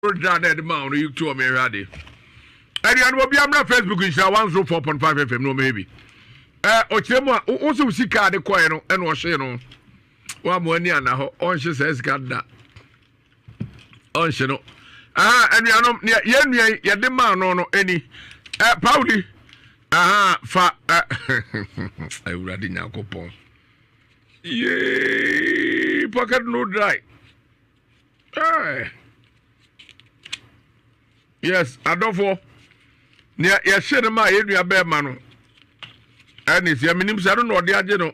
Dra na ɛde maa ɔno yi to ɔmo ɛhwɛ ade. Anuanom obi amra Facebook nhyira 104.5 FM na ɔmo hwɛ bi. Ɛ ɔkyerɛ mu a wo sɛ wo sika ade kɔɛ no ɛna ɔhyee no. Wa mo ani ana hɔ ɔnhye saa sika da. Ɔnhye no. Aha anuanom nea yɛn nua yi yɛde maa no no ɛni. Ɛ Pauli aha fa ɛ Awurade Nyankopɔn. Yee pocket no dry. Hey. Yes, adɔfoɔ nea yɛhyɛ no ma yɛn nua bɛrima no ɛne sɛ menim sɛ no na ɔde agye no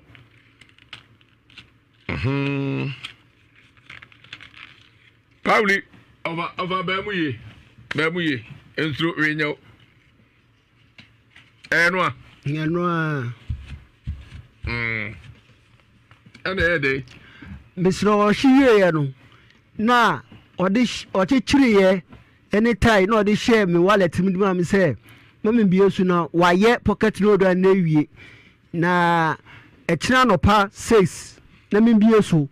mhm. Pauli ɔfa ɔfa bɛn mu yie bɛn mu yie nsuro wenyɛw ɛyɛ no a. Ɛyɛ no a. Mm. Ɛna ɛyɛ dɛ. Mesrɛ ɔhye wieɛ no na ɔde ɔkyekyereeɛ ɛne tae na ɔde hyɛɛ me wallet mu de maa me sɛ ma me bie so na wayɛ pocket no do na awie na ɛkyena anɔpa 6 na me bie so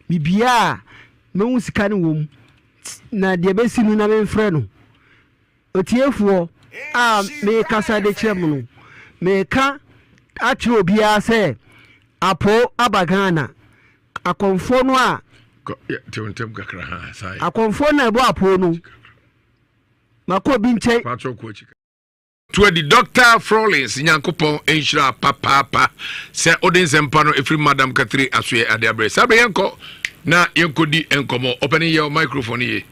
mebie a mehu sika no wɔ mu na deɛ bɛsi no na memfrɛ no. Otiefoɔ a merekasa de kyerɛ mo no, mereka akyerɛ obiara sɛ Apo aba Ghana. Akɔmfoɔ no a. Akɔmfoɔ no a ɛbɔ Apo no, makɔ obi nkyɛn. To adi Dɔkta Frolins Nyankopɔn nhyira papaapa sɛ wode nsɛmpa no ɛfiri Madam Katri asoɛ ade abrɛ saa berɛ yɛnkɔ na yɛnkɔdi nkɔmmɔ ɔpɛne yɛ microphone ye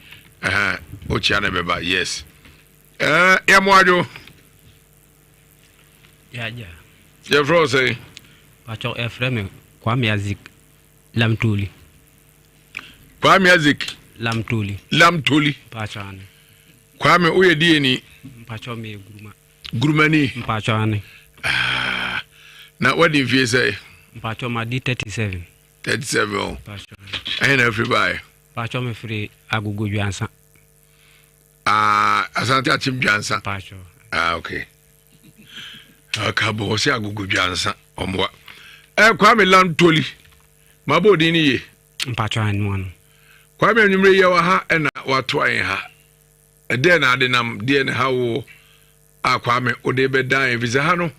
wokyia no bɛba yes yɛmmoadwo yɛfrɛ wo sɛn? Pakyɛ yɛfrɛ me Kwame Azik Lamtoli. Kwame Azik Lamtoli. Lamtoli. Pakyɛ ane. Kwame woyɛ deɛ ni? Mpakyɛ meyɛ guruma. Gurumani? Mpakyɛ ane. Ah, na wadi mfie sɛ? Mpakyɛ madi 37. 37 o. Mpakyɛ. Ɛhe na afiri baeɛ? Mpakyɛ mefiri Agogo Dwansa. Ah, Asante Akyem Dwansa. Mpakyɛ. Ah, okay. Aka bɔ ɔsɛ Agogo Dwansa ɔmmoa. Eh, Kwame Lantoli. Mabɔ odin ni ye. Mpakyɛ anoa no. Kwame anwummere yɛ wɔ ha ɛna watoa yɛn ha. Ɛdeɛ na ade nam deɛ na ha wo a Kwame wode bɛdan yɛn fisɛ ha no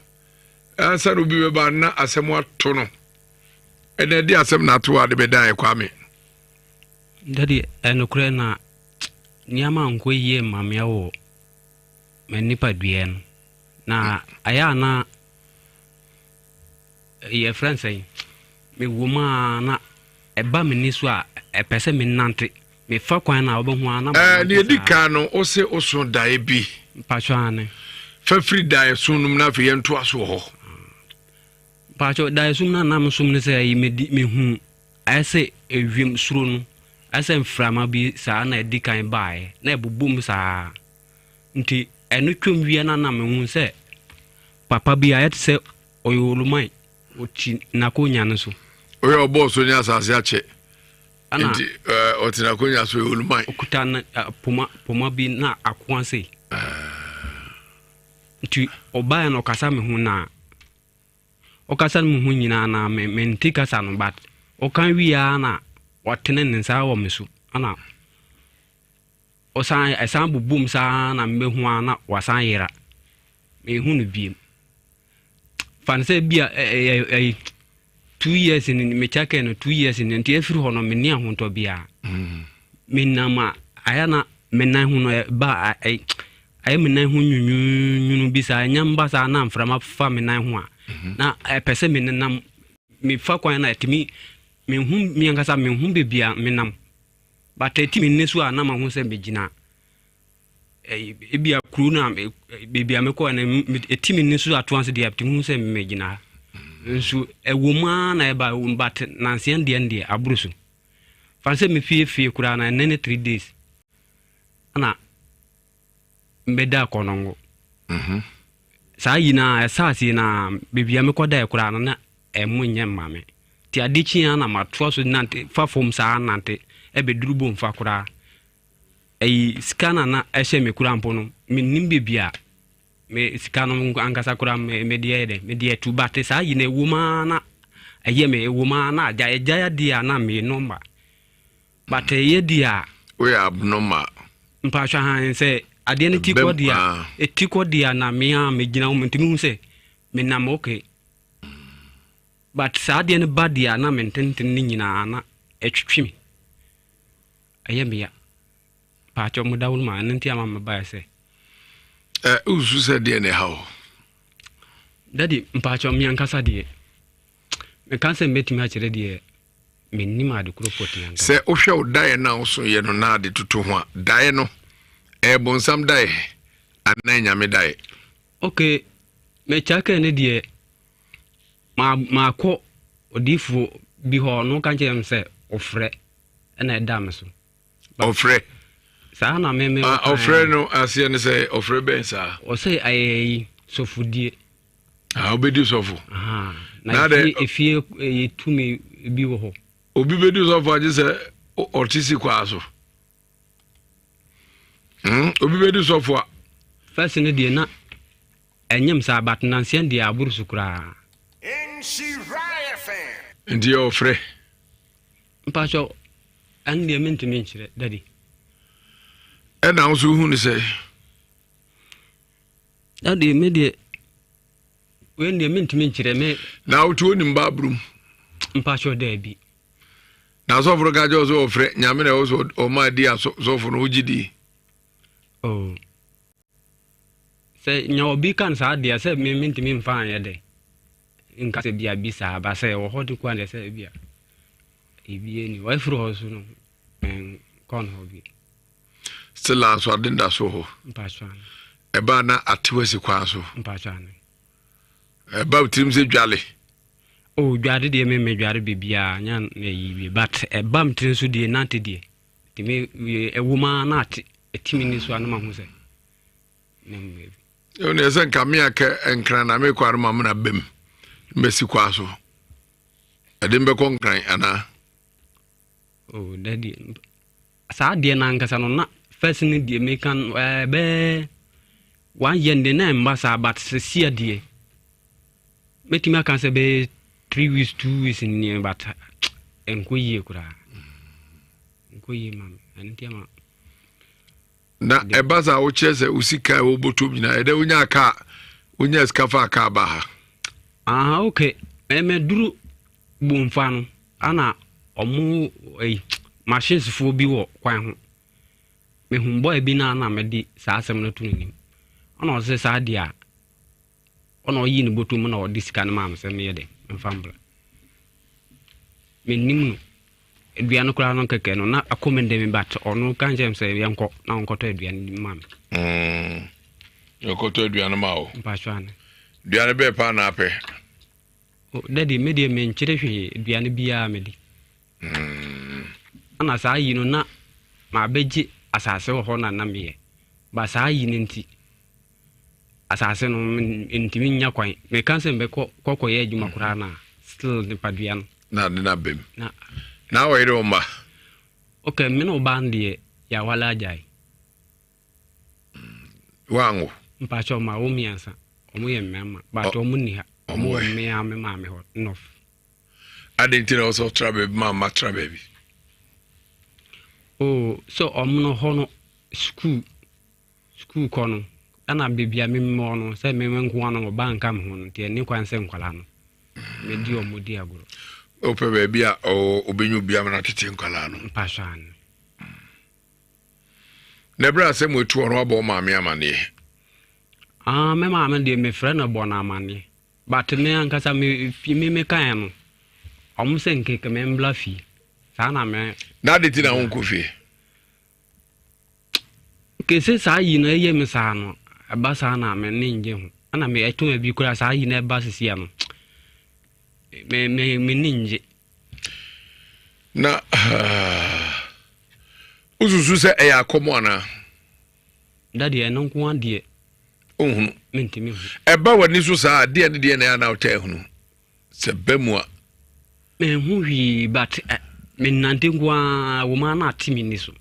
ansa na obi bɛba na asɛm ato no. Ɛna ɛde asɛm na ato ade bɛdan yɛn Kwame. Dadi ɛnokorɛ na nneɛma nkɔ yie ma meɛ wɔ me nipadua no na ayɛ a na Yɛfrɛ no sɛn? Mewɔ mu ara na ɛba m'ani so a, ɛpɛ sɛ menante. Mefa kwan no a wobɛhu ara na manante saa. Deɛ ɛdi kan no, wo se woso daeɛ bi. Mpakyɛ aane. Fa firi daeɛso no mu na afei yɛntoa so wɔ hɔ. Mpakyɛ daeɛso mu no a na mesom no sɛ ɛyi medi mehu ayɛ sɛ ewiem soro no ayɛ sɛ mframa bi saa na ɛdi kan baeɛ na ɛbobom saa nti ɛno twam wie na na mehu sɛ papa bi ayɛ te sɛ Ɔyɛ oluman, ɔte n'akonnwa no so. Ɔyɛ ɔbɔɔ so ne asase akyɛ. Nti ɔte n'akonnwa so yɛ oluman. Ɔkuta ne poma poma bi na akoa sei. Nti ɔbaeɛ na ɔkasa me ho na ɔkasa me ho nyinaa na me mente kasa no but ɔka wie ara na watene ne nsa wɔ me so ana ɔsan ɛsan bobom saa na mebɛhu ara na wasan yera. Menhu no biem. Fa no sɛ bi a ɛyi 2 years ni mekyɛ kɛ no 2 years ni nti efiri hɔ no menni ahontɔ biara. Menam a ayɛ na me nan ho no ɛba ayɛ me nan ho nwunwunwunu bi saa ɛnya mba saa na mframa fa me nan ho a na ɛpɛ sɛ me nenam mefa kwan na ɛtumi menhu me ankasa menhu baabi a menam but ɛtumi nne so a na mahu sɛ megyina Ebia kuro no a baabi a mekɔɛ no ɛti me nne so ato ase deɛ tumi hu sɛ megyina ha nso ɛwɔ mu ara na ɛba but nanseɛ deɛ no deɛ aboro so fa sɛ mefie fie koraa na ɛnɛ ne 3 days na mbɛda kɔnɔngo saa yi na ɛsaase yi na baabi a mekɔdaɛ koraa no na ɛmo nyɛ mma me nti ade kyi a na matoa so nante fa fam saa nante ɛbɛduru bomfa koraa. Ɛyi sika na na ɛhyɛ me kura mpo no mennim baabi a me sika no ankasa kora me me deɛ yɛ dɛ me deɛ tu but saa yi na ɛwɔ mu ara na ɛyɛ me ɛwɔ mu ara na agya ɛgya adeɛ a na me nɔmba but ɛyɛ deɛ a. Woyɛ abnormal. Mpaatwa han sɛ adeɛ no ti kɔ deɛ a, ɛti kɔ deɛ a na me a megyina ho mentumi hu sɛ menam okay. But saa adeɛ no ba deɛ a na me ntenten no nyinaa na ɛtwetwe me. Ɛyɛ me ya. Mpaatwa mo dawuro ma ɛno nti ama mebaeɛ sɛ. Ɛ wosusu sɛ deɛ na ɛha wo? Daddy mpaatwa me ankasa deɛ meka sɛ mɛtumi akyerɛ deɛ mennim ade koro pɔtee ankasa. Sɛ wohwɛ wo daeɛ no a wosoeɛ no na ade toto ho a, daeɛ no ɛyɛ bonsam daeɛ anaa nyame daeɛ? Ok, mekyɛkɛɛ no deɛ ma makɔ odiifoɔ bi hɔ ɔno ka kyerɛ me sɛ ɔfrɛ ɛna ɛda me so. Ɔfrɛ? Saa na me me. Ah, ɔfrɛ no aseɛ no sɛ ɔfrɛ bɛn saa? Ɔsɛ ayɛ yi sɔfodie. Ah, wobɛdi sɔfo. Na efie efie yɛ tumi bi wɔ hɔ. Obi bɛdi sɔfo agye sɛ ɔte si kwaa so. Obi bɛdi sɔfo a. First no deɛ na ɛnyem saa but nanseɛ deɛ aboro so koraa. Nti yɛ ɔfrɛ. Mpakyɛ ɛno deɛ mentumi nkyerɛ daddy. Ɛna wo nso wohu no sɛ. Daddy me deɛ wei deɛ mentumi nkyerɛ me. Na wotu onim baaburu mu. Mpakyɛ daabi. Na asɔfo no ka kyerɛ sɛ ɔfrɛ nyame na ɛwɔ sɛ ɔma adi asɔfo no wogye di. Oh. Sɛ nya obi ka no saa deɛ sɛ me mentumi mfa anyɛ dɛ nka sɛ bia bi saa ba sɛ wɔ hɔ de kɔ deɛ sɛ bia ebi ni wɔafiri hɔ so no nkɔ no hɔ bi. Still a nso ade nda so hɔ. Ɛbaa na atew asi kwan so. Ɛba tirim sɛ dwale. Oh dwale deɛ me me dwale biribiara nya na ɛyi bi but ɛba me tirim so deɛ nante deɛ tumi ɛwɔ mu ara na ate ɛtumi ni so a na ma ho sɛ na mu baabi. Ɛwɔ ne ɛsɛ nka me akɛ nkran na mekɔ ano ma mena bɛm mbɛsi kwan so ɛde mbɛkɔ nkran anaa. Oh daddy Saa adeɛ no ankasa no na first no deɛ meka no ɛɛ bɛɛ one year deɛ na ɛmba saa but sesia deɛ mɛtumi aka sɛ bɛyɛ 3 weeks 2 weeks nie but ɛnkɔ yie koraa, ɛnkɔ yie ma me, ɛno nti ama. Na ɛba saa wokyerɛ sɛ wo sika a ɛwɔ bɔtɔm nyinaa ɛdɛ wonya kaa, wonya sika fa kaa ba ha. Ah okay, ɛmɛduru Bomfa no ana ɔmo ɛyi machines foɔ bi wɔ kwan ho. Mehu boy bi na na mede saa asɛm no to n'anim. Ɔna ɔse saa deɛ a ɔna ɔyii ne bɔtɔ mu na ɔde sika no maa me sɛ meyɛ dɛ mfa mbra. Mennim no. Aduane koraa no kɛkɛ no na akɔ me dɛm but ɔno ka nkyɛn sɛ yɛnkɔ na ɔnkɔtɔ aduane ma me. Ɔkɔtɔ aduane ma wo. Mpatsɔ ane. Aduane bɛɛ paa na apɛ. Oh daddy me deɛ menkyere hwee aduane biara medi. Ɛna saa yi no na mabɛgye asase wɔ hɔ na na meyɛ ba saa yi no nti asase no ntumi nya kwan meka sɛ mbɛkɔ kɔkɔyɛ adwuma koraa na still nipadua no. Na ade no abam. Na na wɔyere wo mma. Okay me ne ɔbaa no deɛ yɛawale agyae. Wanwo? Mpakyɛw ma wo miansa. Ɔmo yɛ mmarima but ɔmo nni ha. Ɔmo wɔ mmea me maame hɔ north. Adɛn nti na ɔsɛ ɔtra baabi ma mma tra baabi? Oh, sɛ ɔmo no hɔ no sukuu sukuu kɔ no ɛna baabi a me mewɔ no sɛ me nko ara no ɔba nka me ho no nti ɛne kwan sɛ nkwadaa no medi ɔmo di agorɔ. Wopɛ baabi a ɔbɛnya obi ama no atete nkwadaa no? Mpakyɛw ano. Na ɛberɛ a sɛ moatu hɔ no wabɔ wo maame amaneɛ? Ah, me maame deɛ mefrɛ no bɔ no amaneɛ. But me ankasa me fie me mekaeɛ no, ɔmo sɛ nkeke me mbla fie. Saa na me. Na ade ti na wonkɔ fie? Kese saa yi no ɛyɛ me saa no, ɛba saa na me ne ngye ho. Ɛna me ɛtɔn bi koraa saa yi no ɛba sisi ano. Me me me ne ngye. Na wosusu sɛ ɛyɛ akɔm anaa? Daddy, ɛno nko ara deɛ. Nhunu. Mentumi hu. Ɛba w'ani so saa adeɛ ne deɛ na ɛyɛ anaa wotaa hunu sɛ bɛ mu a? Menhu hwee but eh, menante nko ara wɔ mu ara na ate me ni so.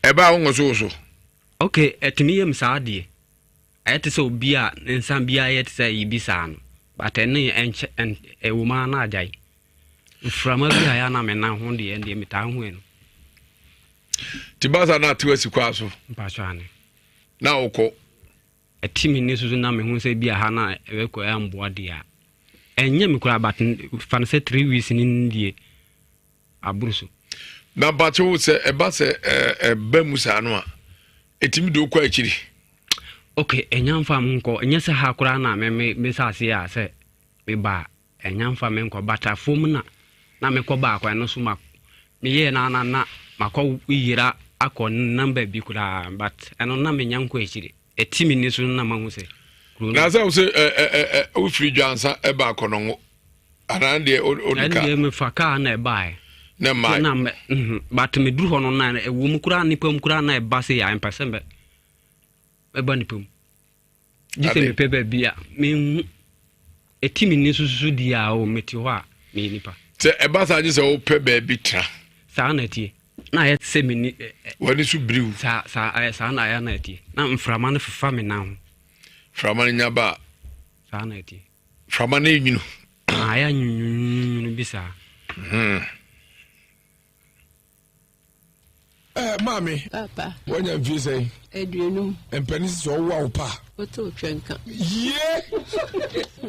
Ɛba a wonwosowoso? Okay, ɛtumi yɛ me saa deɛ. Ayɛ te sɛ obi a ne nsa biara yɛ te sɛ ayi bi saa no, but ɛno yɛ ɛnkyɛ ɛn ɛwɔ mu ara na agyae. Mframa bi a ɛyɛ a na me nan ho deɛ ɛndeɛ metaa hu ɛno. Nti basa na atew asi kwaa so. Mpatsɔ ane. Na wokɔ. Ɛte me ni so so na mehu sɛ bi a ha na ɛbɛkɔ ɛmboa deɛ a. Ɛnyɛ me koraa but fa no sɛ 3 weeks ni deɛ aboro so. Na mpatsɔ wo sɛ ɛba sɛ ɛba mu saa no a ɛtumi de wokɔ akyiri. Ok, ɛnya mfa me nkɔ, ɛnyɛ sɛ ha koraa na me me me saase a sɛ meba a ɛnya mfa me nkɔ, but afuom na na mekɔ baako ɛno so ma meyɛɛ na na na makɔ yera akɔ number bi koraa but ɛno na menya nkɔ akyiri, ɛti me ni so na mahu sɛ kuro no. Na sɛ wo sɛ ɛ ɛ ɛ wofiri Dwansa ɛba Akɔnɔngo. Anaa deɛ ɔdi kaa. Ɛndeɛ mefa kaa na ɛbaeɛ. Na mmae. Na mɛ mhm but meduru hɔ no na ɛwɔ mu koraa nipa mu koraa na ɛba se a mpɛ sɛ mɛ mɛba nipa mu. Gye sɛ mepɛ baabi a menhu ɛti me ni sususu di a o mete hɔ a meyɛ nipa. Sɛ ɛba saa gye sɛ wopɛ baabi tra. Saa na ɛteɛ. Na ayɛ te sɛ meni. W'ani so biriw. Saa saa ɛyɛ saa na ayɛ na ɛteɛ. Na mframa no fefa me nan ho. Mframa no nya ba a. Saa na ɛteɛ. Frama no nwunu. Ah, ayɛ nwununwunu bi saa. Hmm. Eh, maame. Papa. Wanya mfie sɛn? Aduonum. Mpɛne sisi ɔwo a wo pa. Wote wo twɛ nka. Yie.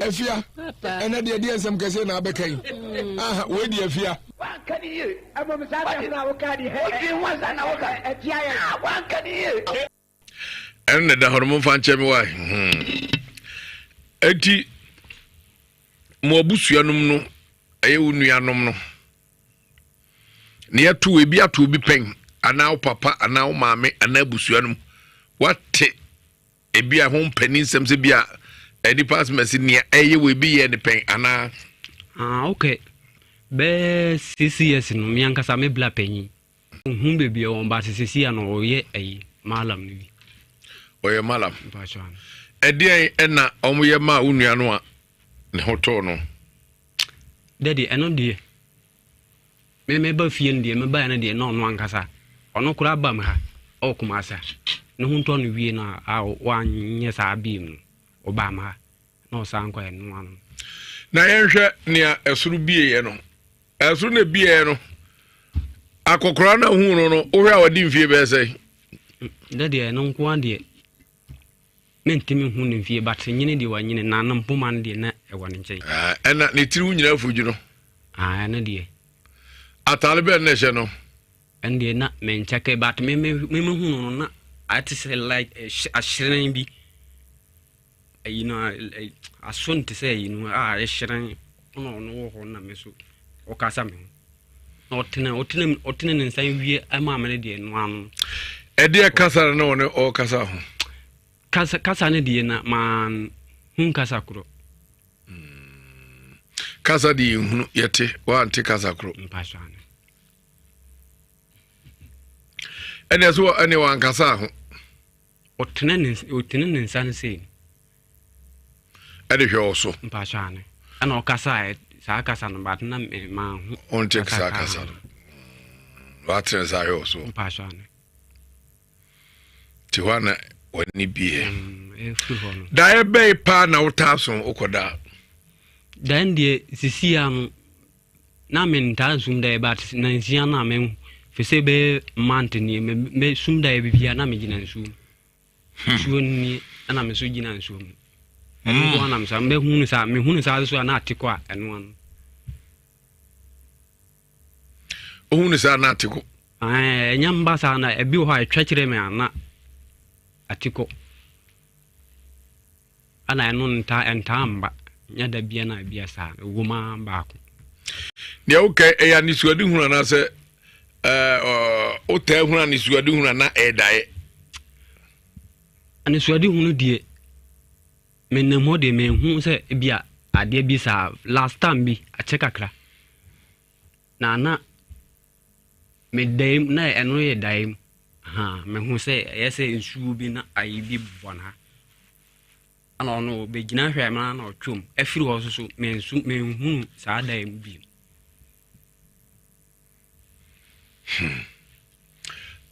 Afia. Papa. Ɛnɛ deɛ deɛ nsɛm kɛseɛ na abɛka yi. Mm. Aha, wei deɛ afia. Wanka ne yie. Mmom saa asɛm no a wokaa deɛ. Wodwen ho ansa na woka. Ɛtia yɛn. Ah, wanka ne yie. Ɛno na ɛda hɔ no momfa nkyɛ me wae hmm. Enti mo abusua nom no ɛyɛ wo nuanom no ne yɛto ebi ato obi pɛn anaa wo papa anaa wo maame anaa abusua nom wate ebi a ho mpanin nsɛm sɛ bi a nipa asɛm nea ɛyɛ wɔ ebi yɛ ne pɛn anaa. Ah, okay. Bɛɛ 6 years no me ankasa me bla panyin. Ohun baabi a wɔn ba te sisi a na ɔyɛ ayi malam no bi. Ɔyɛ malam. Ɛdeɛn ɛna wɔn yɛ maa wo nua no a ne ho tɔɔ no? Dɛde ɛno deɛ me me ba fie no deɛ me ba no deɛ na ɔno ankasa ɔno koraa ba mu ha ɔwɔ Kumasi a ne ho ntɔ no wie no a wanyɛ saa biem no ɔbaa mu ha na ɔsan kɔ ɛno ano. Na yɛnhwɛ nea ɛsoro bieɛ no. Ɛsoro na ebiɛ no, akɔkora na ohuu no no, wohwɛ a wadi mfie bɛyɛ sɛn? Dɛ deɛ ɛno nko ara deɛ mentumi nhu ne mfie but nyini deɛ wanyini na ne mpoma no deɛ na ɛwɔ ne nkyɛn. Ɛna ne tiri ho nyinaa fudwo no. Ɛno deɛ. Ataade bɛn na ɛhyɛ no? Ɛno deɛ na menkyɛke but me me me mehu no no na ayɛ te sɛ like ahyerɛn bi. Ayi no aso no te sɛ ayi no a ɛhyerɛn na ɔno wɔ hɔ na me so ɔkasa me ho na ɔtene ɔtene ɔtene ne nsa wie ɛma me no deɛ no ano. Ɛdeɛ kasa no na ɔne ɔkasa ho. Kasa kasa no deɛ na maa hu kasa korɔ. Hmm. Kasa deɛ nhunu yɛte wante kasa korɔ. Mpaso ano. Ɛdeɛ so ɛne wankasa ho. Ɔtene ne ɔtene ne nsa no sei. Ɛde hwɛ wo so. Mpakyɛ ane. Ɛna ɔkasa saa kasa no but na me ma ho. Ɔnte saa kasa no. Watene nsa ahwɛ wo so. Mpakyɛ ane. Te hɔ na w'ani bie. Ɛfiri hɔ no. Daeɛ bɛn paa na wotaa so wokɔ daa? Daeɛ deɛ sisi ano Na me ntaa nsum daeɛ but nansia no a me fi sɛ bɛyɛ month nie me me sum daeɛ bibia na me gyina nsuo mu hmm. nsuo nie ɛna me so gyina nsuo mu ɛno nko anam saa mbɛ hunu saa me hunu saa so a na ate kɔ a ɛno ano. Ohunu saa na ate kɔ. Ɛnya mba saa na ebi wɔ hɔ a ɛtwa kyerɛ me a na ate kɔ. Ɛna ɛno ntaa ɛntaa mba, nyɛ da bia na ebia saa, ɛwɔ mu ara baako. Deɛ woka ɛyɛ anisoadehunu anaasɛ ɛɛ wotaa hunu anisoadehunu anaa ɛyɛ daeɛ? Anisoadehunu deɛ menam hɔ deɛ menhu sɛ ebia adeɛ bi saa last time bi akyɛ kakra na na medae mu na ɛno yɛ dae mu ha mehu sɛ ɛyɛ sɛ nsuo bi na ayi bi bɔ no ha Ɛna ɔno ɔbɛgyina hwɛɛ me na ɔtwam. Ɛfiri hɔ nso so mensu menhunu saa dan mu bio. Hmm.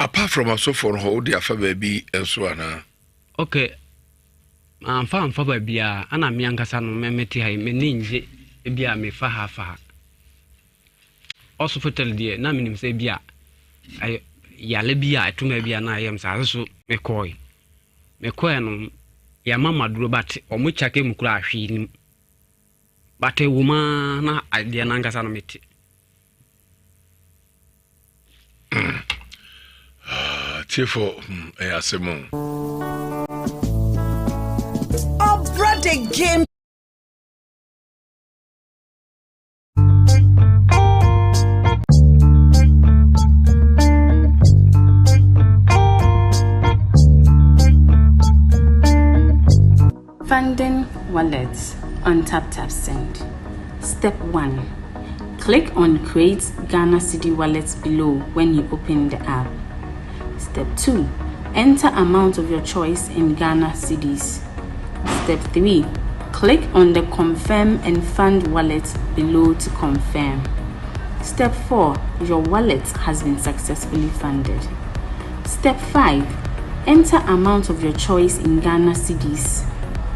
Apart from asɔfoɔ no hɔ wode afa baabi nso anaa? Okay. Mamfa amfa baabiara ana me ankasa no me mete ha yi m'ani ngye ebi a mefa ha fa ha. Hospital deɛ na menim sɛ bi a ɛyɛ. yale bi a ɛtoma bi a na ayɛ me saa so mekɔe. Mekɔe no yɛama maduro but ɔmo kyake mu koraa hwee nim. But ɛwɔ mu ara na adeɛ no ankasa no mete. Ah, tiefo hmm, ɛyɛ asɛm o. Ɔbrɛ the game. Funding wallets on TapTap Send. Step 1. Click on Create Ghana Cedi Wallet below when you open the app. Step 2. Enter amount of your choice in Ghana cedis. Step 3. Click on the Confirm and Fund Wallet below to confirm. Step 4. Your wallet has been successfully funded. Step 5. Enter amount of your choice in Ghana cedis.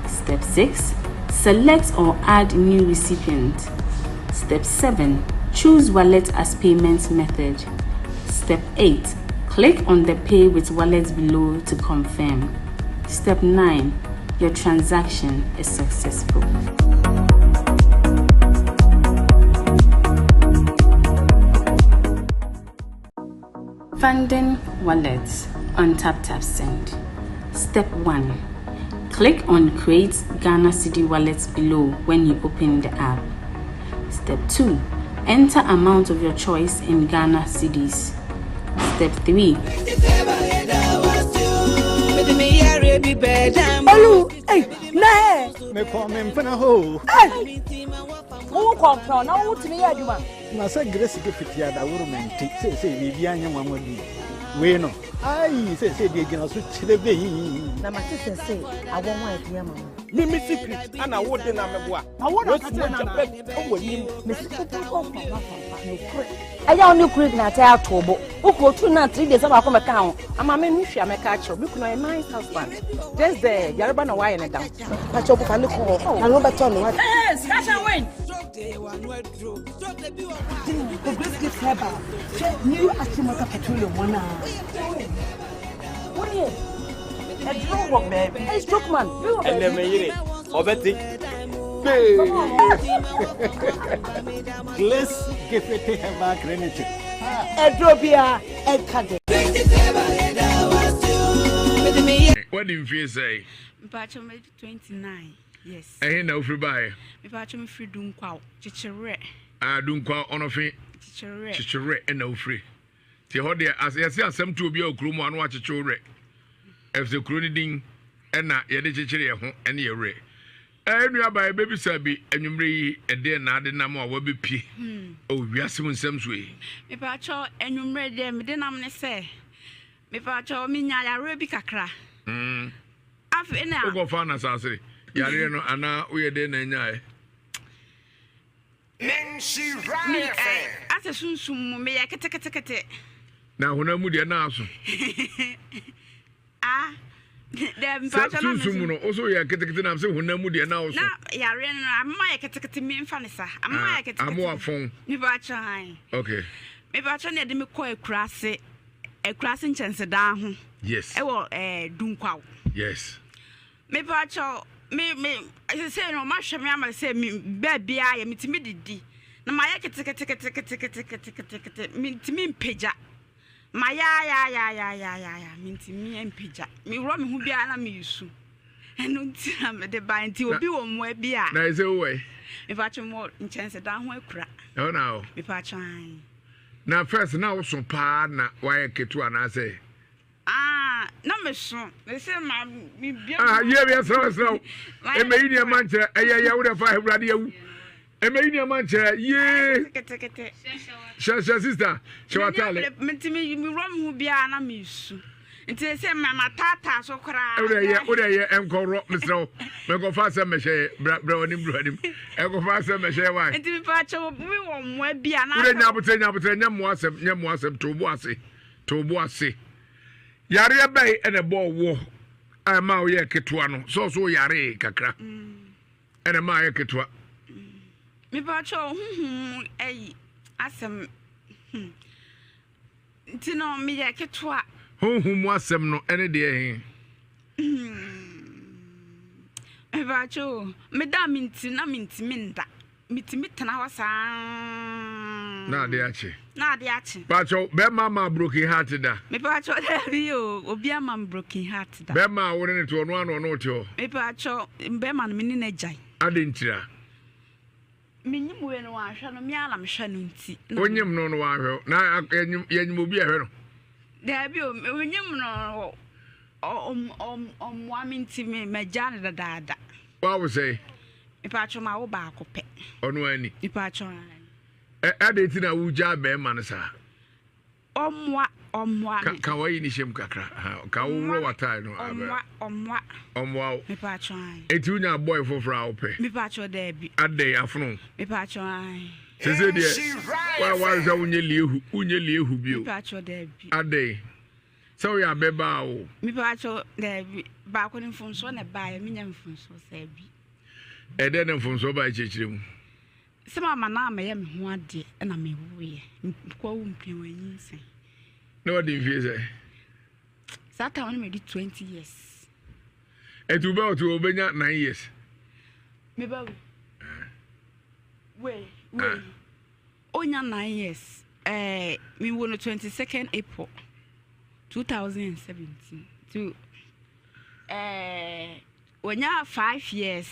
Step 6. Select or add new recipient. Step 7. Choose wallet as payment method. Step 8. Click on the Pay with Wallet below to confirm. Step 9. Your transaction is successful. Funding wallets on TapTap Send. Step 1. Click on Create Ghana Cedi Wallet below when you open the app. Step 2. Enter amount of your choice in Ghana cedis. Step 3. Olu, hey, na ɛ. Mekɔ me mpena hɔ. Hey, wo kɔmpɔn na wo tumi yɛ adwuma. Na sɛ Grace ke fiti adaworo mente seesei biribiara nyɛ nwanwa bio. Wei no, aii seesei deɛ gyina so kyerɛ bɛyi. Na mate sɛ sɛ awɔ ho ayɛ den ama mo. Me me secret ana wo de na meboa. Na wo na Wasi kasa mogya na. bɛtɔ w'anim. Mesi koko kɔ fa fa fa nokorɛ. Ɛyɛ wo ne kuru gyina atɛ ato bo. Wo kuro tu na 3 days baako mɛka ho. Ama me no hwɛ a mɛka akyerɛ wo. Me kunu ɔyɛ nice husband. Just there, yareba na wayɛ ne dam. Pakyɛ wo fa ne kɔ hɔ. Na no bɛtɔ no. Hey, scratch and win. The Grace Gift Herbal. Hwɛ new Achimota Petroleum wɔn a. Wo nie. Ɛduro wɔ baabi. Hey, stroke man. Ɛnɛ me yere ɔbɛte. Glace Gifete Herbal Clinic. Ɛduro biara ɛka de. Wadi mfie sɛe? Mpakyɛ madi 29 yes. Ɛhe na wofiri baeɛ? Mepakyɛ mefiri Dunkwaw, Kyekyewerɛ. Ah, Dunkwaw ɔnɔfe. Kyekyewerɛ. Kyekyewerɛ ɛna wofiri. Nti ɛhɔ deɛ as yɛse asɛm to obi a wɔ kuro mu a na wakyekye wo werɛ. Ɛfisɛ kuro no din ɛna yɛde kyekyere yɛn ho ɛne yɛ werɛ. Ɛɛ nuaba yɛbɛbisa bi anwummerɛ yi ɛdeɛn na ade nam a wabɛpie ɛwɔ wiase mu nsɛm so yi. Mepakyɛ anwummerɛ deɛ mede nam ne sɛ mepakyɛ menya yareɛ bi kakra. Afei na. Wokɔfa no asase yareɛ no anaa woyɛ dɛn na anyaeɛ? Me ɛ asɛ sunsum mu meyɛ ketekete. Na honam mu deɛ na aso. Ah, dɛ Sɛ mpakyɛ na sunsum mu no wo so yɛ ketekete na sɛ honam mu deɛ na woso. Na yareɛ no amama yɛ ketekete mi nfa ne sa. Amama yɛ ketekete. Amo afɔn. Mepakyɛ han. Okay. Mepakyɛ na yɛde me kɔ akuraase akuraase nkyɛnsedan ho. Yes. Ɛwɔ ɛɛ Dunkwaw. Yes. Mepakyɛw, me me sesei no wɔahwɛ me ama sɛ me baabiara yɛ metumi didi na mayɛ keteketeketeketeketekete mentumi mpagya mayɛ ayaayaayaayaaya mentumi mpagya meworɔ me ho biara na meresu ɛno nti na mede ba nti obi wɔ mmoa bi a na ɛsɛ wowɔ ɛ mepakyɛw mewɔ nkyɛnsedan ho akura ɛhɔ na wɔ mepakyɛw ae na first na woso paa na wayɛ ketewa anaasɛ Ah, na me so. Me se ma me bia. Ah, yie bi ɛsrɛ ɛsrɛ wo. Ɛmɛ yi nneɛma nkyerɛ ɛyɛ yɛ wo dɛ fa awurade awu. Ɛmɛ yi nneɛma nkyerɛ yie. Ketekete. Hyɛ hyɛ sista hyɛ w'ataale. Nti mi mi wura mi ho biara na mi su. Nti sɛ ma ma taataa so koraa. Wo dɛ yɛ wo dɛ yɛ ɛnkɔrɔ mesrɛ wo. Mɛkɔfa asɛm mɛhyɛ yɛ bra bra w'anim bra w'anim. Ɛnkɔfa asɛm mɛhyɛ yɛ wae. Nti mi pa kyɛw mi wɔ mmoa bi a na. Wo dɛ nya abotrɛ nya abotrɛ nyɛ mmoa asɛm nyɛ mmoa asɛm to bo ase. To wo bo ase. Yareɛ bɛn na ɛbɔɔ woɔ a ɛmaa woyɛɛ ketewa no? Sɛ ɔso woyaree kakra ɛna ɛmaa ayɛ ketewa. Mepakyɛ huhum mu ayi asɛm. Hmm. Nti no meyɛ ketewa. Honhom mu asɛm no ɛne deɛ he? Mepakyɛ o, meda a menti na mentumi nda. Metumi tena hɔ saa. Na ade akye. Na ade akye. Pakyɛ bɛrima ama broken heart da? Mepakyɛ daabi o, obi ama me broken heart da. Bɛrima a wo ne no te hɔ, ɔno ara na ɔne wo te hɔ? Mepakyɛ bɛrima no me ne no agyae. Adɛn ntira? Menyim wei no wanhwɛ no, me ara na mehwɛ no nti. Wonyim no no wanhwɛ wo, na yɛnyim obi a ɛhwɛ no? Daabi o, menyim no ɔmmoa me nti magyaa no dadaada. Wawo sɛe? Mepatwo ma wo baako pɛ. Ɔno ani? Mepatwo ani. Adɛn nti na wogyaa bɛrima no saa? Ɔmmoa, ɔmmoa me. Ka wayi ne hyɛm kakra. Ka wo wura w'atae no. Ɔmmoa, ɔmmoa. Ɔmmoa wo. Mepatwo ae. Eti wonya boy foforɔ a wopɛ? Mepatwo daabi. Adɛn afono? Mepatwo ae. Sese deɛ wa wa sɛ wonyɛ liehu wonyɛ liehu bio. Mepatwo daabi. Adɛn sɛ woyɛ abɛbaa o. Mepatwo daabi baako ne mfomsoɔ na ɛbaeɛ menya mfomsoɔ saa bi. Ɛdɛn na mfomsoɔ baeɛ kyerɛkyerɛ mu. Sɛ mama no ammɛyɛ me ho adeɛ na mewoeɛ. Mekɔ wo mpene wanyinsɛn. Na wadi mfie sɛ? Saa time no medi 20 years. Ɛti wobɛ ɔte wobɛnya 9 years. Meba we. Wei, wei. Onya 9 years. Eh, me wo no 22nd April 2017. To eh, onya 5 years.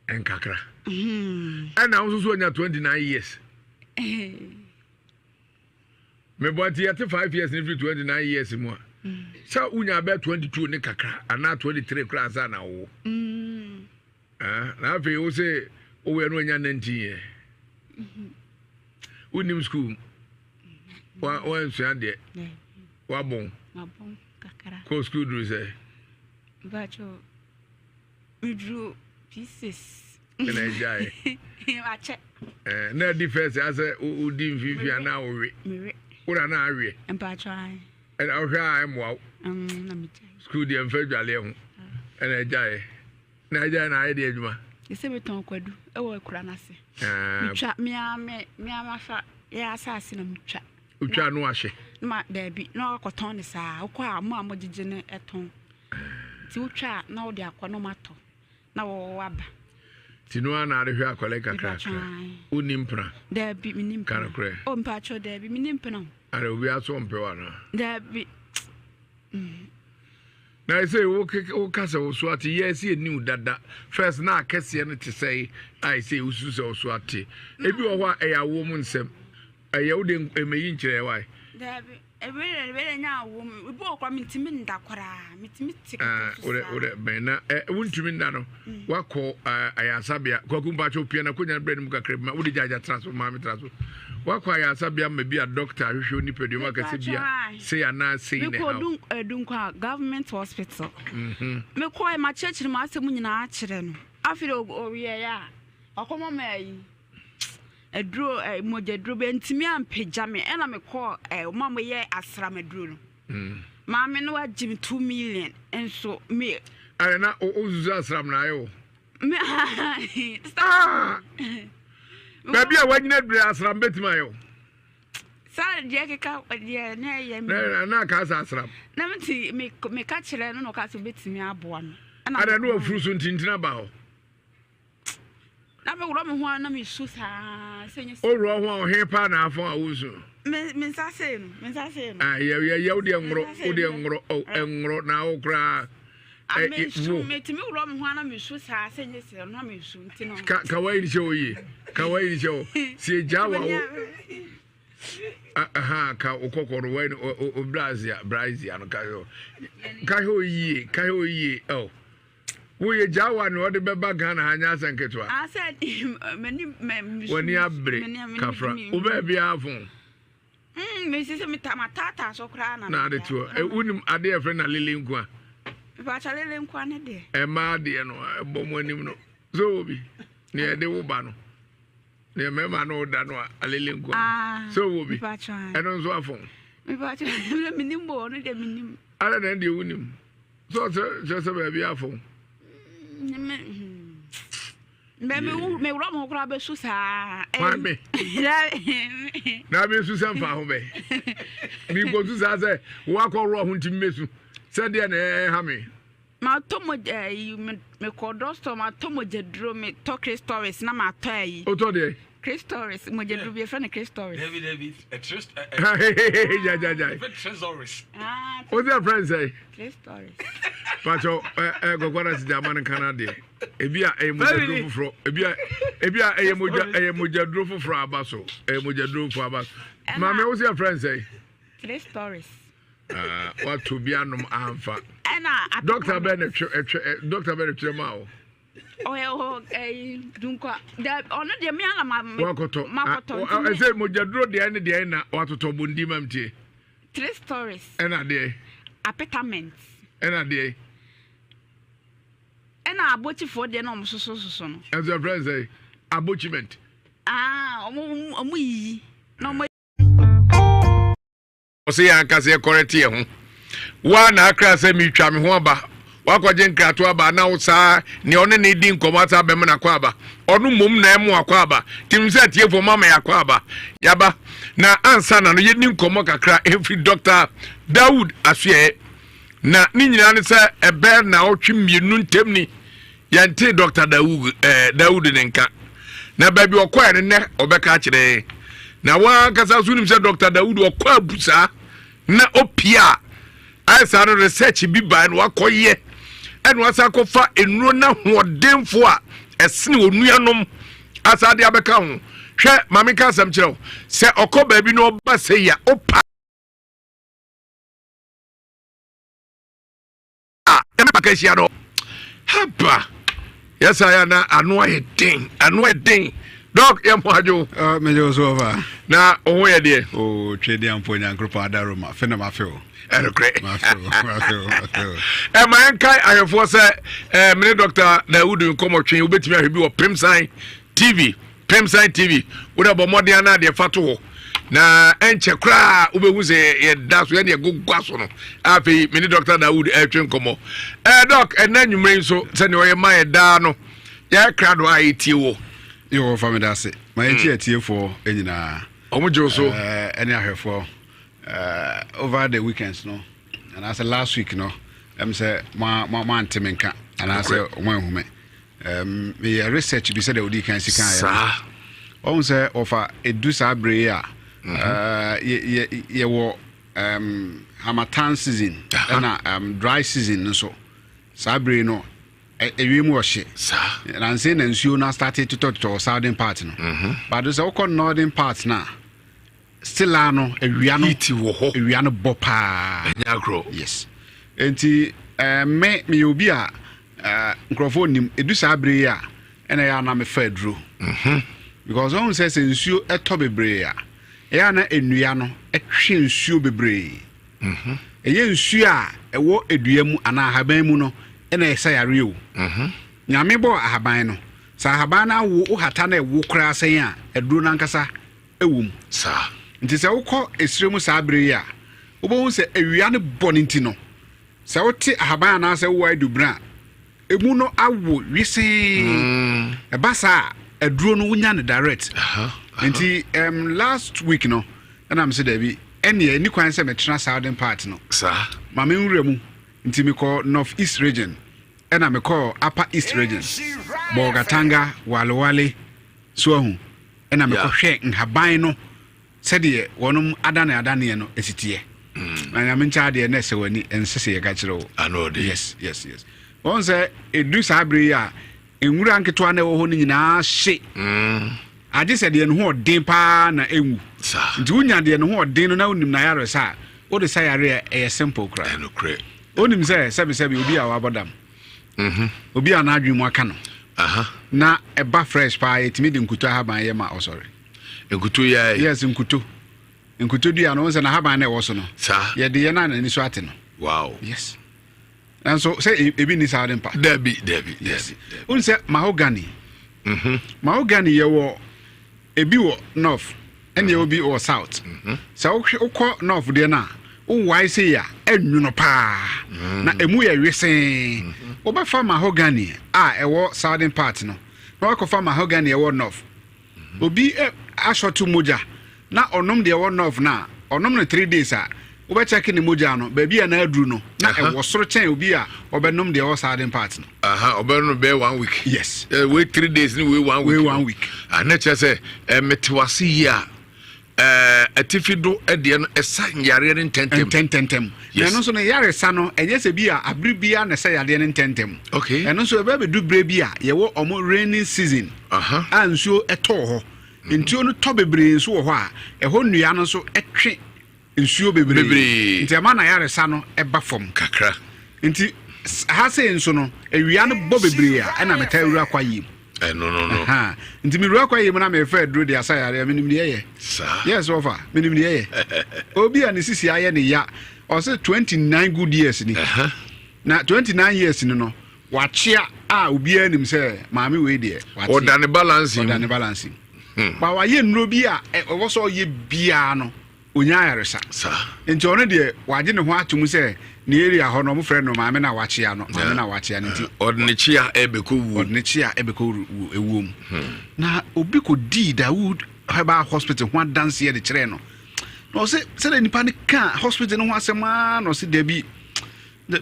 Nkakra. Ɛna wo nso so anya 29 years. Mebɔ nti yɛte 5 years ne firi 29 years mu a. Sɛ wonya bɛ 22 ne kakra anaa 23 koraa ansa na wowo. Ah, na afei wo se wowoɛ no anya 19 yɛ. Wonim school. Wansua deɛ. Wabɔn. Kɔ school duru sɛ. Meduru pieces. Ɛna agyae. Akyɛ. Eh, na adi first asɛ wodi mfimfini anaa wowe. Mewe. Wona na aweɛ. Mpakyɛ ae. Ɛna wohwɛ a ɛmmoa wo. Mm, na megyae. School deɛ mfa adwaleɛ ho. Ɛna agyaeɛ. Na agyae na ayɛ deɛ adwuma. Ɛsɛ metɔn kwadu ɛwɔ akura no ase. Ah. Metwa mea me mea mafa yɛ asase na metwa. Wotwa no ahye. Ma daabi na wakɔtɔn ne saa. Wokɔ a mo a mogyegye no ɛtɔn. Nti wotwa a na wode akɔ na ɔmatɔ na wɔwɔ aba. Nti no ara na ade hwɛ akwadaa kakrakra. Wonni mpena? Daabi, menni mpena. Ka nokorɛ. O mpakyɛw daabi, menni mpena o. Ara obi aso ɔmpɛ wo anaa? Daabi. Na ɛsɛ woka sɛ wo so ate yɛ ɛsɛ ɛni wo dada first na akɛseɛ no te sɛ a ɛsɛ wosusu sɛ wo so ate ebi wɔ hɔ a ɛyɛ awoɔ mu nsɛm ɛyɛ wo de ɛmɛyi nkyerɛ wae. Daabi. Wei deɛ wei deɛ nyɛ awo mu ebi wɔ koraa mentumi nda koraa metumi te kɛtɛ so saa. Wodɛ bɛn na ɛ wontumi nda no mm. wakɔ ayasabea kwaku mpakyɛ opia na konya brɛ no mu kakra bi ma wode gyaagya tra so maame tra so wakɔ ayasabea ma bi a dɔkta ahwehwɛ onipadua mu akɛse bi a sei anaa sei na ɛhaw. Mekɔ Dunkwa government hospital. Mhm. Mekɔɛ makyerɛkyerɛ mu asɛm nyinaa kyerɛ no afei ɔwiɛeɛ a wakɔma ma ayi Aduro ɛ mogyaduro bi antumi ampagya me ɛna mekɔɔ ɛ wɔn a wɔyɛ asram aduro no. Mm. Maame no agye me 2 million nso me. Ayɛ na o susu asram na ayɛ o. Me ah! Baabi a wanyina dure asram bɛtumi ayɛ o. Saa deɛ keka deɛ na ɛyɛ mi. Na na aka sɛ asram. Na me ti me meka kyerɛ no na ɔka sɛ obetumi aboa me. Ada no wafuru so ntintina ba hɔ. Na meworɔ me ho a na mesu saa sɛ nyɛ. Oworɔ ho a ɔhe paa na afɔn a wonsu. Me me nsa sei no me nsa sei no. Ah yɛ yɛ yɛ wodeɛ nworɔ wodeɛ nworɔ oh nworɔ na wo koraa. Ah mesu metumi worɔ me ho a na mesu saa sɛ nyɛ sɛ na mesu nti no. Ka ka wayi ni hyɛ wo yie ka wayi ni hyɛ wo si egya wa wo. Aha ka wo kɔkɔ no wayi ni o o brazia brazia no ka hwɛ ka hwɛ o yie ka hwɛ o yie oh. Woyɛ gyawa na ɔde bɛba Ghana ha nyɛ asɛm ketewa. Ah, sɛ m'ani mɛ. W'ani abere kafra wo baabi afo. Mm, mesi sɛ meta mataataa so koraa na. Na ade toɔ. E, wonim ade a ɛfrɛ na lele nkoa. Mepakyɛ lele nkoa ne deɛ. Ɛmaa adeɛ no ɛbɔ mo anim no. So wɔ bi nea ɛde wo ba no. Nea mmarima no da no a alele nkoa. Ah, so wɔ bi. Ɛno nso afo. Mepakyɛ menim bɔ ɔno deɛ menim. Ada na ɛdeɛ wonim. So ɔsɛ kyerɛ sɛ baabi afo. Mbɛ me wu me wura mo koraa bɛsu saa. Kwan me. Na me nsu sɛ mfa ho bɛ. Me kɔ su saa sɛ wakɔ worɔ ho nti mmesu. Sɛ deɛ na ɛha me. Matɔ mogya ayi mekɔ drugstore matɔ mogya duro metɔ Christoris na matɔ ayi. Wotɔ deɛ? Christoris mogya duro bi yɛfrɛ no Christoris. Dabi dabi ɛtris ɛ. Gyagyagya. Tresoris. O sɛ fɛn sɛ. Christoris. Patsɔ ɛ ɛ kɔkɔ na sisi ama no nka na deɛ ebi a ɛyɛ mogya duro foforɔ ebi a ebi a ɛyɛ mogya ɛyɛ mogya duro foforɔ aba so ɛyɛ mogya duro foforɔ aba so maame o sɛ fɛn sɛ. Christoris. Ah, wato bi anom amfa. Ɛna dɔkta bɛn na ɛtwe ɛtwe dɔkta bɛn na ɛtwerɛ maa wo. Ɔyɛ hɔ ɛyi dunkwa dɛ ɔno deɛ mi ala ma wakɔtɔ makɔtɔ nti mi. Ɛsɛ mogyaduro deɛ ne deɛ na watotɔ bondi mam tie. Three stories. Ɛna deɛ. Apetament. Ɛna deɛ. Ɛna abokyifoɔ deɛ na wɔn soso soso no. Ɛnso ɛfrɛ nsɛ abokyiment. Aa wɔn wɔn yiyi na wɔn. Ɔsɛ yɛn ankasa yɛ kɔrɛte yɛn ho. Woa na akra sɛ meretwa me ho aba. Woakɔgye nkrato aba na wo saa nea ɔne ne di nkɔmmɔ asa abɛma no akɔ aba. Ɔno mmom na ɛmo akɔ aba. Tim sɛ atiefoɔ mama yɛ akɔ aba. Yaba. Na ansa na no yɛni nkɔmmɔ kakra ɛfiri Dr. Dawood Asoɛɛ. Na ne nyinaa ne sɛ ɛbɛyɛ naawɔtwe mmienu ntam ni yɛntee Dr. Dawood, eh, Dawood ne nka. Na baabi ɔkɔɛ no nnɛ ɔbɛka akyerɛ yɛn. Na wankasa nso nim sɛ Dr. Dawood ɔkɔ abu saa na opie a ayɛ saa no research bi bae no wakɔyɛ ɛna wasan akɔfa nnuro no ahoɔdenfo a ɛsene onuanom asa de abɛka ho. Hwɛ maame nka asɛm kyerɛ wo sɛ ɔkɔ baabi na ɔba sɛ yi a opa a ɛmɛ paka ahyia no haba yɛsa yɛ na ano ayɛ den ano ayɛ den dɔk yɛ mo adwo ah, mɛgye wo so ɔfa na wo ho yɛ deɛ o oh, twe deɛ mpo nyankoropɔn adaroma fe na mafe o ɛnokorɛ ɛma yɛnkae ahwɛfoɔ sɛ eh, mene dr dawood nkɔmmɔtwe wobɛtumi ahwɛ bi wɔ pemsan tv Pemsan TV, wo dɛ bɔ mmɔden anaa deɛ fa to hɔ na ɛnkyɛ koraa wobɛhu sɛ yɛda so yɛne ɛgogua so no afei me ne Dr. Dawood ɛretwe nkɔmmɔ ɛɛ dɔk ɛnɛ anwummerɛ yi nso sɛdeɛ ɔyɛ ma yɛ daa no yɛkra do a yɛtie wɔ yɛwɔ fa meda ase ma yɛntie atiefoɔ nyinaa ɔmo gye wo so ɛne ahwɛfoɔ over the weekends no anaasɛ last week no ɛm sɛ moante me nka anaasɛ moanhu me Um, meyɛ research bi sɛdeɛ wodii kan si kaeɛ no. Ɔhu sɛ wɔfa ɛdu saa berɛ yi a mhm. eh, yɛwɔ um, harmattan season ɛna um, dry season nso saa berɛ no ɛwie mu ɔhye nanse na nsuo no astate totɔtotɔ wɔ southern part no mhm. but sɛ wokɔ northern part no a Still ara no awia no Heat wɔ hɔ. Awia no bɔ paa. Ɛnyɛ agorɔ. Yes. Nti eh, me meyɛ obi a eh, nkurɔfoɔ nim edu saa bere yi a ɛna ɛyɛ a na mefa aduro. Mhm. Because ɔhu sɛ sɛ nsuo ɛtɔ bebree a ɛyɛ a na nnua no ɛtwe nsuo bebree. Mhm. Ɛyɛ nsuo a ɛwɔ dua mu anaa ahaban mu no ɛna ɛsa yareɛ o. Mhm. Nyame bɔɔ ahaban no sɛ ahaban no awo wohata na ɛwo koraa sɛn a aduro no ankasa wɔ mu. Saa. Nti sɛ wokɔ esrɛ mu saa bere yi a, wobɛhu sɛ awia no bɔ no nti no, sɛ wote ahaban anaasɛ wowɔ adubena a, emu no awo wesee. Mm. Ɛba saa a, aduro no wonya no direct. Nti um, last week no, ɛna mese daabi, ɛneɛ ɛni kwan sɛ metena southern part no. Saa. Ma me nwura mu. Nti mekɔ North East region, ɛna mekɔɔ Upper East region, Bolgatanga, Walewale, so ahu. Ɛna mekɔhwɛɛ nhaban no sɛdeɛ wɔnom adane adaneɛ no si teɛ. Mm. Na nyame nkyɛ adeɛ na ɛsɛ w'ani ɛnsɛ sɛ yɛka kyerɛ wo. Ano ɔde. Yes, yes, yes. Wɔn sɛ ɛdu saa bere yi a nwura nketewa na ɛwɔ hɔ no nyinaa hye. Mm. Agye sɛ deɛ ne ho ɔden paa na ɛnwu. Nti wonya deɛ ne ho ɔden no na wonim na yaresa a wode sa yare a ɛyɛ simple koraa. Ɛnokorɛ. Wonim sɛ sɛbesɛbe obi a wabɔ dam. Mhm. Obi a n'adwene mu aka no. Na ɛba fresh paa yɛtumi de nkuto ahaban yɛ ma ɔsɔre. Nkuto yɛ. Yes nkuto. Nkuto dua no wɔn sɛ n'ahaban na ɛwɔ so no. Saa. Yɛde yɛ na n'ani so ate no. Wow. Yes. Nanso sɛ e, ebi ni saa de mpa. Dabi dabi. Yes. Wɔn sɛ mahogany. Mhm. Mahogany yɛ wɔ Ebi wɔ north ɛna ɛwɔ bi wɔ south. Mhm. Sɛ wohwɛ wokɔ north deɛ no a wowae sei a ɛnwono paa mm. na emu yɛ wesee. Mhm. Wobɛfa mahogany a ɛwɔ southern part no. na wakɔfa mahogany ɛwɔ north. Obi asɔto mogya na ɔnom deɛ ɛwɔ north no a, ɔnom no 3 days a, wobɛkyɛke ne mogya no, baabi a na aduru no na ɛwɔ soro kyɛn obi a ɔbɛnom deɛ ɛwɔ southern part no. Aha, ɔbɛnom no bɛyɛ one week. Yes. Wei 3 days ne wei one week. Wei one week. Ah, ne kyerɛ sɛ mete wase yie a, atifi do deɛ no ɛsa yareɛ no ntɛntɛm. Ntɛntɛntɛm. Na ɛno nso no yaresa no, ɛnyɛ sɛ bi a abere biara na ɛsɛ yadeɛ no ntɛntɛm. Ɛno nso ɛbɛ bɛdu berɛ bi a yɛwɔ ɔmo rainy season a nsuo ɛtɔ hɔ. Nsuo no tɔ bebree nso wɔ hɔ a, ɛhɔ nnua no nso ɛtwe nsuo bebree. Bebree. Nti ɛma na yaresa no ɛba fam. Kakra. Nti ha sei nso no, awia no bɔ bebree a, ɛna metaa wura kwa yie mu. Ɛno no no. Aha. Nti mewura kwa yie mu na mefa aduro de asa yareɛ, menim deɛ ɛyɛ. Saa. Yes, ɔfa, menim deɛ ɛyɛ. Obi a ne sisi ayɛ ne ya, ɔsɛ 29 good years ni. Na 29 years ni no, wakyea a obiara nim sɛ maame wei deɛ wakyea. Ɔda ne balance mu. Ɔda ne balance mu. Ba wayɛ nnuro bi a ɛwɔ sɛ ɔyɛ biara no, onya ayaresa. Saa. Nti ɔno deɛ wagye ne ho ato mu sɛ ne area hɔ no ɔmo frɛ no maame na wakyea no, maame na wakyea no nti. Ɔde ne kyea ɛbɛkɔ wuo. Ɔde ne kyea ɛbɛkɔ ewuo mu. Na obi kɔ dii Dawood Herbal Hospital ho adanseɛ de kyerɛɛ no. Na ɔsɛ sɛdeɛ nipa no ka hospital no ho asɛm ara na ɔsɛ dabi,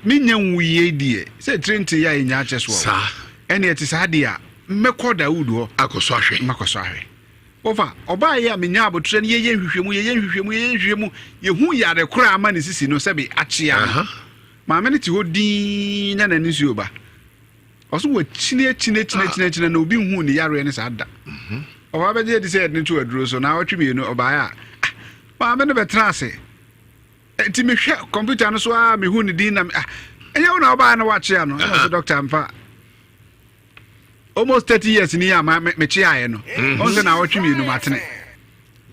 menya nwuyie deɛ sɛ tire nte yɛ a ɛnya akyɛ soɔ. Saa. Ɛne ɛte saa deɛ a mɛkɔ Dawood hɔ. Akɔ so ahwɛ. Makɔ so ahwɛ. Wɔfa ɔbaa yi a menya abotrɛ no, yɛyɛ nhwehwɛmu, yɛyɛ nhwehwɛmu, yɛyɛ nhwehwɛmu, yɛhu yare koraa ama ne sisi no sɛbe akyea no. Maame no te hɔ dinn na n'ani nsuo ba. Ɔso wakyini akyini akyini akyini akyini na obi nhu ne yareɛ no saa da. Ɔbaa bɛgye adi sɛ yɛde no to aduro so na awɔtwe mmienu ɔbaeɛ a, ah, maame no bɛtena ase. Nti mehwɛ kɔmputa no so a mehu ne din na ah, ɛnyɛ wo na ɔbaeɛ na wakyea no. Ɛna ɔsɛ dɔkta mfa almost 30 years ni a mekyeaeɛ no. Ɔn sɛ na awɔtwe mmienu matene.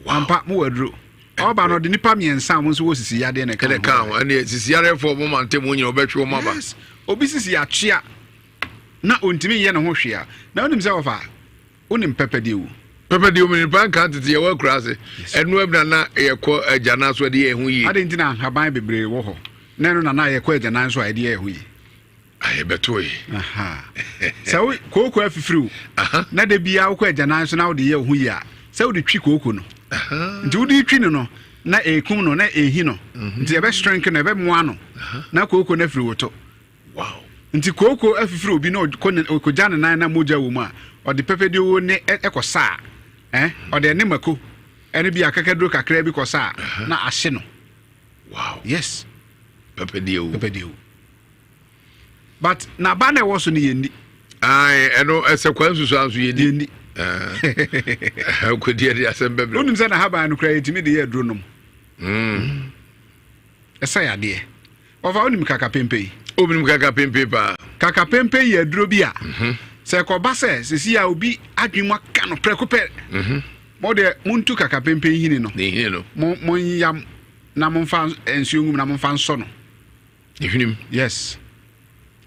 Ampa mowɔ aduro. Ɔba no ɔde nipa mmiɛnsa a wɔn nso wɔ sisi yadeɛ na ɛka ho. Ɛka ho ɛne sisi yarefoɔ mo ma ntɛm nyina ɔbɛtwe wɔn aba. Yes, obi sisi akyea na ontumi nyɛ ne ho hwee a, na wonim sɛ wɔfa wonim pɛpɛ deɛ wu. Pɛpɛ deɛ omi nipa nka tete yɛwɔ akura ase ɛno ɛbina na yɛkɔ agyanan so ɛde yɛ ɛho yie. Adi nti na nhaban bebree wɔ hɔ na ɛno na na yɛkɔ agyanan so a ɛde yɛ ɛho yie. Ayɛbɛto yi. Sɛ wo kooko afifiri wo na da biara wokɔ agyanan so na wode yɛ wo ho yie a, sɛ wode twi kooko no. Nti wode twi no no na ɛkum no na ɛhi no. Nti ɛbɛ shrink no, ɛbɛmoa no na kooko no afiri wo to. Wow. Nti kooko afifiri obi na ɔkɔgya ne nan na mogya wɔ mu a, ɔde pɛpɛdiowo ne ɛkɔ saa. Eh, ɔde ɛne mako ɛne bi akakaduro kakra bi kɔ saa na ahye no. Wow. Yes. Pɛpɛdiowo. Pɛpɛdiowo. But n'aba na ɛwɔ so no yɛnni. Ae, ɛno ɛsɛ kwan susu anso yɛnni. Yɛnni. Kɔdi ɛde asɛm bɛbrɛ. Wonim sɛ n'ahaban no koraa yɛtumi de yɛ aduro nom. Ɛsɛ yadeɛ. Ɔfa wonim kaka pempe yi? Wonim kaka pempe paa. Kaka pempe yɛ aduro bi a sɛ ɛkɔba sɛ sisi a obi adwene mu aka no prɛko pɛ. Mo deɛ montu kaka pempe nhini no. Ne nhini no. Mo monyam na momfa nsuo ngum na momfa nsɔ no. Ne hwenem. Yes.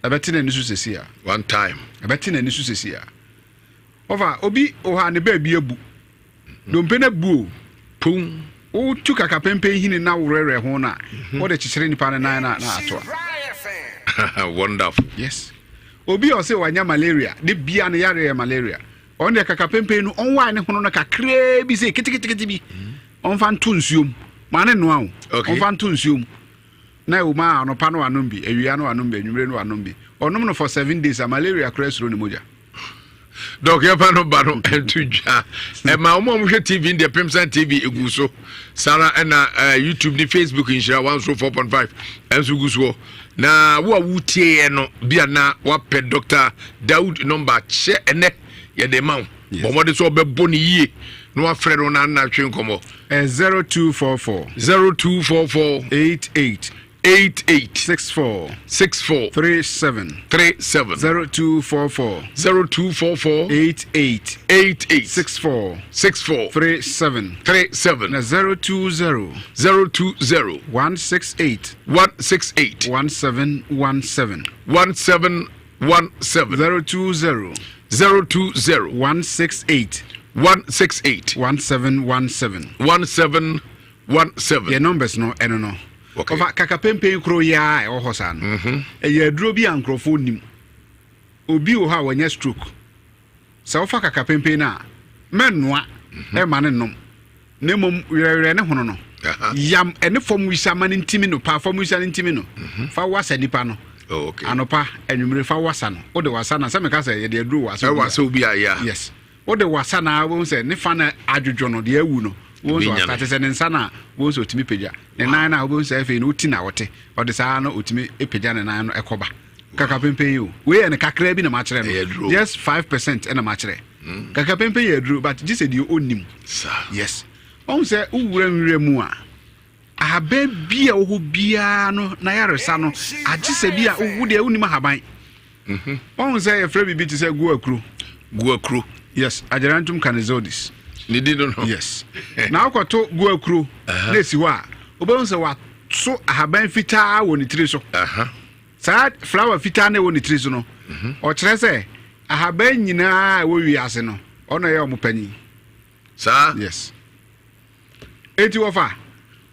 Ɛbɛte n'ani so sɛsi a. One time. Ɛbɛte n'ani so sɛsi a. Ɔfa obi wɔ hɔ a ne baabi abu. Dompe no abu o. Pum. Wotu kaka pempen hini na worɛwerɛ ho no a, wode kyekyere nipa no nan na na ato a. Wonderful. Yes. Obi a ɔsɛ wanya malaria, de bia no yare yɛ malaria. Ɔno deɛ kaka pempen no, ɔnwae ne hono no kakraa bi sɛ ketekete bi. Ɔmfa nto nsuom. Ma ne noa o. Ɔmfa nto nsuom. Na ɛwɔ mu a, anɔpa no wanom bi, awia no wanom bi, anwummere no wanom bi. Ɔnom no for 7 days a, malaria koraa suro ne mogya. Dɔk yɛfa no ba no ɛnto dwa ɛma wɔn a wɔhwɛ TV deɛ Pemsan TV egu so sara ɛna YouTube ne Facebook nhyira 104.5 ɛnso gu soɔ. Na wo a wotie yɛ no bi a na wapɛ Dr. Daud nɔmba kyɛ ɛnɛ yɛde ma wo. Bɔ mmɔden sɛ ɔbɛbɔ ne yie na wafrɛ no na na atwe nkɔmmɔ. 0244. 0244. 88. 88. 64. 64. 37. 37. 0244. 0244. 88. 88. 64. 64. 37. 37. Na 020. 020. 168. 168. 1717. 1717. 020. 020. 168. 168. 1717. 1717. Yɛ numbers no ɛno no. Okay. Ɔfa kaka pempen koro yi a ɛwɔ hɔ saa no. Ɛyɛ aduro bi a nkurɔfoɔ nim. Obi wɔ hɔ a wɔnyɛ stroke. Sɛ wofa kakapempen no a, mɛnnoa mma no nnom, na mmom werɛwerɛ ne hono no. Yam ɛne fam wisa ma no ntimi no pa, fam wisa no ntimi no. Fa wasa nipa no. Oh, okay. Anɔpa, anwummere fa wasa no. Wode wasa na sɛ meka sɛ yɛde aduro wasa. Ɛwasa obi a ya. Yes. Wode wasa na wobɛhu sɛ ne fa no adwodwo no deɛ awu no. Wobɛhu sɛ wasate sɛ ne nsa no a wobɛhu sɛ ɔtumi pagya. Ne nan no a wobɛhu sɛ afei no woti na ɔte. Ɔde saa no ɔtumi pagya ne nan no ɛkɔba. Kaka pempen yi o. Wei yɛ no kakra bi na makyerɛ no. Just 5% ɛna makyerɛ. Kaka pempen yɛ aduro but gye sɛ deɛ ɔnnim. Yes. Ɔhu sɛ wowura nwura mu a ahaban bi a ɛwɔ hɔ biara no na yaresa no agye sɛ bi a wo deɛ wonim ahaban. Ɔhu sɛ yɛfrɛ biribi te sɛ guakuro. Guakuro. Yes, Ageratum canizoides. Ne di no no. Yes. Na wokɔto guakuro na esi hɔ a wobɛhu sɛ waso ahaban fitaa wɔ ne tiri so. Saa flower fitaa no ɛwɔ ne tiri so no, ɔkyerɛ sɛ ahaban nyinaa a ɛwɔ wiase no, ɔno ɛyɛ ɔmo panyin. Saa? Yes. Eti wɔfa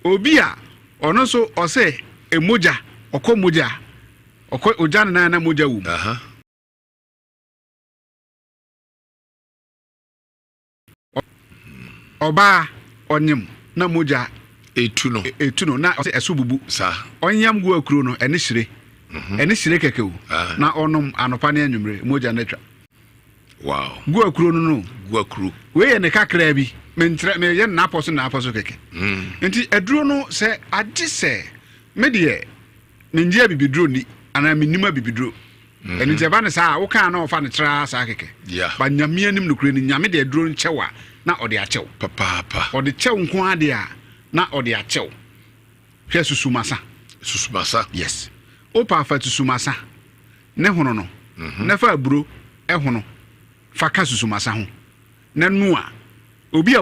obi a ɔno nso ɔsɛ emogya, ɔkɔ mogya, ɔkɔ ogya ne nan na mogya wɔ mu. Ɔbaa ɔnyem na mogya etu no etu no na ɔsɛ ɛso bubu. Saa. Ɔnyam gu akuro no ɛne hyire. Mhm. Ɛne hyire kɛkɛ o. Ah. Na ɔnom anɔpa ne anwummere mogya no atwa. Wow. Gu akuro no no. Gu akuro. Wei yɛ ne kakraa bi. Mentrɛ meyɛ no n'apɔ so n'apɔ so kɛkɛ. Mm. Nti aduro no sɛ agye sɛ me deɛ mengye abibiduro ni anaa mennim abibiduro. Mhm. Ɛno nti ɛba no saa a wokaa na ɔfa no traa saa kɛkɛ. Ba Nyame anim nokorɛ ni Nyame de aduro no kyɛw a na ɔde akyɛw. Papaapa. Ɔde kyɛw nko ara deɛ a na ɔde akyɛw. Hwɛ susumasa. Susumasa. Yes. Wopa fa susumasa ne hono no mhm. na fa aburo ɛhono fa ka susumasa ho na noa. Obi a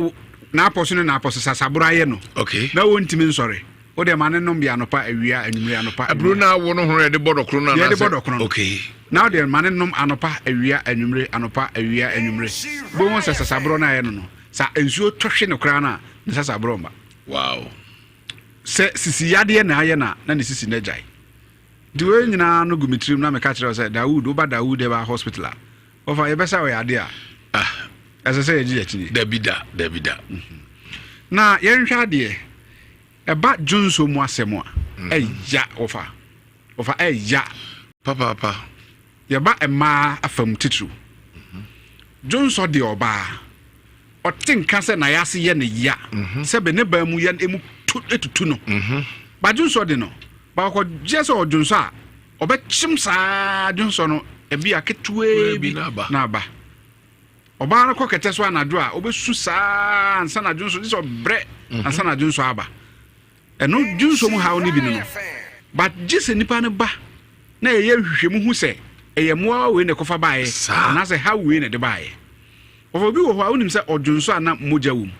n'apɔ so ne n'apɔ so sasaboro ayɛ no. Okay. Na wɔntumi nsɔre. Wo deɛ ma ne nom bi anɔpa, awia, anwummere, anɔpa. Aburo na awo no ho yɛde bɔ dɔkono no anaasɛ. Yɛde bɔ dɔkono no. Okay. Na wo deɛ ma ne nom anɔpa, awia, anwummere, anɔpa, awia, anwummere. Bohu sɛ sasaboro no ayɛ no no. Sa nsuo tɔ hwe no koraa no a, ne sasaboro mma. Wow. Sɛ sisi yadeɛ na ayɛ na na ne sisi no agyae. Nti wei nyinaa no gu me tirim na meka kyerɛ wo sɛ Dawood, woba Dawood Herbal Hospital a, Wɔfa yɛbɛsa wɔ yɛ ade a, ɛsɛ sɛ yɛgye yɛn akyinnye. Dabi da, dabi da. Mhm. Na yɛnhwɛ adeɛ, ɛba dwonso mu asɛm a, mhm. ɛya wɔfa, wɔfa ɛya. Papaapa. Yɛba mmaa afam titiriw. Mhm. Dwonso deɛ ɔbaa, ɔte nka sɛ n'ayase yɛ ne ya, sɛ bɛ ne baa mu yɛ emu tu etutu no. Ba dwonso de no, ba ɔkɔ gye sɛ ɔdwonso a, Ɔbɛkyem saa dwonsɔ no ebia ketewaa bi na aba. Ɔbaa no kɔ kɛtɛ so anadwo a, ɔbɛsu saa ansa na dwonsɔ, gye sɛ ɔbrɛ mhm. ansa na dwonsɔ aba. Ɛno dwonsɔ mu haw no bi no no. But gye sɛ nipa no ba na ɛyɛ nhwehwɛmu hu sɛ ɛyɛ mmoawa wei na ɛkɔfa baeɛ anaasɛ haw wei na ɛde baeɛ. Ɔfɔ bi wɔ hɔ a wonim sɛ ɔdwonsɔ a na mogya wɔ mu.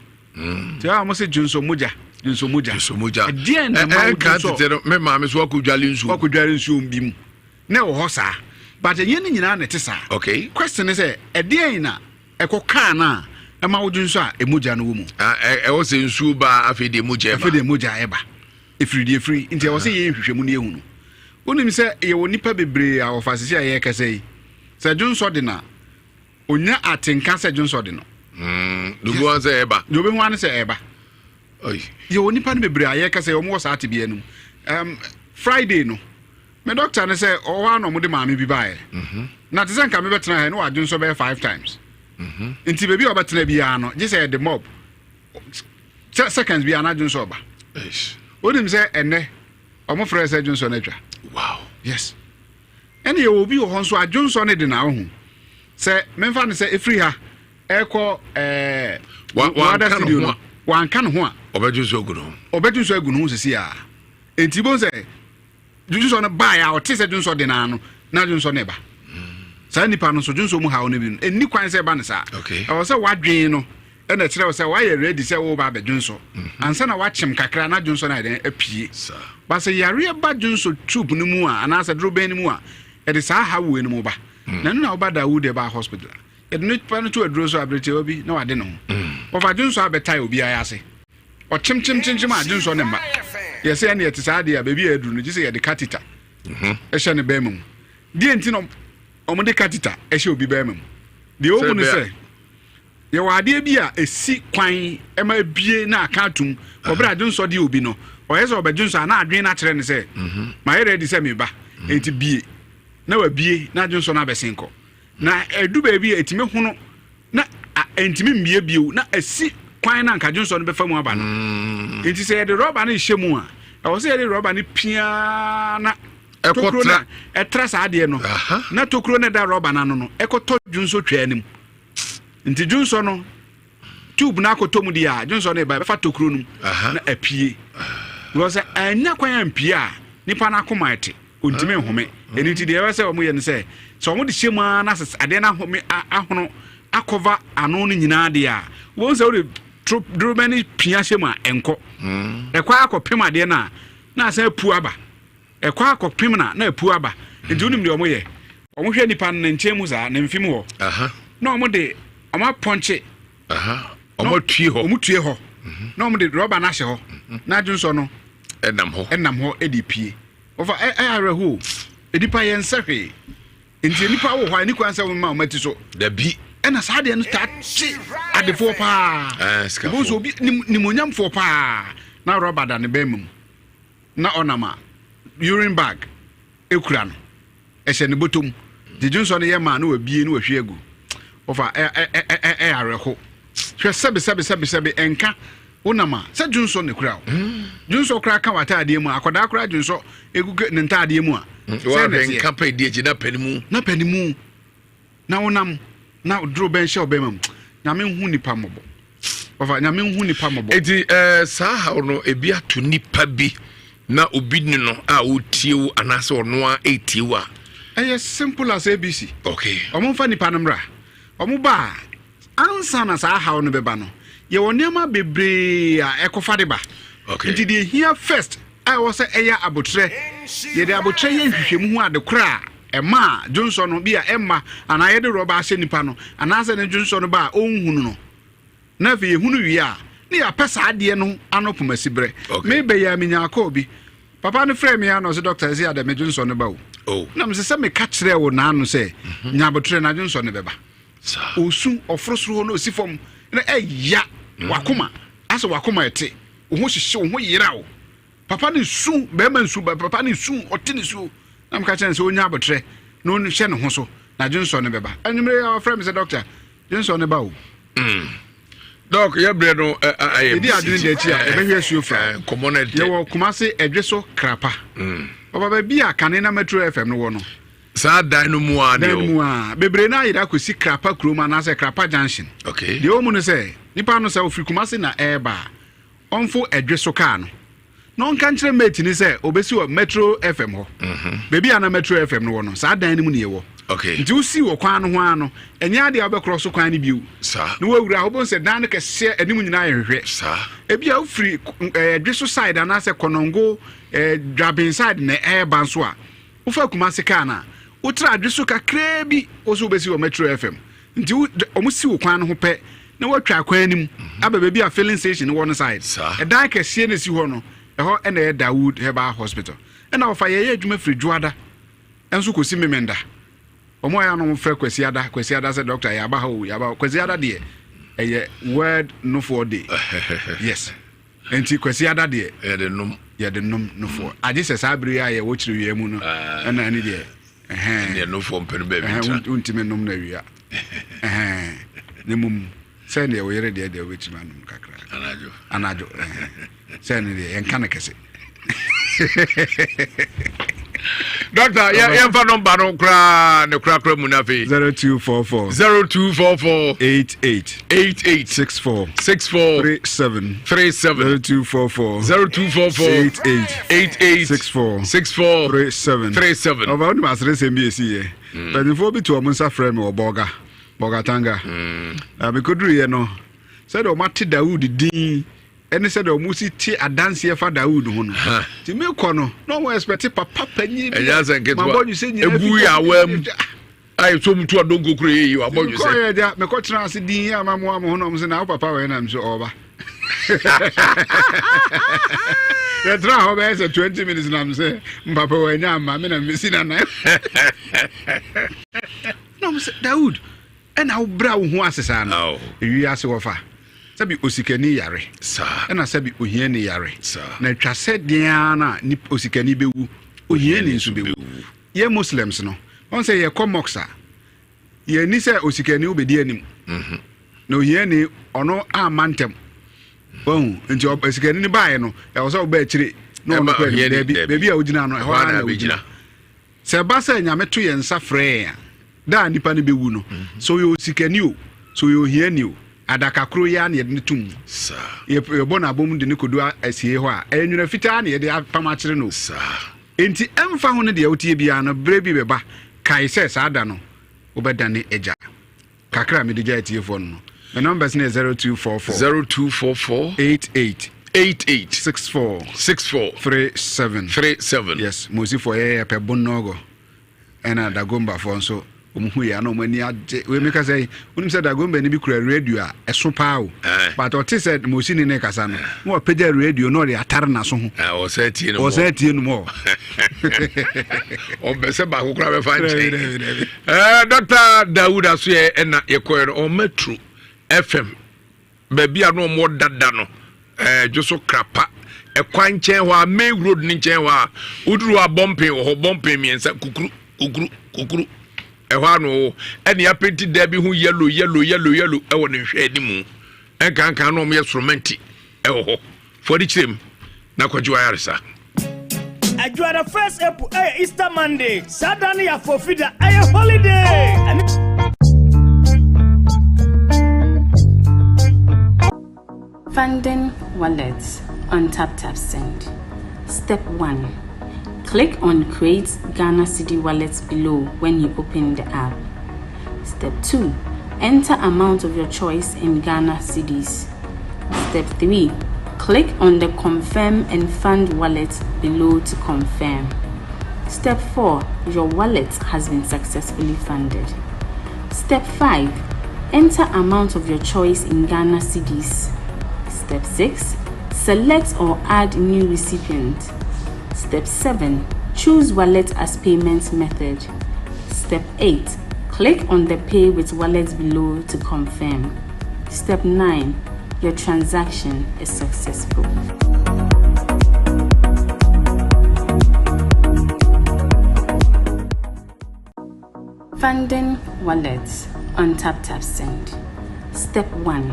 Nti a wɔn se dwonsɔ mogya, dwonsɔ mogya. Dwonsɔ mogya. Ɛdeɛn na ɛma wo dwonsɔ? Ɛnka tete no, me maame so wakɔ dwale nsuo. Wakɔ dwale nsuo bi mu. Na ɛwɔ hɔ saa. But ɛnyɛ ne nyinaa na ɛte saa. Okay. Question ne sɛ, ɛdeɛn na ɛkɔ kaa no a ɛma wo dwonsɔ a emogya no wɔ mu? Ɛwɔ sɛ nsuo ba afei deɛ mogya ɛba. Afei deɛ mogya ɛba. Efiri deɛ efiri. Nti ɛwɔ sɛ yɛyɛ nhwehwɛmu na yɛhu no. Wonim sɛ yɛwɔ nipa bebree a wɔfa sisi a yɛrekasa yi, sɛ dwonsɔ de na Onya atenka sɛ dwonsɔ de no. Mm, deɛ obehu sɛ ɛba. Deɛ obehu ano sɛ ɛba. Yɛwɔ nipa no bebree a yɛka sɛ wɔn wɔ saa tebea no mu. Um, Friday no, me doctor no sɛ ɔwɔ ano wɔde maame bi baeɛ. Mhm. Na te sɛ nka mebɛtena ha no wadwonsɔ bɛyɛ five times. Mhm. Nti baabi a ɔbɛtena biara no, gye sɛ yɛde mob. Sɛ seconds biara na dwonsɔ ɔba. Wonim sɛ ɛnɛ wɔn frɛ sɛ dwonsɔ no atwa. Wow. Yes. Ɛna yɛwɔ obi wɔ hɔ nso a dwonsɔ no de na wohu sɛ memfa no sɛ ɛfiri ha ɛkɔ ɛɛ wada studio no wanka ne ho a ɔbɛdwonsɔ agu ne ho ɔbɛdwonsɔ agu ne ho sisi a enti bo sɛ dwonsɔ no baeɛ a ɔte sɛ dwonsɔ de naa no na dwonsɔ no ɛba saa nipa no nso dwonsɔ mu haw no bi no ɛnni kwan sɛ ɛba no saa ɛwɔ sɛ wadwen no ɛna ɛkyerɛ wo sɛ woayɛ ready sɛ woreba abɛdwonsɔ mhm. ansa na woakyem kakra na dwonsɔ no ayɛ dɛn apue ba sɛ yareɛ ba dwonsɔ tube no mu a anaasɛ dorobɛn no mu a ɛde saa haw wei no mu ba mm. na ɛno na woba Dawood ɛba hospital a yɛde nipa no to aduro so aberetewa bi na wade ne ho mm. wɔfa dwonsɔ abɛtae obiara ase ɔkyemkyemkyemkyem a dwonsɔ ne mma yɛsɛ ɛne ɛte saa deɛ a baabi a aduru no gye sɛ yɛde katita mhm. ɛhyɛ ne bɛrima mu deɛ nti na wɔde katita ɛhyɛ obi bɛrima mu. Deɛ ɛwɔ mu ne sɛ, yɛwɔ adeɛ bi a ɛsi kwan ma abie na aka atum wɔ berɛ a dwonsɔ deɛ obi no, ɔyɛ sɛ ɔbɛdwonsɔ a na adwene no akyerɛ no sɛ, mhm. mayɛ ready sɛ meba, mhm. enti bie na wabie na dwonsɔ no abɛsen kɔ. Na ɛdu baabi a ɛtumi hono na ɛntumi mmie bio na asi kwan na anka dwonsɔ no bɛfa mu aba no. Mm. Nti sɛ yɛde rɔba no hyɛ mu a, ɛwɔ sɛ yɛde rɔba no piaa na tokuro no ɛtra saa adeɛ no na tokuro no ɛda rɔba no ano no ɛkɔtɔ dwonsɔ twaa no mu. Nti dwonsɔ no tube no akɔtɔ mu deɛ a dwonsɔ no ɛba ɛbɛfa tokuro no mu na apue. Because anya kwan ampue a nipa no akoma ɛte. Ɔntumi nhome. Ɛno nti deɛ ɛwɔ sɛ wɔyɛ no sɛ, sɛ wɔde hyɛ mu ara na sɛ adeɛ no ahome ahono akɔva ano no nyinaa deɛ a, wobɛhu sɛ wode tro dorobɛn no pia hyɛ mu a ɛnkɔ. Mm. Ɛkɔ akɔpem adeɛ no a na asan apu aba. Ɛkɔ akɔpem na na apu aba. Nti wonim deɛ wɔyɛ? Wɔhwɛ nipa no ne nkyɛn mu saa, ne mfe mu hɔ. Na wɔde wɔn apɔnkye. Wɔn atue hɔ. Wɔn tue hɔ. Mhm. Na wɔde rɔba no ahyɛ hɔ. Mhm. Na adwonsɔ no ɛnam hɔ. Ɛnam hɔ de pie. Wɔfa ɛ ɛyɛ awerɛhoɔ o. Nnipa yɛn nsɛ hwee. Nti nnipa wɔ hɔ a ɛni kwan sɛ wɔma wɔn ati so. Dabi. Ɛna saa deɛ no taa kye adefoɔ paa. Ɛɛ sikafoɔ. Ebi nso obi nim nimonyamfoɔ paa na rɔba da ne bɛrima mu na ɔnam a urine bag ekura no. Ɛhyɛ ne bɔtɔ mu. Nti dwonsɔ no yɛ ma na wabie na wahwie agu. Wɔfa ɛ ɛ ɛ ɛ ɛyɛ awerɛho. Hwɛ sɛbe sɛbe sɛbe sɛbe ɛnka wonam a sɛ dwonsɔ na ekura wo. Mm. Dwonsɔ koraa ka w'ataadeɛ mu a akwadaa koraa dwonsɔ egu ne ntaadeɛ mu a. Mm, sɛ na ɛteɛ. Nka pɛ di akyi na pɛ ne mu. Na pɛ ne mu. Na wonam na duro bɛn hyɛ ɔbɛn mu. Nyame nhu nipa mmɔbɔ. Ɔfa nyame nhu nipa mmɔbɔ. Eti ɛɛ eh, saa haw no ebi ato nipa bi na obi ni no a ɔretie wo anaasɛ ɔno a ɛretie wo a. Ɛyɛ simple as ABC. Okay. Wɔn nfa nipa no mmra. Wɔn ba a ansa na saa haw no bɛba no yɛwɔ nneɛma bebree a ɛkɔfa de ba. Okay. Nti deɛ ehia first a ɛwɔ sɛ ɛyɛ abotrɛ yɛde abotrɛ yɛ nhwehwɛmu ho ade korɔ a ɛma a dwonsɔ no bi a ɛmma anaa yɛde rɔba ahyɛ nipa no anaasɛ ne dwonsɔ no ba a ɔnhunu no na afei yɛhunu wie a ne yɛapɛ saa adeɛ no ano pomasiberɛ. Okay. Mebɛ yi a menyaa call bi. Papa no frɛɛ me a na ɔse doctor ɛsɛ adɛ me dwonsɔ no ba o. Oh. Na mesɛ sɛ meka kyerɛɛ wo naano sɛ mhm. nya abotrɛ na dwonsɔ no bɛba. Ɔsu ɔforo soro hɔ na ɔsi fam na ɛya mm. wakoma asɛ wakoma ɛte wo ho hyehye wo ho yera wo. Papa no su bɛrima nsu papa no su ɔte ne suo na meka kyerɛ no sɛ ɔnya abotrɛ na ɔnhyɛ ne ho so na dwonsɔ no bɛba. Anwummere yi ɔfrɛ me sɛ doctor dwonsɔ no ba o. Mm. Dɔk, yɛ berɛ no ayɛ Yɛdi adwene da akyi a yɛbɛhwɛ asuo fra. Nkɔmmɔ no ɛdɛ. Yɛwɔ Kumase Ɛdwe so Krapa. Mm. Ɔba baabi a kane na Metro FM no wɔ no. Saa dan no mu a Dan no mu a. Bebree no ayera akɔsi Krapa kurom anaasɛ Krapa Junction. Okay. Deɛ ɛwɔ mu no sɛ, nipa no sɛ ɔfiri Kumase na ɛreba a, ɔmfo Ɛdwe so kaa no na ɔnka nkyerɛ mate no sɛ ɔbɛsi wɔ Metro FM hɔ. Mhm. Baabi a na Metro FM no wɔ no, saa dan no mu na yɛwɔ. Okay. Nti wosi wɔ kwan no ho ara no, ɛnyɛ adeɛ a wobɛkorɔ so kwan no bio. Saa. Na woawura hɔ, wobɛhu sɛ dan no kɛseɛ anim nyinaa yɛ hwehwɛ. Saa. Ebi a wofiri eh, Ɛdwe so side anaasɛ Kɔnɔngo eh, Dwaben side na ɛreba nso a, Wofa Kumasi kaa no a, wotra adwe so kakraa bi, wo so wobɛsi wɔ Metro FM. Nti wo, wɔn si wo kwan no ho pɛ na woatwa kwan no mu aba baabi a filling station no wɔ no side. Ɛdan kɛseɛ na ɛsi hɔ no, ɛhɔ na ɛyɛ Dawood Herbal Hospital. Ɛna wɔfa yɛyɛ adwuma firi Dwoada nso kɔsi Memenda. Wɔn a ɛyɛ a na wɔfrɛ Kwasiada, Kwasiada sɛ doctor yɛaba ha o, yɛaba ha. Kwasiada deɛ ɛyɛ World Nofoɔ Day. Yes. Nti Kwasiada deɛ. Yɛde nom. Yɛde nom nofoɔ. Agye sɛ saa bere yi a yɛwɔ kyerɛwia mu no ɛna ɛne deɛ. Ɛneɛ nofoɔ mpɛ no baabi ntra. Wontumi nom no awia. Na mmom sɛ deɛ wo yere deɛ deɛ wobɛtumi anom kakra. Anadwo. Anadwo. Sɛ ne deɛ yɛnka no kɛse. Doctor, yɛmfa nɔmba no koraa ne korakora mu no afei. 0244 0244 88 88 64 64 37 37 0244 0244 88 88 64 64 37 37. Ɔba wonim aseresɛm bi ɛsi yɛ. Mpanimfoɔ bi to wɔn nsa frɛ me wɔ Bɔga, Bɔgatanga. Na mekɔduruiɛ no, sɛdeɛ wɔate Dawood din ɛne sɛdeɛ wɔn si te adanseɛ fa Dawood ho no. Nti mekɔ no, na wɔn expect papa panyin bi. Ɛnyɛ asɛ nketewa. Mabɔ dwesɛ nyinaa Egu yɛ awaa mu. Ayɛ so mu tu adonko kuro yɛ yi wabɔ dwesɛ. Mekɔ yɛ gya, mekɔ tena ase din yɛ ama mo mo ho na wɔn sɛ na wo papa wɔ yɛ na nso ɔba. Yɛtena hɔ bɛyɛ sɛ 20 minutes nam sɛ mpapa wɔ anya ama me na mesi na nan. Na wɔn sɛ Dawood. Ɛna wobrɛ wo ho ase saa no. Ewiase wɔfa. Sɛbi osikani yare. Ɛna sɛbi ohiani yare. Na atwa sɛ deɛn ara no a osikani bɛwu, ohiani nso bɛwu. Yɛ Muslims no, wɔn sɛ yɛkɔ mosque a, yɛnni sɛ osikani wobɛdi anim. Mhm. Na ohiani ɔno amma ntɛm. Wahu? Nti osikani no baeɛ no, ɛwɔ sɛ wobɛ akyire na ɔno kɔ anim. Daabi, baabi a wogyina no, ɛhɔ ara na wogyina. Sɛ ɛba sɛ Nyame to yɛn nsa frɛ yɛn a, da a nipa no bɛwu no, sɛ ɔyɛ osikani o, sɛ ɔyɛ ohiani o, adaka koro yi ara na yɛde no to mu. Yɛbɔ no abom de no kɔdu asiei hɔ a, ɛyɛ nwera fitaa na yɛde apam akyere no o. Enti ɛmfa ho ne deɛ woteɛ biara no, berɛ bi bɛba, kae sɛ saa da no, wobɛdane agya. Kakra a mede gya atiefoɔ no no, me numbers no yɛ 0244. 0244. 88. 88. 64. 64. 37. 37. Yes, Mosifoɔ yɛyɛ yɛpɛ Bonnɔgɔ ɛna Dagombafoɔ nso wɔn hu yɛ ana wɔn ani agye. Wei meka sɛ wonim sɛ Dagomba ni bi kura radio a ɛso paa o. But ɔte sɛ Mosini ne kasa no na wapagya radio na ɔde atare n'aso ho. Ɔsɛ tie no mɔ. Ɔsɛ tie no mɔ. Ɔmpɛ sɛ baako koraa bɛfa nkyɛn. Eh, Dr. Dawud Asoɛ ɛna yɛkɔɛ no ɔma tru FM baabi a na ɔmo dada no eh, dwo so krapa ɛkwan nkyɛn hɔ a main road ne nkyɛn hɔ a woduru hɔ a bɔmpen wɔ hɔ bɔmpen mmiɛnsa kukuru kukuru kukuru ɛhɔ ano wɔ ɛne apenti dan bi ho yellow yellow yellow yellow ɛwɔ ne nhwɛ anim ɛnkankan na ɔmo yɛ soromɛnti ɛwɔ hɔ. Fo ani kyerɛ mu na kɔgye w'ayaresa. Adwoada first April ɛyɛ Easter Monday. Saa da no yɛ afɔfi da, ɛyɛ holiday. Funding wallets on TapTapSend. Step 1. Click on Create Ghana Cedi Wallet below when you open the app. Step 2. Enter amount of your choice in Ghana cedis. Step 3. Click on the Confirm and Fund Wallet below to confirm. Step 4. Your wallet has been successfully funded. Step 5. Enter amount of your choice in Ghana cedis. Step 6. Select or add new recipient. Step 7. Choose wallet as payment method. Step 8. Click on the Pay with Wallet below to confirm. Step 9. Your transaction is successful. Funding wallets on TapTapSend. Step 1.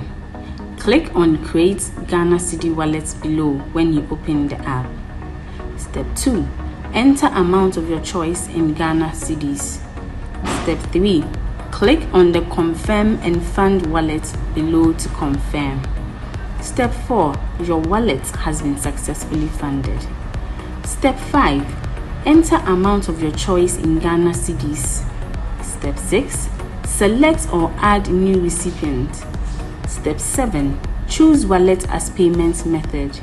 Click on Create Ghana Cedi Wallet below when you open the app. Step 2. Enter amount of your choice in Ghana cedis. Step 3. Click on the Confirm and Fund Wallet below to confirm. Step 4. Your wallet has been successfully funded. Step 5. Enter amount of your choice in Ghana cedis. Step 6. Select or add new recipient. Step 7. Choose wallet as payment method.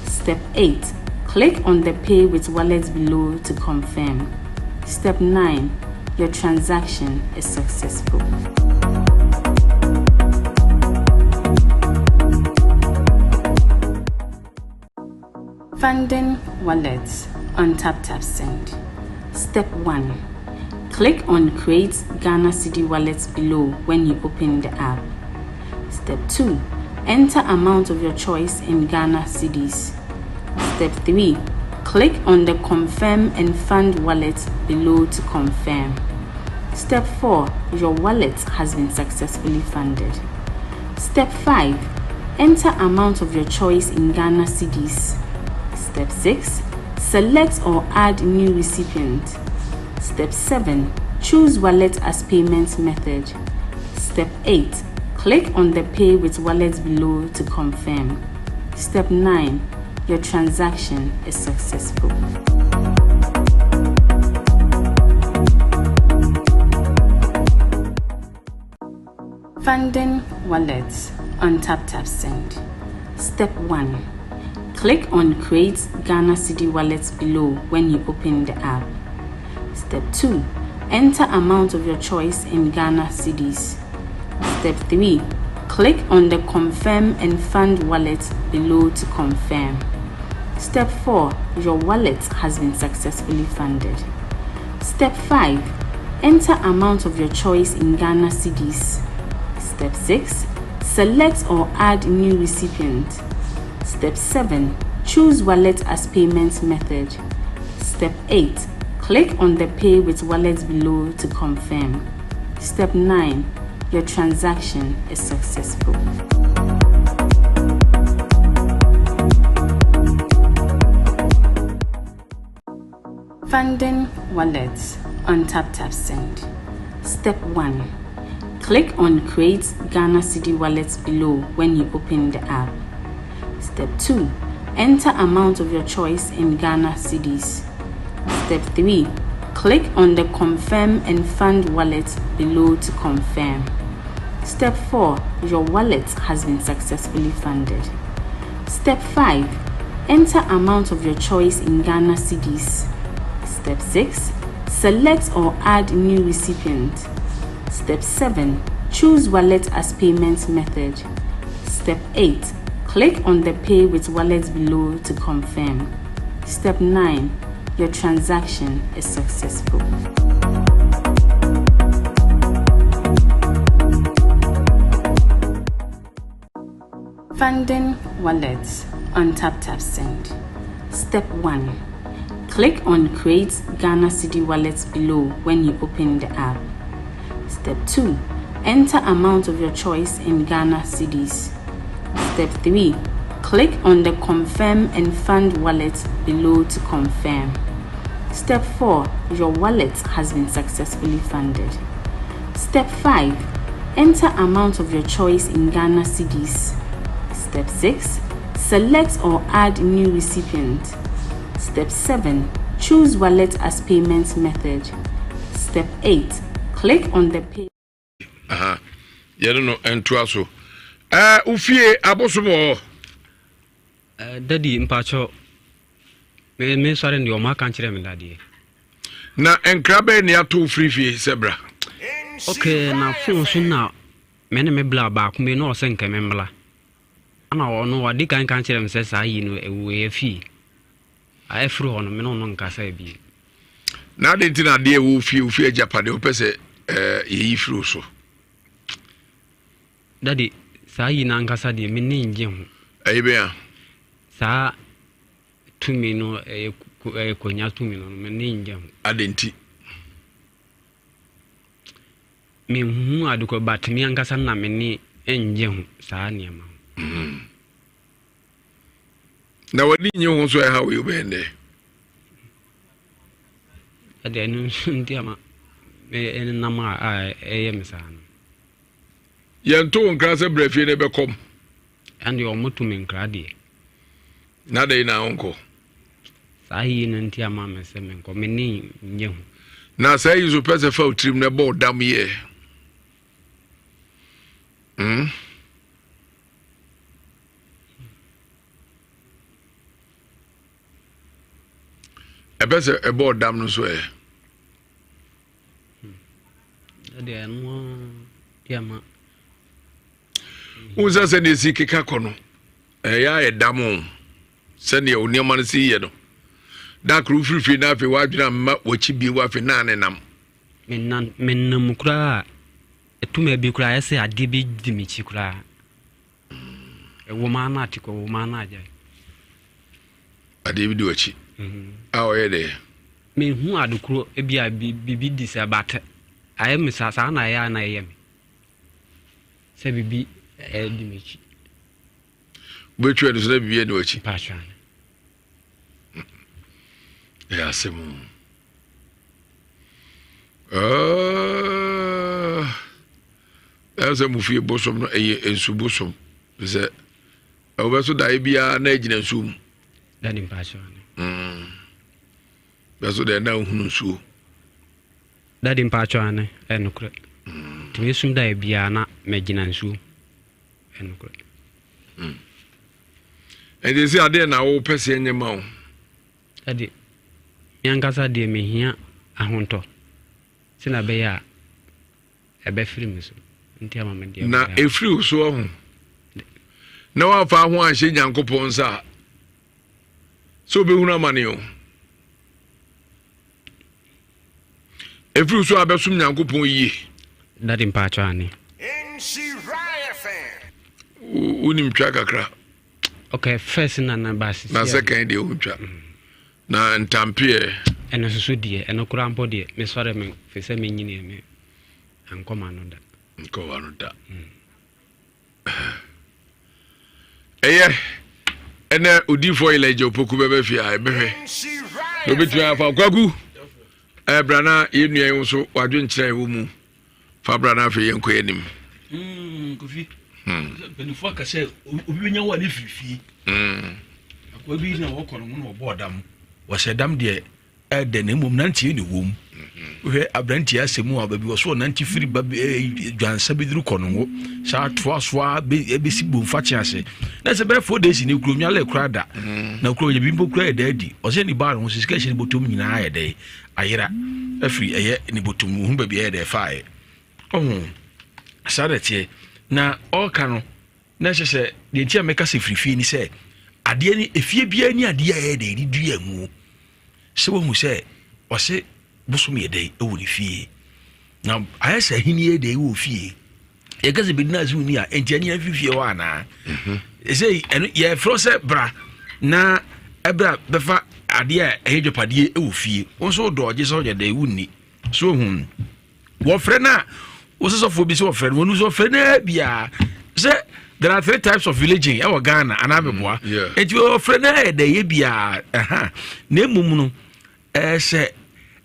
Step 8. Click on the Pay with Wallet below to confirm. Step 9. Your transaction is successful. Funding wallets on TapTapSend. Step 1. Click on Create Ghana Cedi Wallet below when you open the app. Step 2. Enter amount of your choice in Ghana cedis. Step 3. Click on the Confirm and Fund Wallet below to confirm. Step 4. Your wallet has been successfully funded. Step 5. Enter amount of your choice in Ghana cedis. Step 6. Select or add new recipient. Step 7. Choose wallet as payment method. Step 8. Click on the Pay with Wallet below to confirm. Step 9. Your transaction is successful. Funding wallets on TapTapSend. Step 1. Click on Create Ghana Cedi Wallet below when you open the app. Step 2. Enter amount of your choice in Ghana cedis. Step 3. Click on the Confirm and Fund Wallet below to confirm. Step 4. Your wallet has been successfully funded. Step 5. Enter amount of your choice in Ghana cedis. Step 6. Select or add new recipient. Step 7. Choose wallet as payment method. Step 8. Click on the Pay with Wallet below to confirm. Step 9. Your transaction is successful. Funding Wallets on TapTap Send. Step 1. Click on Create Ghana Cedi Wallet below when you open the app. Step 2. Enter amount of your choice in Ghana cedis. Step 3. Click on the Confirm and Fund Wallet below to confirm. Step 4. Your wallet has been successfully funded. Step 5. Enter amount of your choice in Ghana cedis. Step 6. Select or add new recipient. Step 7. Choose wallet as payment method. Step 8. Click on the Pay with Wallet below to confirm. Step 9. Your transaction is successful. Funding Wallets on TapTap Send. Step 1. Click on Create Ghana Cedi Wallet below when you open the app. Step 2. Enter amount of your choice in Ghana cedis. Step 3. Click on the Confirm and Fund Wallet below to confirm. Step 4. Your wallet has been successfully funded. Step 5. Enter amount of your choice in Ghana cedis. Step 6. Select or add new recipient. Step 7. Choose wallet as payment method. Step 8. Click on the pay. Aha. Yɛne no ntoa so. Ɛɛ wofie abosom wɔ hɔ? Eh, daddy mpakyɛ me me sɔre deɛ ɔmo aka nkyerɛ me dadeɛ. Na nkra bɛyɛ ne ato firi fie sɛ bra. Okay, na phone so na me ne me bla baako bi na ɔsɛ nkɛ me mmla. Ana ɔno wadi kan ka kyerɛ me sɛ saa yi no ɛwɔ yɛ fie. Ɛfiri hɔ no me ne ɔno nkasa bi. Na adi nti na adeɛ ɛwɔ fie ofie agyapadeɛ wopɛ sɛ ɛɛ yɛyi firi wo so. Daddy, saa yi no ankasa deɛ m'ani nnye ho. Ɛyi bɛn a? Saa tumi no, ɛyɛ ɛyɛ konya tumi no, m'ani nnye ho. Adɛn nti? Menhu adekɔ but me ankasa na m'ani nnye ho saa nneɛma ho. Mm. Na w'ani nnye ho nso ɛha wei wobɛyɛ ndɛ? Ɛdeɛ ɛno nso nti ama ɛnenam a ɛyɛ me saa no. Yɛnto wo nkra sɛ bra fie na ɛbɛkɔm. Ɛnde ɔmo to me nkra deɛ. Na adɛn na wonkɔ? Saa yi no nti ama me sɛ menkɔ, me ne nyɛ hu. Na saa yi nso pɛ sɛ fa wo tirim na ɛbɔ wo dam yɛ. Hmm? Ɛpɛ sɛ ɛbɔ wo dam no nso ɛ. Wohu sɛ sɛdeɛ ɛsi keka kɔ no ɛyɛ ayɛ dam o sɛdeɛ wo nneɛma no si yɛ no da koro wofirifiri no afei woadwene amma wakyi bio afei naa ne nam menam koraa ɛtuma bi koraa ɛsɛ adeɛ bi di m'akyi koraa ɛwɔ mu ana ate kɔ ɛwɔ mu ana agyae adeɛ bi di w'akyi mhm. a ɔyɛ dɛ Menhu ade koro ebia biribi di sɛ but ayɛ me saa saa na ɛyɛ a na ɛyɛ me sɛ biribi ɛdi m'akyi. Wobɛtwa no so na biribi adi w'akyi. Mpakyɛ. Ɛyɛ asɛm o. Ɛyɛ sɛ mo fie bosom no ɛyɛ nsu bosom sɛ wobɛso daeɛ biara na agyina nsuo mu. Dade mpakyɛ. Mm. Bɛso dɛ na wohunu nsuo. Daddy mpakyɛw ane ɛyɛ nokorɛ nti mesum daeɛ biara na magyina nsuo ɛyɛ nokorɛ. Mm. Ɛnti sɛ adeɛ na wopɛ sɛ ɛnyɛ ma wo. Daddy me ankasa deɛ mehia ahontɔ sɛnea ɛbɛyɛ a ɛbɛfiri me so nti ama me deɛ. Na ɛfiri wo so ɔho na woamfa ho anhyɛ Nyankopɔn nsa a sɛ wobɛhunu amane o. Ɛfiri so a bɛsom Nyankopɔn yie. Daddy mpakyɛw ane. Wonim twa kakra? Okay, first na na ba sisi. Na sɛ kan deɛ wontwa. Na ntampeɛ. Ɛno nso so deɛ, ɛno koraa mpo deɛ, mesɔre me fi sɛ menyiniɛ me ankɔ ma no da. Nkɔ wa no da. Ɛyɛ ɛnɛ odiifoɔ Elijah Opoku bɛbɛ fie a ɛbɛhwɛ na obɛtumi afa kwaku ɛbra na yɛn nua yi nso wadwenkyerɛ ɛwɔ mu fa bra na afei yɛnkɔ yɛn anim. Kofi mpanimfoɔ aka sɛ obi bɛnya wo a ne firi fie akoa bi na wɔkɔ no ho na wɔbɔ ɔdam wɔhyɛ dam deɛ ɛdɛ na mmom nanteɛ ne wom wohwɛ aberanteɛ asɛm a baabi wɔ so ɔnante firi ba dwansa bɛduru kɔ no ho saa toa so a bɛsi bomfa kye ase na sɛ bɛyɛ four days ne kuro nwale kora da mm. na kuro yɛ bi mpo kura yɛ da adi ɔsɛ ne baa ne ho sɛ sika hyɛ ne bɔtɔm nyinaa yɛ dɛ ayera afiri ɛyɛ ne bɔtɔm ho baabi ɛyɛ dɛ faeɛ ɔho saa na ɛteɛ na ɔreka no na ɛhyɛ sɛ deɛ nti a mɛka sɛ firi fie ni sɛ adeɛ ne efie biara ni adeɛ a ɛyɛ dɛ ɛde dua mu sɛ wahu sɛ ɔse bosom yɛ dɛ ɛwɔ ne fie na ayɛ sɛ ahenni yɛ dɛ ɛwɔ fie yɛka sɛ bɛdina ase woni a ɛnti ɛnyɛ afi fie hɔ anaa mhm. ɛsɛ ɛno yɛfrɛ sɛ bra na ɛberɛ a bɛfa adeɛ a ɛyɛ dwapadeɛ ɛwɔ fie wo nso wodɔ ɔgye sɛ ɔnyɛ dɛ wonni so ohun wɔfrɛ no a wosɛ sɔfoɔ bi sɛ wɔfrɛ no wɔnu sɛ wɔfrɛ no biaa sɛ there are three types of religion ɛwɔ Ghana anaa mm, meboa nti wɔfrɛ no ɛyɛ dɛ yɛ biaa ɛha na mmom no ɛɛ sɛ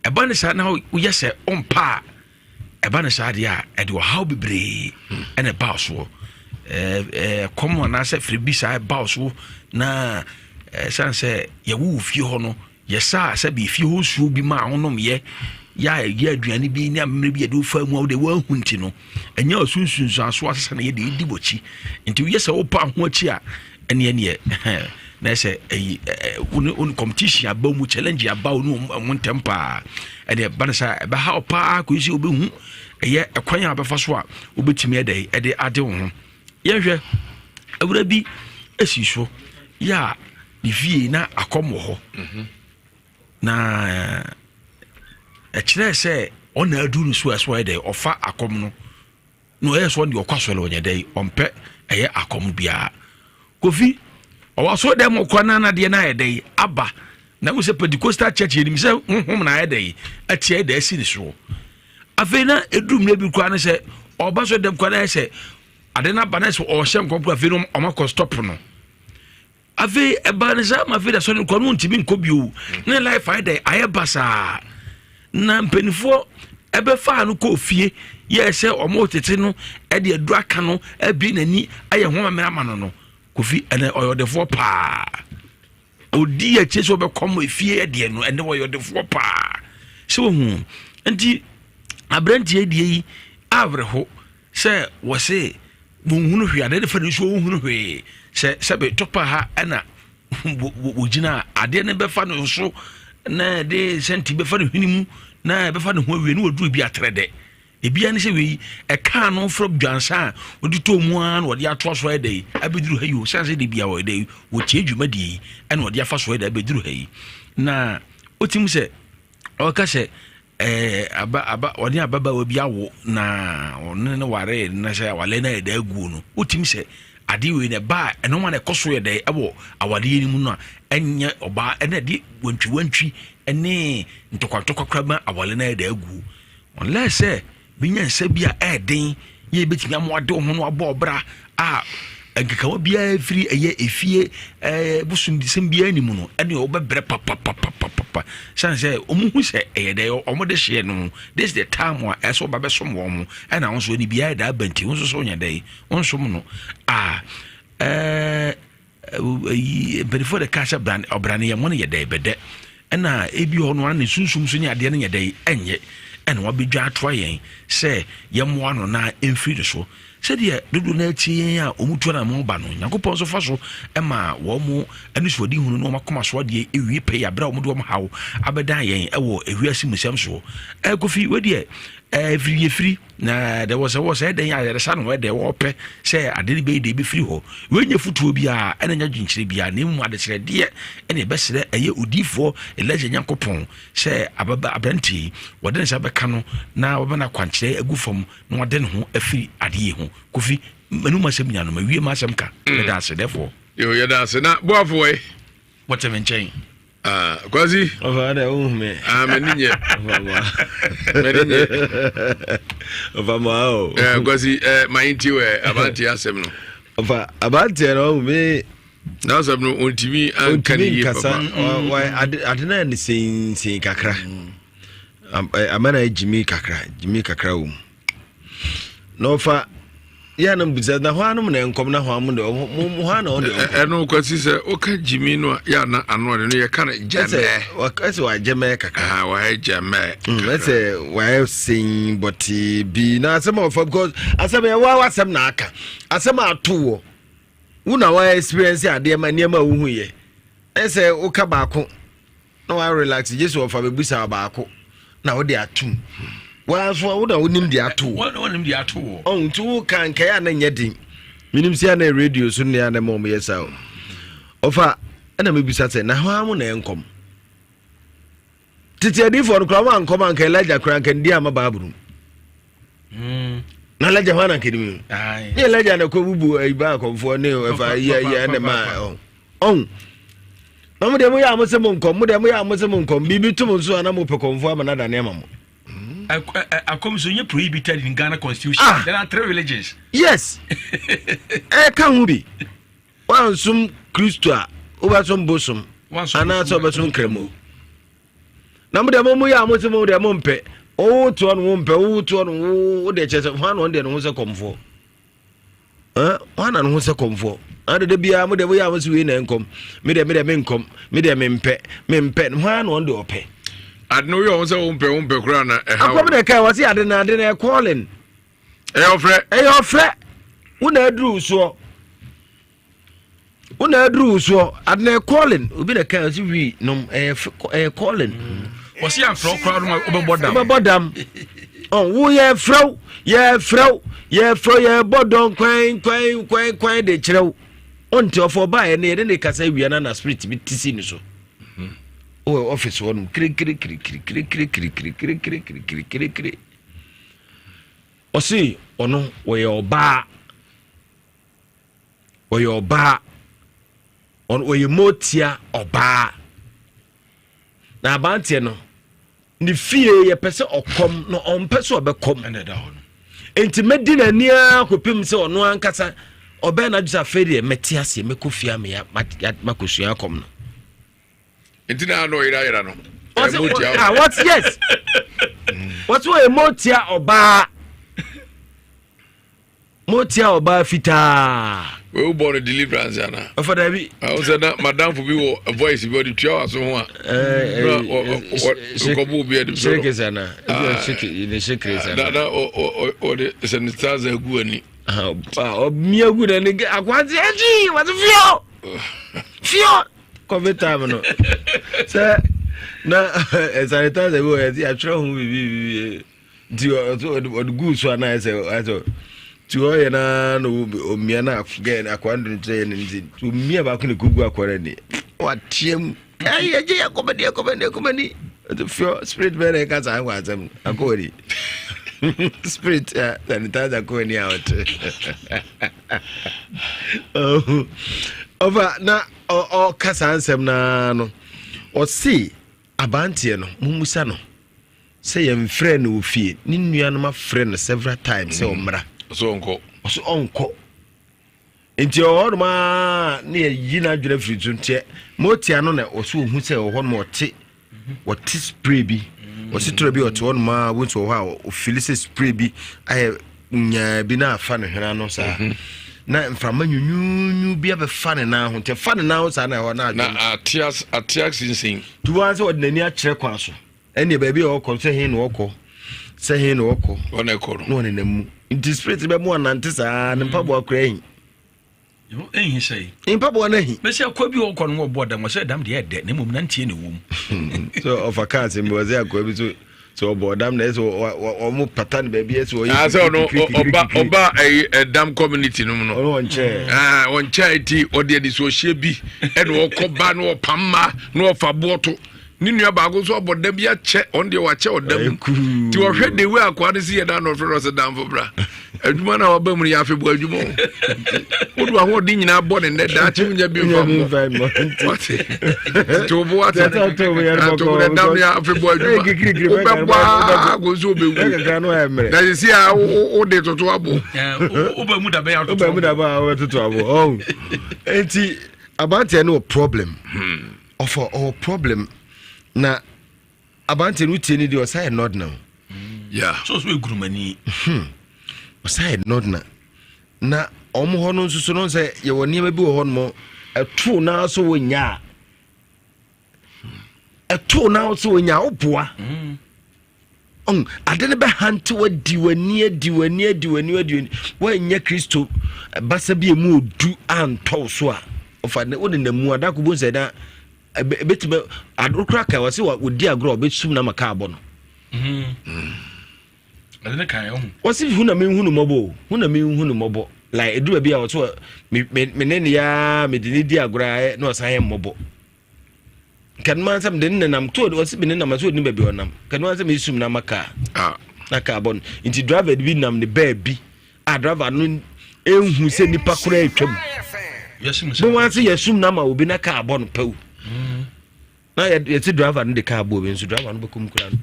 ɛba ne saa na woyɛ sɛ ɔmpa a ɛba ne saa deɛ a ɛde ɔhaw bebree hmm. ɛna ɛba soɔ ɛɛ kɔm anaasɛ firi bi saa ɛba soɔ na ɛsan sɛ yɛwo wɔ fie hɔ no Yɛsaa sɛbe efie hɔ nsuo bi maa wonomyɛ, yɛ a yɛyɛ aduane bi ne amammerɛ bi yɛde wofa mu a wode woahu nti no, ɛnyɛ ɔso nsunsuanso asesa na yɛde di w'akyi. Nti woyɛ sɛ wopa ho akyi a, ɛneɛ neɛ na ɛsɛ ɛyi wone wone competition aba mu challenge aba wo ne wɔn ntɛm paa ɛdeɛ ba no saa ɛbɛha wo paa kɔsi sɛ wobɛhu ɛyɛ ɛkwan a wobɛfa so a wobɛtumi ɛdɛ ɛde ade wo ho yɛhwɛ awura bi esi so yɛ a ne fie na akɔm wɔ hɔ mhm. na ɛkyerɛ sɛ ɔna aduru no so a ɛso ayɛ dɛ ɔfa akɔm no na ɔyɛ sɛ ɔde ɔkɔ asɔre ɔnyɛ dɛ ɔmpɛ ɛyɛ akɔm biara kofi ɔwɔ asɔre dɛm ɔkora na anadeɛ no ayɛ dɛ aba na mo sɛ Pentecostal church yɛnim sɛ honhom na ayɛ dɛ ɛteɛ dɛ asi ne soɔ afei na ɛduru mmerɛ bi koraa no sɛ ɔba sɔre dɛm koraa no ayɛ sɛ ade no aba no sɛ ɔhyɛ nkɔm koraa afei no ɔmakɔ stop no Afei ɛbaa ne saa ma afei da sɔre kɔ no ntumi nkɔ bio ne life ayɛ dɛ ayɛ basaa na mpanimfoɔ ɛbɛfaa no kɔɔ fie yɛɛ sɛ wɔn tete no ɛde aduru aka no abie n'ani ayɛ ho amena ama no no kofi ɛnɛ ɔyɛ ɔdefoɔ paa odi akyire sɛ ɔbɛkɔm efie ɛdeɛ no ɛnɛ ɔyɛ ɔdefoɔ paa sɛ ohun nti aberanteɛ deɛ yi awerɛho Sɛ wɔse wɔnhunu hwee adeɛ de fa ne nsuo wɔnhunu hwee sɛ sɛbe tɔpa ha ɛna wɔgyina a adeɛ no bɛfa no so na ɛde sɛnti bɛfa ne hwene mu na ɛbɛfa ne ho awie ne wɔduru bi atrɛ dɛ ebia ne sɛ wei ɛkaa no frɛ dwansa a wɔde tɔɔ mu ara na wɔde atoa so ayɛ dɛ yi abɛduru ha yi o sɛn sɛ de bia wɔyɛ dɛ yi wɔtie dwumadie yi ɛna wɔde afa so ayɛ dɛ abɛduru ha yi na wotim sɛ ɔka sɛ Ɛɛ, aba, aba, ɔne ababaawa bi awo na ɔne no waree na sɛ awale no ayɛ dɛ aguo no, wotumi sɛ adeɛ wei na ɛba a ɛnoma na ɛkɔ so yɛ dɛ ɛwɔ awadeɛ no mu no a ɛnyɛ ɔbaa ɛna ɛde wantwiwantwi ne ntɔkwantɔkwa koraa ma awale no ayɛ dɛ aguo unless sɛ Benya nsa bi a ɛyɛ den yɛ ebetumi ama wade wo ho no abɔ ɔbra a nkekawa biara firi ɛyɛ efie ɛɛ bosom sɛm biara ni mu no ɛne ɔbɛbrɛ papapapapapa san sɛ wɔn hu sɛ ɛyɛ dɛ wɔn de hyɛ no this is the time a ɛsɛ ɔba bɛsom wɔn ho ɛna wɔn nso ɛni biara ɛda abanti wɔn nso so nyɛ dɛ wɔn nsom no a ɛɛ. Ayi mpanimfoɔ de ka sɛ bra ɔbra no yɛ mo no yɛ dɛ bɛdɛ ɛna ebi hɔ no ne sunsum so ne adeɛ no yɛ dɛ ɛnyɛ ɛna wabɛdwa atoa yɛn sɛ yɛmmoa no na ɛmfiri no so. Sɛdeɛ dodoɔ no ara tie yɛn a wɔtu anammɔn ba no, Nyankopɔn nso fa so ma wɔn anisoadehunu ne wɔn akoma so adeɛ wie pɛyɛ berɛ a wɔde wɔn haw abɛdan yɛn wɔ ewiase mu nsɛm soɔ. Eh, Kofi, wei deɛ eh, ɛfiri deɛ firi na deɛ wɔ sɛ wɔ sɛ ɛdɛn ayaresa no ɛdɛ wɔpɛ sɛ ade no bɛyɛ deɛ ɛbɛfiri hɔ. Wei nyɛ fotuo biara ɛna nyɛ adwenkyerɛ biara na mmom adesrɛdeɛ ɛna ɛbɛsrɛ ɛyɛ odiyifoɔ Elijah Nyankopɔn sɛ ababa aberanteɛ yi wɔde ne nsa bɛka no na wɔbɛ no akwankyerɛ agu fam na wade ne ho afiri adeɛ yi ho. Kofi, m'anum asɛm nyina no, mawie m'asɛm ka. Mm. Meda ase, therefore. Yo, yɛda ase. Na boafo wɔ yi? Wɔte me nkyɛn. Ah, Kwasi. Ɔfa dɛ wohu me. Ah, m'ani nyɛ. M'ani nyɛ. Ɔfa mo a o. Eh, Kwasi, eh, ma yɛn ti wɔ abanteɛ asɛm no. Ɔfa abanteɛ no ɔhu me. N'asɛm no ontumi anka ne yie papa. Ontumi nkasa. Ade no ayɛ ne seinsein kakra. Mm. Ama na gyimi kakra gyimi kakra wɔ mu na ɔfa yɛ anam bisa na hɔ anom na nkɔm na hɔ anom de ɔmo hɔ ana ɔde ɔnkɔm. Ɛno kwasi sɛ ɔka gyimi no a yɛ ana ano ɔde no yɛka no gyɛmɛɛ. Ɛsɛ wagyɛmɛɛ kakra. Wayɛ gyɛmɛɛ. Ɛsɛ wayɛ sɛn bɔtee bi na asɛm a ɔfa because asɛm yɛ wa wasɛm na aka asɛm a ato wɔ wo na wa experience adeɛ ma nneɛma a wohu yɛ ɛsɛ woka baako. na wa relax gye sɛ ɔfa bɛbusa baako na wode atom waa so wo na wonim deɛ ato wonim deɛ ato wɔ ɔn nti wo ka nkae a na nyɛ den menim sɛ na radio so ne a na ma ɔmo yɛ saa o ɔfa ɛna mebisa sɛ na hɔ mo na ɛnkɔm tete adiifoɔ no koraa wɔn ankɔm anka Elijah koraa anka ndi ama baabulu mu hmm. na Elijah hɔ ananka nim ne Elijah na kɔ bubu ayiba akɔmfoɔ ne ɛfa yɛ yɛ ɛna ma ɔn na mo deɛ mo yɛ a mo se mo nkɔm mo deɛ mo yɛ a mo se mo nkɔm biribi to mo nso a na mo pɛ kɔmfoɔ ama no adane ama mo. Akɔm so nye prohibited in Ghana constitution. Ah. There are three religions. Yes. Ɛka ho bi. Wansom Kristo a wobɛsom bosom anaasɛ wobɛsom nkramo. Na mo deɛ mo mo yɛ a mo se mo deɛ mo mpɛ. Wo toɔ no wo mpɛ wo toɔ no wo deɛ kyɛ sɛ hwan na ɔno deɛ ne ho sɛ kɔmfoɔ. Hwan na ne ho sɛ kɔmfoɔ na dede biara mo deɛ moyɛ a mo si wei na nkɔm me deɛ me deɛ me nkɔm me deɛ mempɛ mempɛ hwan na ɔno deɛ ɔpɛ. Ade no woyɛ ɔho sɛ wompɛ wompɛ koraa na ɛha akɔm na ɛka wɔ se ade na ade na ɛkɔɔlen ɛyɛ ɔfrɛ ɛyɛ ɔfrɛ wo na aduru soɔ wo na aduru wo soɔ adena calling obi na kan ɔsi wi nom ɛyɛ ɛyɛ calling. Wɔsi afrɛ koraa no wobɛbɔ dam. Wobɛbɔ dam. Ɔn wo yɛ frɛw yɛ frɛw yɛ frɛw yɛ bɔ dɔn kwan kwan kwan kwan de kyerɛw. Ɔnte ɔfɔ ɔbaa yɛ ne yɛde ne kasa awia na na spirit bi ti si ne so. Wɔ ɔfis hɔ nom kiri kiri kiri kiri kiri kiri kiri kiri kiri kiri kiri kiri kiri kiri. Ɔsi ɔno wɔyɛ ɔbaa. Ɔyɛ ɔbaa. Ɔyɛ motia ɔbaa. Na abanteɛ no, ne fie yɛpɛ sɛ ɔkɔm na ɔmpɛ sɛ ɔbɛkɔm. Nti mɛdi n'ani ara kɔpem sɛ ɔno ankasa ɔbɛn n'adwene sɛ afei deɛ mɛte aseɛ mɛkɔ fie ama makɔsua akɔm no. Nti na ano yera yera no. Ɔsɛ ah what yes. Wɔsɛ ɔyɛ motia ɔbaa. Mo tia ɔbaa fitaa. Wei wo bɔ no deliverance ana. Ɔfɔ dabi. Awo sɛ na madamfo bi wɔ voice bi ɔde tua waso ho a. Na ɔkɔbɔ obi anim so. Shake sana. Shake ne shake sana. Na na ɔde sanitizer gu ani. Ɔmia gu n'ani akwante akyi wate fio fio covid time no sɛ na sanitizer bi wɔ yɛ ti atwerɛ ho bibi bibi. nti ɔde guu so anaa ɛsɛ ɛsɛ nti ɔyɛ naa na omia na gɛn akwa no kyerɛ yɛ ne nti omia baako na ekugu akwa no ani wateɛ mu ɛyɛ ɛgye yɛ kɔmɛni ɛkɔmɛni ɛkɔmɛni ɛti fio spirit bɛyɛ na ɛka saa ɛwɔ asɛm akɔwani spirit sanitizer akɔwani a ɔte ɔfa na ɔka saa nsɛm naa no ɔse abanteɛ no mummusa no. Sɛ yɛnfrɛɛ no wɔ fie, ne nuanom afrɛ no several times sɛ ɔmmra. Ɔsɛ ɔnkɔ. Ɔsɛ ɔnkɔ. Nti ɔwɔ hɔnom aa ne yɛyi n'adwene afiri so nti motia no na ɔsɛ ohu sɛ ɔwɔ hɔnom ɔte ɔte spray bi ɔse toro bi ɔte hɔnom aa wohu sɛ ɔwɔ hɔ a ɔfili sɛ spray bi ayɛ nyaa bi na afa ne hwene ano saa mhm. na mframa nwunwunwu bi abɛfa ne nan ho nti ɛfa ne nan ho saa na ɛhɔ na adwene na atea sinsin nti wɔn sɛ ɔde n'ani akyerɛ kwan so Ɛnneɛ baabi a ɔkɔ sɛ he na ɔkɔ sɛ he na ɔkɔ ɔna ɛkɔ no na ɔnenam mu. Nti spirit bɛmo anante saa ne mpaboa koraa ahi. Ɛnhi sɛe. Mpaboa no ahi. Mɛsɛ akoa bi ɔkɔ no wɔbɔ dam ɔsɛ dam deɛ ɛdɛ na mmom nanteɛ na ɛwɔ mu. So ɔfa kaa asɛm bi ɔsɛ akoa bi so sɛ ɔbɔ dam na ɛsɛ ɔmo pata no baabi ɛsɛ ɔyɛ. Sɛ ɔno ɔba ɔba ɛyi ɛdam community no mu no. Ɔno ɔnkyɛ. Ɔnkyɛ ti ɔde anisoɔhyɛ bi ɛna ɔkɔ ba na ɔpam ma na ɔfa boɔ to. Ne nua baako nso abɔ da bi akyɛ ɔno deɛ wakyɛ ɔda mu nti ɔhwɛ de wei akoa no si yɛ da na ɔfrɛ no ɔsɛ danfo bra adwuma no a waba mu no yɛ afebɔ adwuma o wode wahoɔden nyinaa bɔ ne nnɛ daakye wonya bi mfa mmɔ wate nti wobo wate ato wo dam no yɛ afebɔ adwuma wobɛbɔ a kò nso wobɛwu na sisi a wode toto abo wobɛ mu dabɛn atoto abo nti abanteɛ no wɔ problem hmm. Ɔfa ɔwɔ problem na abante no wotie no deɛ ɔsa yɛ nɔdna o. Yeah. So so egurumani. Hmm. Ɔsa yɛ nɔdna na ɔmo hɔ no nso so no sɛ yɛwɔ nneɛma bi wɔ hɔ nom ɛtoo naa so wɔ nya a ɛtoo naa so wɔ nya a woboa. Mm. Ɔn, ade no bɛhante wadi w'ani adi w'ani adi w'ani adi w'ani woannya kristo basa bi emu odu antɔ wo so a ɔfa ne wode nam mu adako bu nsɛ na ebetumi adoro kora ka wɔse wɔdi agorɔ a ɔbɛsum na ma kaa bɔ no mm-hmm. wɔse hu na menhu no mmɔbɔ o hu na menhu no mmɔbɔ like ɛduru baabi a wɔso me ne ne yaa mede ne di agorɔ a na ɔsan yɛ mmɔbɔ Kanuma nsɛm de ne nenam to ɔsi bi ne nam ɛsɛ ɔni baabi ɔnam kanuma nsɛm esum na ama kaa ah. na kaa bɔ no nti driver bi nam ne baabi a driver no ehu sɛ nipa koraa atwam bɔn wɔn ase yɛsum na ama obi na kaa bɔ no pɛw mm. na yɛte driver no de kaa bɔ obi nso driver no bɛkɔ mu koraa no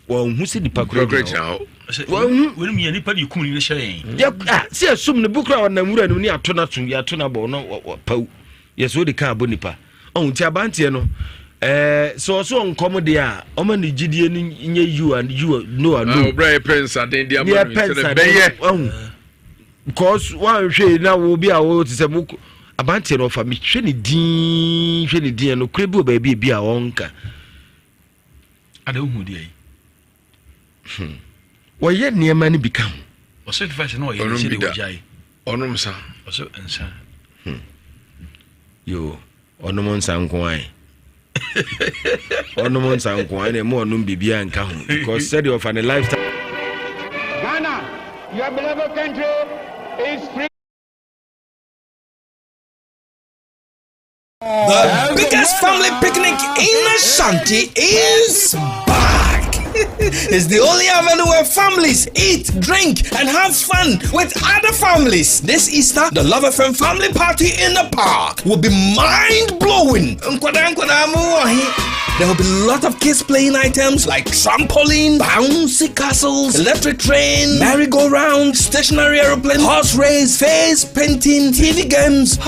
wɔn hu sɛ nipa koraa gyina hɔ wɔn hu wɔn yɛ nipa de kum ni hyɛ yɛn yɛ ah sɛ yɛsum no bu koraa ɔnam wura no ne ato na so yɛato na bɔ no pɛw yɛsɛ ɔde kaa bɔ nipa. Ɔho nti abanteɛ no ɛɛ sɛ ɔso ɔnkɔm deɛ a ɔma ne gyidie no nyɛ you and you no and no. Ɔbrɛ yɛ pɛ nsaden de ama no sɛ bɛyɛ. Ɔho because wanhwɛ na wo bi a wo te sɛ mo abanteɛ no ɔfa mehwɛ ne din hwɛ ne din no kure bi wɔ baabi ebi a ɔnka. Ada wohu deɛ yi. Hmm. Wɔyɛ nneɛma no bi ka ho. Ɔsɛ advice na ɔyɛ ne sɛ de wɔgyae. Ɔnom nsa. Ɔsɛ nsa. Hmm. Yo, ɔnom nsa nko ae. Ɔnom nsa nko ae na ɛmu ɔnom biribiara nka ho because sɛdeɛ ɔfa ne lifestyle. Ghana, your beloved country is free. The biggest family picnic in Ashanti is back. it's the only avenue where families eat, drink, and have fun with other families. This Easter, the Love FM family party in the park will be mind blowing. There will be a lot of kids playing items like trampoline, bouncy castles, electric train, merry-go-round, stationary aeroplane, horse race, face painting, TV games.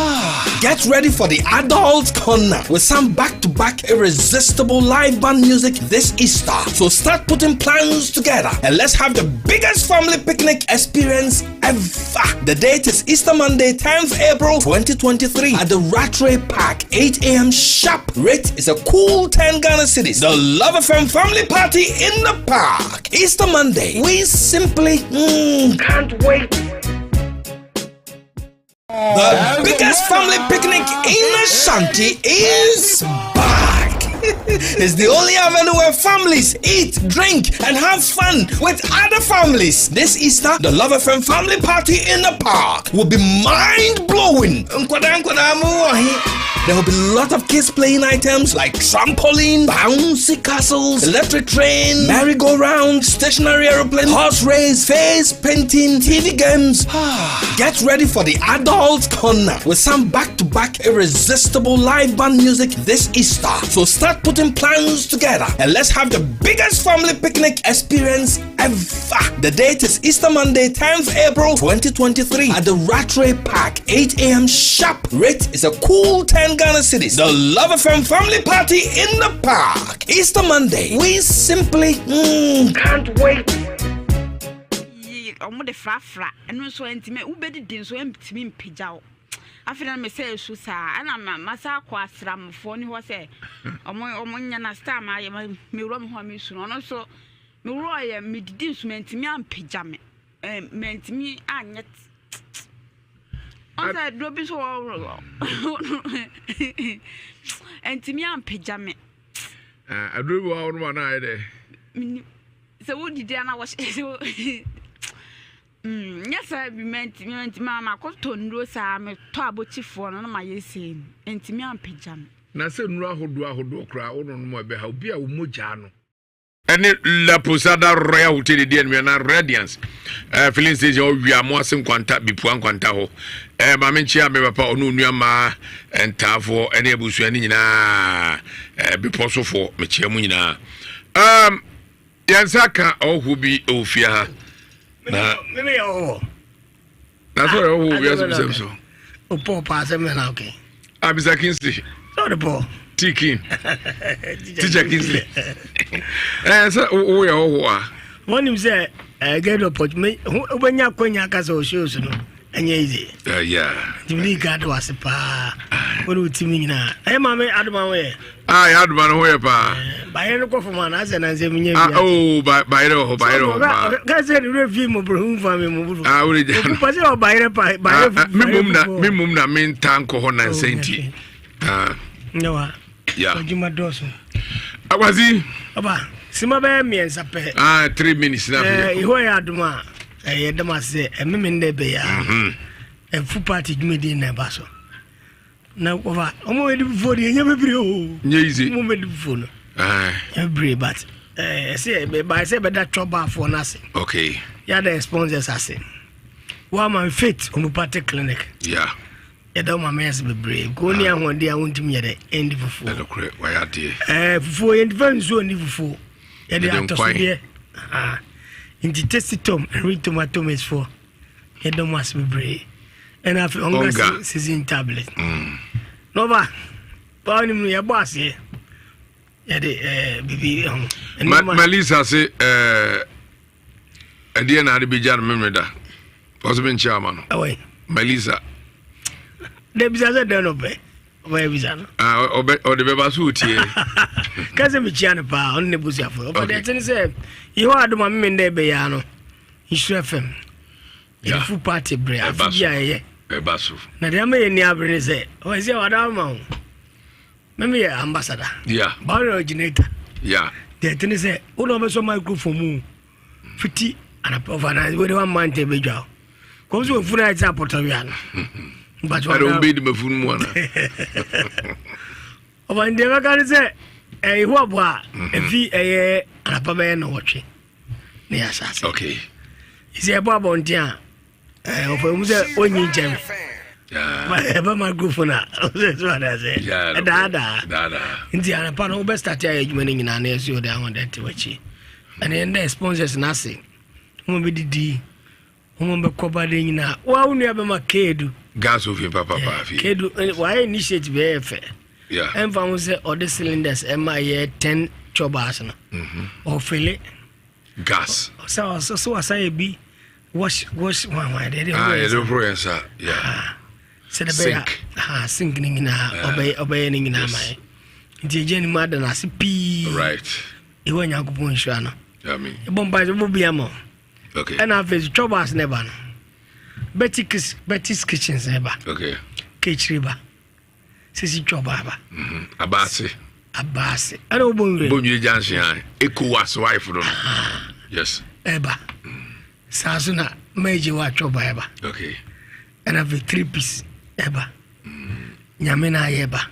Get ready for the adult corner with some back-to-back irresistible live band music this Easter. So start putting plans together and let's have the biggest family picnic experience ever. The date is Easter Monday, 10th April 2023 at the Rattray Park, 8 a.m. sharp. Rate is a cool 10 Ghana cedis. The Love FM family party in the park. Easter Monday. We simply can't wait. The biggest family picnic in Ashanti is back. it's the only avenue where families eat, drink, and have fun with other families. This Easter, the Love FM family party in the park will be mind blowing. There will be a lot of kids playing items like trampoline, bouncy castles, electric train, merry-go-round, stationary aeroplane, horse race, face painting, TV games. Get ready for the adult corner with some back-to-back irresistible live band music this Easter. So start putting plans together and let's have the biggest family picnic experience ever. The date is Easter Monday, 10th April 2023 at the Rattray Park, 8 a.m. sharp. Rate is a cool 10 Ghana cedis. The Love FM family party in the park. Easter Monday. We simply can't wait. Ɔmo de frafra ɛno nso ɛntumi wobɛdidi nso ɛntumi mpagya wo afei na mesɛ esu saa ɛna ma masa akɔ asramfoɔ ne hɔ sɛ ɔmo ɔmo nyɛ na star ma ayɛ mewura me ho a mesu no ɔno nso mewura yɛ medidi nso mantumi ampagya me. Mantumi anyɛ ɔn sɛ aduro bi so wɔ ntumi ampagya me. Aduro bi wɔ hɔ nom a na ayɛ dɛ. Sɛ wodidi a na wɔhyɛ nyɛ sɛ bi mantumi mantumi a makɔtɔ nnuro saa metɔ abɔkyifoɔ no na mayɛ sei ntumi ampagya me. Na sɛ nnuro ahodoɔ ahodoɔ koraa wononom a ɛbɛha obi a wo mogya no. Ɛne La Posada Royal Hotel di anim anaa Radiance eh, filling station ɔwia mo ase nkwanta bipua nkwanta hɔ eh, maame nkyia me papa ɔne onua mmaa ntaafoɔ ɛne abusua no nyinaa eh, bepɔ sofoɔ mekyia mu nyinaa um, yɛn nsa ka ɔho bi wɔ fie ha na na sɛ ɔyɛ ɔho bi asɛm sɛm so o paul pa asɛm na na okay ah mr kingsley sɛ ɔde paul t king teacher kingsley ɛɛ sɛ woyɛ ɔho a wɔnim sɛ ɛɛ get opportunity wobɛnya akwanya aka sɛ ɔhyɛ osu no ɛnyɛ easy nti mede ka de wase paa wode wo timi nyinaa ɛyɛ ma me adoma ho yɛ ah yɛ adoma no ho yɛ paa bayerɛ no kɔ fam a naasɛ nansɛ menyɛ ah oh bayerɛ wɔ hɔ bayerɛ wɔ hɔ paa ka sɛ ne werɛ fie mmɔborɔhu fa me mmɔborɔ ah wode gya no pɛ sɛ ɔbayerɛ pa bayerɛ me mom na me mom na menta nkɔ hɔ nansɛ nti ah nyawa ya adwuma dɔɔso akwasi ɔba sima bɛyɛ mmiɛnsa pɛ ah 3 minutes na afei eh yehowa yɛ adom a ɛyɛ dɛm ase sɛ ɛmeme nnɛ bɛyɛ a ɛfu party dwumadie na ɛba so na wɔfa ɔmo bɛdi fufuo deɛ ɛnyɛ bebree o nyɛ easy ɔmo bɛdi fufuo no ɛnyɛ bebree but ɛsɛ ɛba ɛsɛ ɛbɛda twɔbaafoɔ no ase okay yɛada sponsors ase wɔama faith homeopathic clinic yeah yɛda wo maame ase bebree ko ne ahoɔden a wontumi yɛ dɛ ɛndi fufuo ɛnokorɛ wayɛ adeɛ ɛɛ fufuo yɛntifa nsuo nni fufuo yɛde atɔsodeɛ nti tasty tom ɛnwe tomato mix foɔ yɛda mu ase bebree ɛna afei ɔnga season tablet mm. nɔba báwo ni mu yɛbɔ aseɛ yɛde ɛɛ bibi ɛho. Malisa se ɛɛ ɛdeɛ na ade bɛgya no memere da ɔsɛ menkyɛ ama no Malisa. Dɛbisa sɛ dɛn na ɔpɛ. ɔbɛyɛ bisa no ah, ɔde bɛba so ɔtie ka sɛ mekyia no paa ɔne ne busuafoɔ ɔbɛde ɛte ne sɛ yehowa adom a meme ndɛ ɛbɛyɛ no nhyira fam ɛfu party berɛ afe bi a ɛyɛ ɛba so na deɛ ama yɛni abere ne sɛ ɔyɛ sɛ wada ama wo meme yɛ ambassador yeah. bawrɛ originator yeah. deɛ ɛte ne sɛ wo na wobɛsɔ microphone mu fiti anapa ɔfa na wode wamma ntɛ bɛdwa o kɔm sɛ wɔfunu ayɛ sɛ apɔtɔwea no ɛde wobɛdi mafunu mu ana ɔfa ndeɛ bɛka ne sɛ ɛyeho aboa a mhm. ɛfi ɛyɛ anapa bɛyɛ nɔwɔtwe ne yɛ asase sɛ ɛbɔ abɔnten a ɔfɔ mu sɛ ɔnyi nkyɛn ɛbɛ microphone a ɔsɛ so ada sɛ ɛdaadaa nti anapa no wobɛ start ayɛ adwuma no nyinaa na ɛsɛ ɔde ahoɔden te w'akyi ɛne ɛn dɛ sponsors no ase wɔn bɛdidi wɔn bɛkɔ ba de nyinaa wa wo nua bɛma keedu gas ofi papa paa fi keedu wayɛ initiate bɛyɛ fɛ ɛmfa ho sɛ ɔde cylinders ɛma yɛ 10 chobas no ɔfele gas sɛ ɔsɛ so wasan yɛ bi wash wash hwan hwan deɛ ah yɛde horo yɛn nsa yeah ah, sɛ de bɛyɛ ah sink ne nyinaa ah. ɔbɛyɛ ɔbɛyɛ ne nyinaa ma yɛ nti egya ne mu ada n'ase pii right ewa nyankopɔn nhyira no amen ɛbɔ mpa sɛ ɔbɔ bi ama okay ɛna afei so twɛ bɔ ase ne ba no betty kis betty's kitchens ne ba okay kekyire ba sisi twɛ ɔba aba mhm. abaase abaase ɛna wobɔ nwire bɔ nwire junction a ecowas wife no ah. yes ɛba saa so na maagye wɔ atwɛ ɔba ɛba okay ɛna afei three piece ɛba mm. nyame na ayɛ ba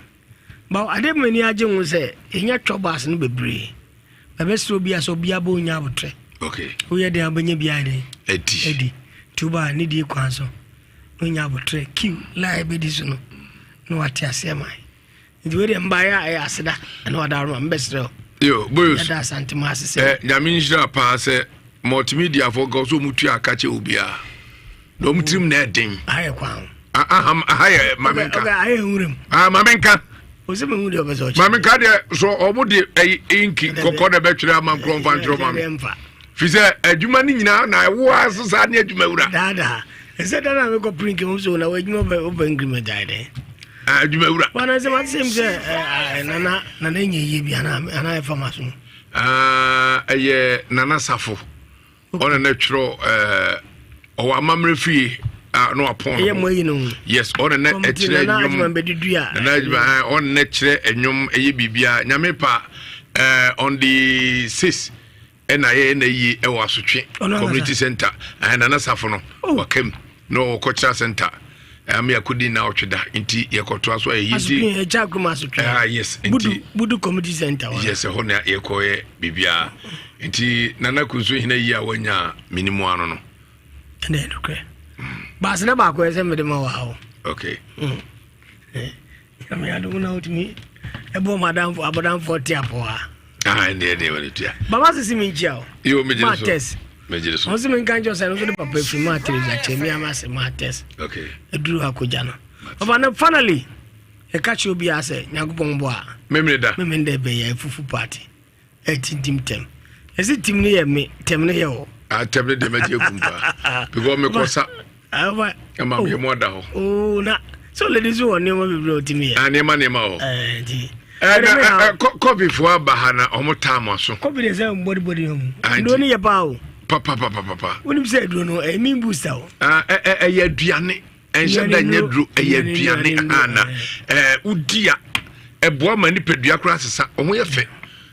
ba ade mu ani agye ho sɛ ɛnya twɛ baase no bebree ɛbɛsrɛ obi a sɛ obi abɔ onya abotrɛ okay woyɛ den abɛnya bi ayɛ den adi adi nti wobaa ne die kwan so na onya abotrɛ kiw laa ɛbɛdi so no na wate aseɛ ma nti wei deɛ mbaeɛ a ɛyɛ aseda ɛna wada aroma mbɛsrɛ o yo boyos yɛda asante mu ase sɛ eh, nyame nhyira paa sɛ multimedia fo nka sɛ ɔmu tua aka kyɛ obiaa na ɔmu tirim na ɛden ayɛ kwan aham aha yɛ mame nka ayɛ nwuram ah mame nka ɔsɛ mehu deɛ ɔbɛ sɛ ɔkyɛ mame nka deɛ so ɔmo de ɛyi inki kɔkɔɔ na ɛbɛtwerɛ ama nkorɔ mfa ntwerɛ mame fi sɛ adwuma no nyinaa na ɛwo ara so saa ne adwuma wura daadaa ɛsɛ da na mekɔ prink mu so na w'adwuma wopɛ increment ayɛ dɛn ah, adwuma wura wana sɛ mate sɛm sɛ nana nana nyɛ yie bi anaa anaa ɛfa ma so ah, ɛyɛ nana safo ɔna na twerɛ Ɔwɔ amammerɛ fie a na wapɔn Ɛyɛ mo ayi no ho. Yes, ɔne na ɛkyerɛ nnwom. Nana adwuma eh, ɔne na ɛkyerɛ nnwom ɛyɛ biribiara. Nyame pa eh, on the 6 ɛna yɛ ɛna yie ɛwɔ asotwe community center ɛna nana safo no oh. wakam na ɔwɔ cultural center ɛame akɔdi na ɔtwe da nti yɛkɔtoa so ayɛ nti ɛgya akoma asotwe ah yes nti budu community center yes ɛhɔ na yɛkɔyɛ biribiara nti nana kunso hena yi a wanya minimu ano no ɛna ɛnokorɛ baase na baako ɛsɛ mede ma wɔ ha o okay mm. eh, nyame adom na wotumi ɛbɔ madamfo abɔdamfoɔ te apɔ a ah, ɛndeɛ ɛdeɛ wɔde tua baba sisi mi nkyia o yo megye so mates megye so wɔn sɛ menka nkyɛw sɛ no nso de papa firi ma teresa kyɛ mi ama sɛ mates okay ɛduru akogya no papa no finally ɛka kyerɛ obiara sɛ nyankopɔn bɔ a memene da memene da ɛbɛyɛ fufu party ɛtintim tɛm ɛsɛ tim no yɛ me tɛm no yɛ wɔ ah, tɛm no deɛ mɛgye akum paa because mekɔ sa ɛma meyɛ mu ada hɔ oh, na sɛ ɔlɛdi so wɔ nneɛma bebree a ɔtumi yɛ ah, nneɛma nneɛma wɔ kɔpifoɔ aba ha na ɔmo taa mo aso kɔpi deɛ sɛ mbɔdebɔde ho aduro no yɛ paa o papapapapa wonim sɛ aduro no ɛyɛ mean booster o ah, ɛyɛ aduane ɛnhyɛ da nyɛ duro ɛyɛ aduane ana ɛɛ wodi a ɛboa ma nipadua koraa sesa ɔho yɛ fɛ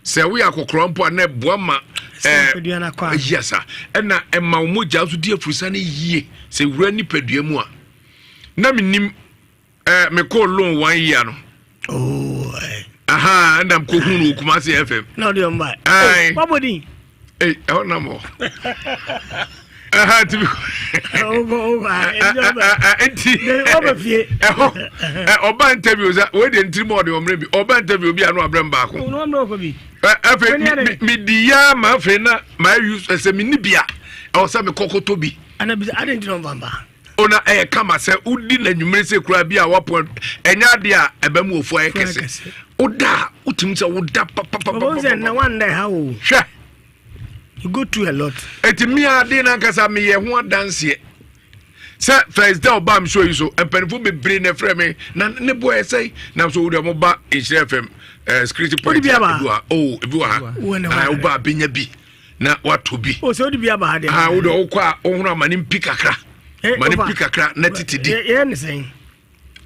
sɛ woyɛ akɔkorɔ mpo a na ɛboa ma ɛɛ yasa ɛna ɛma wɔn mogya nso di afurusa no yie sɛ wura nipadua mu a na menim ɛɛ mekɔɔ loan one year no. Oh, aha ɛna mekɔ hu no wɔ Kumasi FM. na ɔde ɔmba. ɛɛ wabɔ din. Ee ɛhɔ nam hɔ. Ɛha ti bi. Nti ɛhɔ ɔba interview sɛ wei deɛ ntiri mu ɔde ɔmmerɛ bi ɔba interview bi ano abrɛ mu baako. Afei mi di ya ma afei na ma ayi sɛ mi ni bi a ɛwɔ sɛ mi kɔkɔtɔ bi. Ona ɛyɛ kama sɛ wodi na nwumere sɛ kura bi a wapɔ ɛnyɛ adeɛ a ɛbɛ mu ofu ayɛ kɛse woda a wotumi sɛ woda papapapa. Hwɛ. You go through a lot. Eti mi ade na ankasa meyɛ ho adanseɛ sɛ first day ɔbaa mi so yi so mpanimfoɔ bebree na ɛfrɛ mi na ne bo ɛyɛ sɛn na so wode ɔmo ba nhyira fm ɛɛ eh, security point ebi wɔ ha oh ebi wɔ ha ah ɔba abenya bi na wato bi. o sɛ odi bi aba ha deɛ. ah wode ɔkɔ a ɔhunu ama ne mpi kakra eh, ma ne mpi kakra na titi di. yɛ ne sɛn.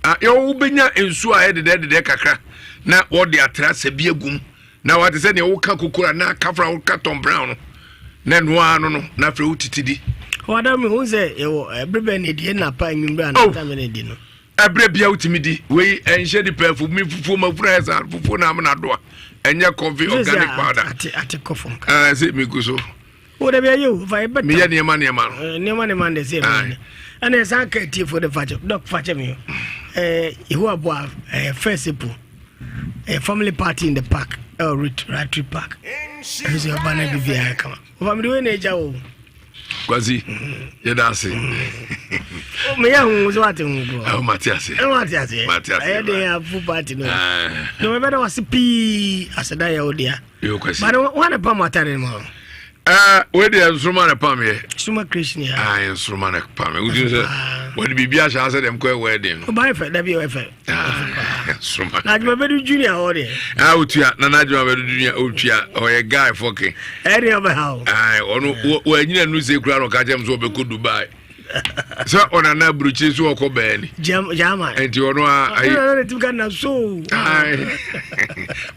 Ah, yɛ wobɛnya nsuo a ɛyɛ dedɛɛdedɛɛ kakra na wɔde atra sɛ bi agum na wate sɛ nea woka kokora na kafra woka tɔn brown no na ɛno ara no no na afei wotiti di. Wada mi hu sɛ yɛwɔ ɛbere bɛn na edi ɛna pa enwumere a Oh. na tam na edi no. Ɛberɛ bia wotumi di wei ɛnhyɛ nipa afu mi fufuo ma funu ayɛ saa fufuo na amena doa ɛnyɛ coffee organic powder. Ate ate kɔ fam. Ɛɛ sɛ mi gu so. O dabi ɛyɛ o fa ɛbɛ meyɛ nneɛma nneɛma no. Eh, nneɛma nneɛma de sɛ ɛbɛyɛ ɛna ɛsan ka atiefo de fakyɛ dɔk fakyɛ mi ɛɛ yehowa bɔ a ɛɛ first april ɛɛ family party in the park ɛwɔ ratri park ɛno sɛ ɔba na bibi ayɛ kama ɔfa mi de wei na ɛgya o. Kwasi yɛda ase. meyɛ ho sɛ wate ho korɔ. ɛwɔ mate ase. ɛwɔ mate ase. mate ase. ɛyɛ den afu party no. na wɔbɛda wase pii aseda yɛ wo dea. Yo kwasi. But wɔn na pam atare no ma. Ɛɛ wei deɛ nsoroma na pam yɛ. Nsoroma creation yɛ. Aa ah, nsoroma na pam yɛ. Wotumi sɛ wɔde biribi ahyɛ ase dɛm kɔ ɛwɔ ɛden no. Ɔba efɛ dabi ɛwɔ efɛ. Nsoroma. Na adwuma bɛdu junior hɔ deɛ. Aa otua na n'adwuma bɛdu junior otua ɔyɛ guy fɔke. Ɛdeɛ ɔbɛ ha o. Aa ɔno wɔanyina nu se kura na ɔka kyɛm so ɔbɛkɔ Dubai. sɛ ɔnana aburukyiri so ɔkɔ bɛɛ ni. jama nti ɔno a ayi ɔno ti ka na so.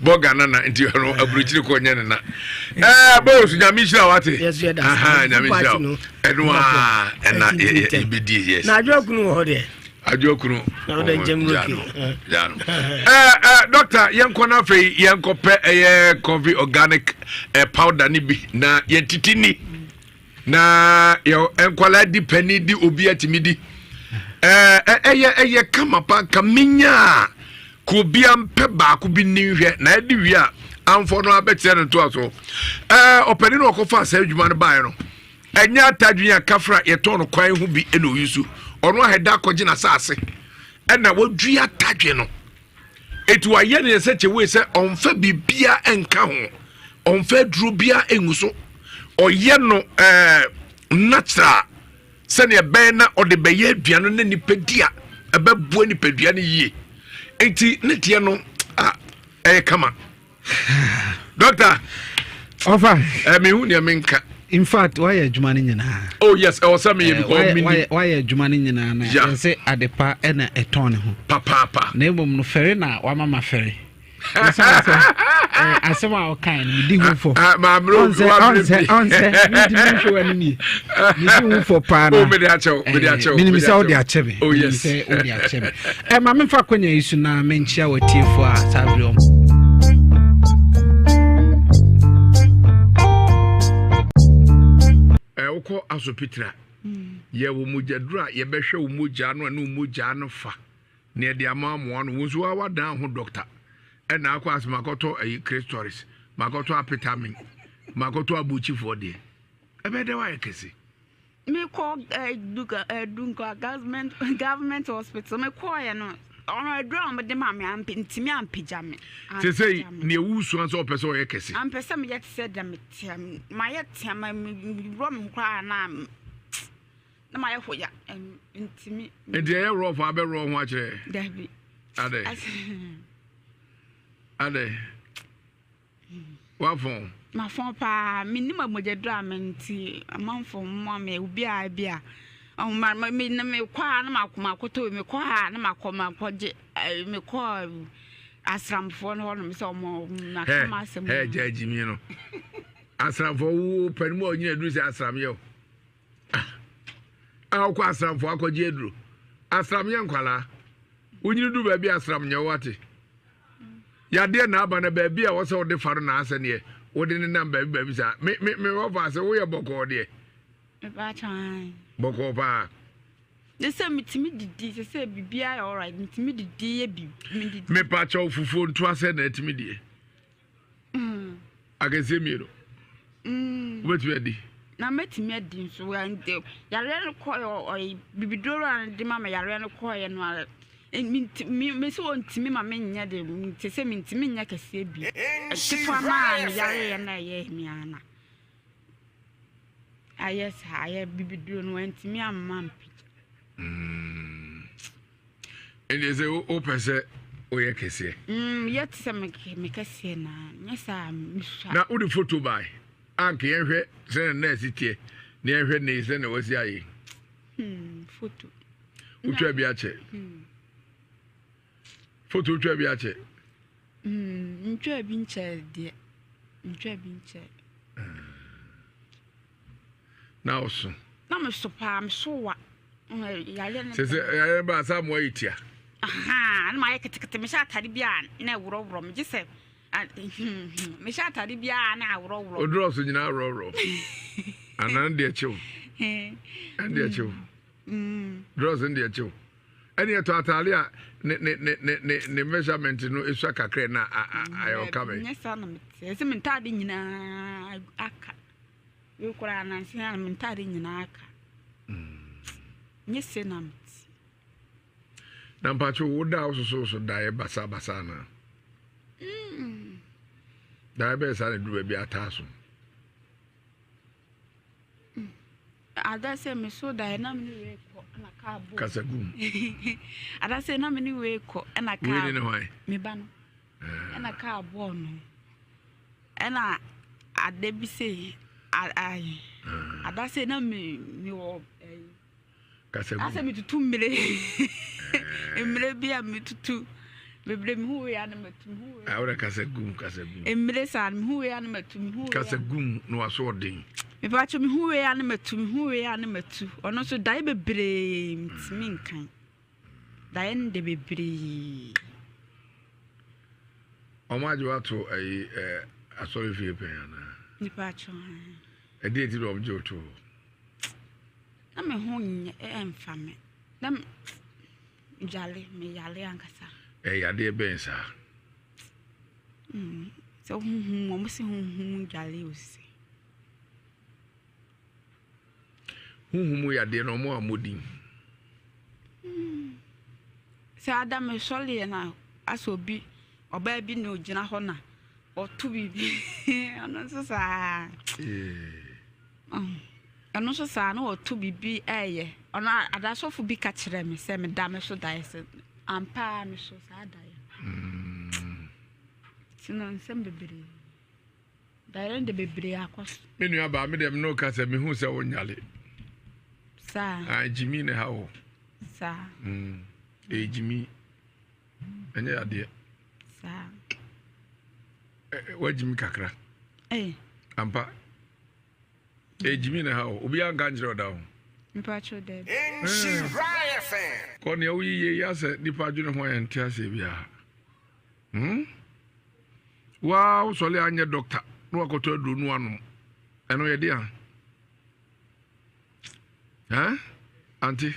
bɔga nana nti ɔno aburukyiri kɔ nyɛ nana ɛɛ bɔs nyame nhyira wate nyame nhyira ɛno a ɛna yɛbɛdie yes. na adwo akunu wɔ hɔ deɛ. adwo akunu jano jano ɛɛ ɛɛ dɔkta yɛnkɔ no afei yɛnkɔ pɛ ɛyɛ coffee organic ɛɛ powder ni bi na yɛntiti ni. Na yɛ nkwadaa di panin di obi atumi di ɛɛ ɛyɛ ɛyɛ kama pa nka menya a ka obi ampɛ baako bi ni nhwɛ na ɛde wie a amfɔ no abɛkyerɛ no ntoa so ɛɛ ɔpanin na ɔkɔfa saa adwuma no baeɛ no ɛnyɛ atadwene a kafra yɛtɔn no kwan ho bi ɛna oyi so ɔno ahɛda akɔgye n'asaase ɛna wadua atadwe no Eti wayɛ ne sɛ kyewee sɛ ɔmfa biribiara nka ho, ɔmfa aduro biara ngu so. Ɔyɛ no ɛɛ natural sɛnea ɛbɛyɛ na ɔde bɛyɛ aduane no na nipa di a ɛbɛboa nipadua no yie. Eti ne deɛ no a ɛyɛ kama. Dɔkta. Ɔfa. Ɛɛ mehu nea menka. In fact, wayɛ adwuma no nyinaa. Oh yes, ɛwɔ sɛ meyɛ because eh, mini. Wayɛ adwuma no nyinaa na yɛn sɛ adepa ɛna ɛtɔn ne ho. Papaapa. Na mmom no fɛre na wama ma fɛre. Ɛsan sɛ eh, asɛm a ɔkan no medi ho fɔ. Ah, Ɔnsɛ ɔnsɛ ɔnsɛ medi mi nhwɛ wɔ anim yie. Medi ho fɔ paa na. Oh, mede akyɛw, mede eh, akyɛw. Menim sɛ wode akyɛ me. Oh yes. Menim sɛ wode akyɛ me. Ɛ ma memfa akwanya yi so na menkyia w'atiefo a saa bere ɔm. Ɛ wokɔ asopitira yɛwɔ mogyaduro a yɛbɛhwɛ wo mogya no a ne wo mogya no fa na yɛde ama amoa no wo nso wa wadan ho dɔkta ɛna akɔ ase makɔtɔ ayi kristoris makɔtɔ apetamin makɔtɔ abukyifoɔ deɛ ɛbɛyɛ dɛ wayɛ kɛse. Mekɔ eh, Duka eh, Dunkwa government government hospital mekɔɔyɛ no ɔno aduro a wɔde ma me ampe ntumi ampagya me. Sesei nea wusua sɛ ɔpɛ sɛ ɔyɛ kɛse. Ampɛ sɛ meyɛ te sɛ deɛ meteɛ mayɛ tea ma mewura me ho koraa na na mayɛ hoya ntumi. Nti ɛyɛ rɔf abɛworɔ ho akyerɛ? Dabi. Adɛ. Adɛ. Wafɔn? Mafɔn paa. Mennim mogyaduro a mente amanfoɔ mmoa me obiara bi a ɔmo ma me na mekɔ a na makɔ makɔtɔ wei mekɔ a na makɔ makɔgye mekɔ asramfoɔ no hɔnom sɛ ɔmo maka ma asɛm. Hɛ gya gyimi no asramfoɔ wo pɛn mu a ɔnyina aduru sɛ asram yɛ o a wokɔ asramfoɔ akɔgye aduro asram yɛ nkwalaa wonyini du baabi asram nyɛ wo ate. Yadeɛ na aba na baabi a wɔsɛ wode fa no na asɛ neɛ wode ne nam baabi baabi saa me me me wɔfa ase woyɛ bɔkɔɔ deɛ. Bɔkɔɔ paa. Ne sɛ metumi didi sɛ sɛ biribiara yɛ alright metumi didi yɛ bi medidi. Mepa kyɛw fufuo ntoa sɛ na atumi die. Akɛseɛ mmienu. Wobɛtumi adi. Na mɛtumi adi nso yareɛ no kɔɛ ɔyɛ bibiduro a de ma me yareɛ no kɔɛ no ara me sɛ ɔntumi ma menyɛ de te sɛ mentumi nyɛ kɛseɛ bi ketewa no a meyareɛ no ɛyɛ me ara na ayɛ saa ayɛ bibiduro no antumi amma mpagya. Ɛndeɛ sɛ wopɛ sɛ woyɛ kɛseɛ. Mm, yɛ te sɛ me kɛseɛ na nyɛ saa mesua. Na wode foto bae anka yɛnhwɛ sɛ na nɛɛse teɛ na yɛnhwɛ ne sɛ na wasi ayɛ. Hmm, foto. Wotwa bi akyɛ. Hmm. Foto wotwa bi akyɛ. Hmm, ntwa bi nkyɛ deɛ. Ntwa bi nkyɛ. Hmm. Na ɔso. Na meso paa, meso wa. Yareɛ no. Sɛ sɛ yareɛ ba saa mo ayɛ tia. Ahaa, na mayɛ ketekete mehyɛ atade bi a na ɛworɔworɔ me gye sɛ mehyɛ atade bi a na aworɔworɔ. Odurɔ so nyinaa worɔworɔ. Anaa deɛ kyew. Ɛndeɛ kyew. Drɔs no deɛ kyew. Ɛne ɛtɔ ataade a ne ne ne ne ne ne measurement no esua kakra na ayɛ ɔka bɛ. Nyɛ saa na mete. Ɛsɛ me ntaade nyinaa aka. Wei koraa nansa yi ara me ntaade nyinaa aka. Nyɛ sei na mete. Na mpatwo wo da a wososo so daeɛ basabasa anaa? Mm. Daeɛ bɛyɛ saa na duru baabi ataa so. Mm. Ada sɛ me so daeɛ na me ne wei kɔ na kaa bɔ. Kasa gum. Ada sɛ na me ne wei kɔ na kaa. Wei ne ne hwan? Me ba no. Ɛna kaa bɔɔ no. Ɛna ada bi sei ayi ada sei na me me wɔ ɛyi. Kasa gu. Asɛ me tutu mmire mmire bi a me tutu bebree me hu wei a na ma tu me hu wei. Awura kasa gum kasa gum. Mmire saa me hu wei a na ma tu me hu wei. Kasa gum na waso ɔden. Mepa kyɛ me hu wei a na ma tu me hu wei a na ma tu ɔno nso dae bebree ntumi nkan. Daeɛ no de bebree. Wɔn agye wato ayi ɛ asɔre fie pɛn anaa? Nipa atwa hɛn. Ɛdi eti na wɔn gye oto hɔ. Na me ho nyɛ ɛnfa me. Na me yale me yale ankasa. Ɛyɛ yadeɛ bɛn saa? Mm, sɛ huhum wɔn si huhum yale osi. Honhom mu yadeɛ no ɔmo ammɔ din. Sɛ ada me sɔreɛ na asɛ obi ɔbaa bi na ogyina hɔ na ɔto biribi ɔno nso saa ɔno nso saa na ɔto biribi ɛyɛ ɔno adasɔfo bi ka kyerɛ me sɛ meda me so daeɛ sɛ ampa me so saa daeɛ nti no nsɛm bebree. Daeɛ no de bebree akɔ so. Me nua baa me deɛ me ne wo ka sɛ mehu sɛ wo nyale. Saa. Ah, gyimi ne ha wo. Saa. Mm. Ɛyɛ gyimi. Ɛnyɛ yadeɛ. Saa. Wagyimi kakra. Ee. Ampa. Ɛyɛ gyimi ne ha wo. Obiara nka nkyerɛ ɔda ho. Mpacho dɛ. Nhyira FM. Kɔ nea woyiye yi asɛ nipa adwene ho a yɛnte aseɛ biara. Hmm? Waa wosɔle anyɛ dɔkta na wakɔtɔ aduro no anom. Ɛno yɛ de a. Eh? Ante?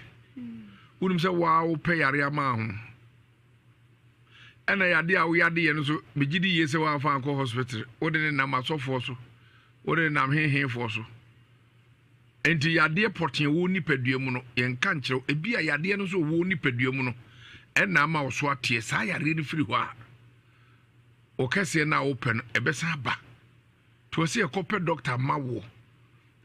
Wonim sɛ waa wopɛ yare ama ho. Ɛna yade a woyade yɛ no so megye di yie sɛ woamfa ankɔ hospital. Wode ne nam asɔfoɔ so. Wode ne nam hehefoɔ so. Enti yadeɛ pɔtee wɔ nipadua mu no, yɛnka nkyerɛ wo. Ebi a yadeɛ no nso wɔ nipadua mu no, ɛna ama wo so ateɛ. Saa yareɛ no firi hɔ a, wo kɛseɛ no a wopɛ no, ɛbɛsan aba. Nti wɔ sɛ yɛkɔpɛ dɔkta ma woɔ.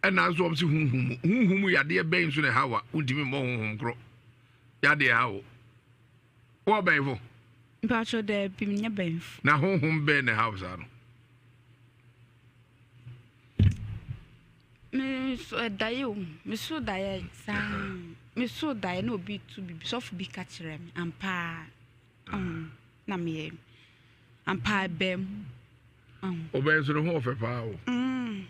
Ɛna nso wɔn sɛ honhom mu. Honhom mu yadeɛ bɛn nso na ɛha wa? Wontumi mmɔ honhom korɔ. Yadeɛ ɛha wo. Wɔ bɛnfo? Mpatsɔ daabi, menyɛ bɛnfo. Na honhom bɛn na ɛha wo saa no? Me so daeɛ o, me so daeɛ saa, me so daeɛ na obi tu bibi, sɔfo bi ka kyerɛ me ampa ɔho na meyɛ ampa ɛbɛn mu. Ɔbɛn nso ne ho ɔfɛ paa o. Mm,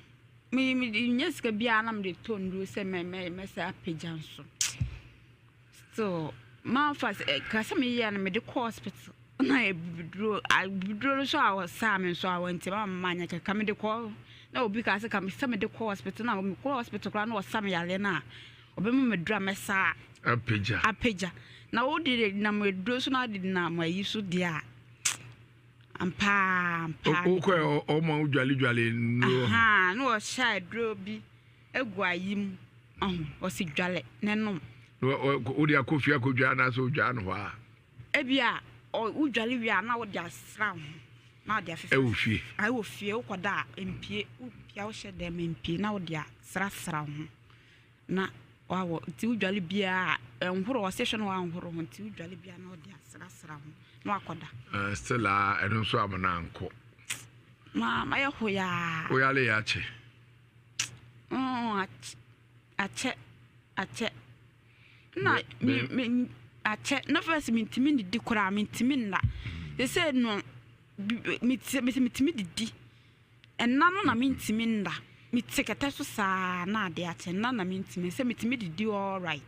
me me nyɛ sika biara na mede tɔ nnuro sɛ mɛ mɛ mɛsɛ apagya nso. Still, manfa sɛ ka sɛ meyɛ no mede kɔ hospital. Na abibiduro abibiduro no nso a ɔsaa me nso a wɔnti ma mma nyɛ kɛkɛ mede kɔ na obi ka sɛ ka sɛ mede kɔ hospital na mekɔ hospital koraa na ɔsa me yareɛ no a ɔbɛma me duro a mɛsa apagya apagya na wode nam aduro so na wode nam ayi so deɛ a ampaa ampaa wokɔ ɔma wo dwale dwale nnuro na ɔhyɛ aduro bi agu ayi mu ɔho ɔsi dwale ne nom wode akɔ fie akɔdwa anaasɛ wodwaa no hɔ a Ebia wodware wie a na wode asra wo ho na wode afefa. Ɛwɔ fie. Ɛwɔ fie wokɔda a mpie wopia wohyɛ dɛm mpie na wode asrasra wo ho na wawɔ nti wodware biara ɛnhoro ɔsɛ hwɛ na wanhoro ho nti wodware biara na wode asrasra ho na wakɔda. Uh, still a ɛno nso amena ankɔ. Ma mayɛ hoyaa. Woyale yɛ akyɛ. Mm, akyɛ akyɛ. Na me me akyɛ na first mentumi nnidi koraa mentumi nna sesei no mete mete metumi didi ɛnna no na mentumi nna mete kɛtɛ so saa na ade akyɛ nna na mentumi sɛ metumi didi all right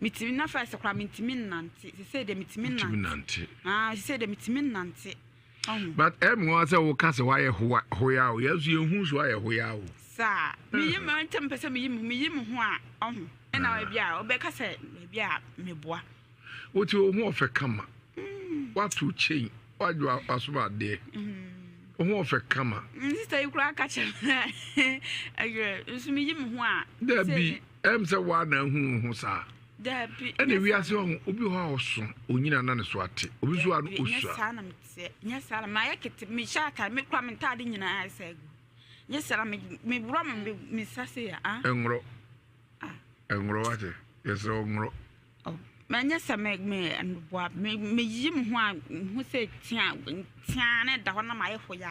metumi na first koraa mentumi nnante sesei deɛ metumi nante ah sesei deɛ metumi nnante ɔho. But ɛmu wa sɛ woka sɛ woayɛ hoya o yɛn nso yɛn hu so ayɛ hoya o. Saa meyi me ntɛm pɛ sɛ meyi me ho meyi me ho a ɔho. Ɛna ebi a ɔbɛka sɛ ebi a meboa. Wote wo ho ɔfɛ kama. Woato chain, woadwo asom adeɛ. Wo ho ɔfɛ kama. Sista yi koraa ka kyerɛ me ɛyɛ nso meyi me ho a. Dabi, ɛm sɛ woa na ahu wo ho saa. Dabi. Ɛna wiase hɔ obi hɔ a ɔso, onyina na ne so ate. Obi nso a no osua. Nyɛ saa na meteɛ. Nyɛ saa na mayɛ kete mehyɛ atade me kora me ntaade nyinaa sɛ agu. Nyɛ saa na me worɔ me me nsa se ya. Ɛnworɔ. Nworɔ wate, yɛsrɛ wo nworɔ. Oh, manyɛ sɛ me me boa me meyi me ho a ho sɛ tia tia na ɛda hɔ na mayɛ hɔ ya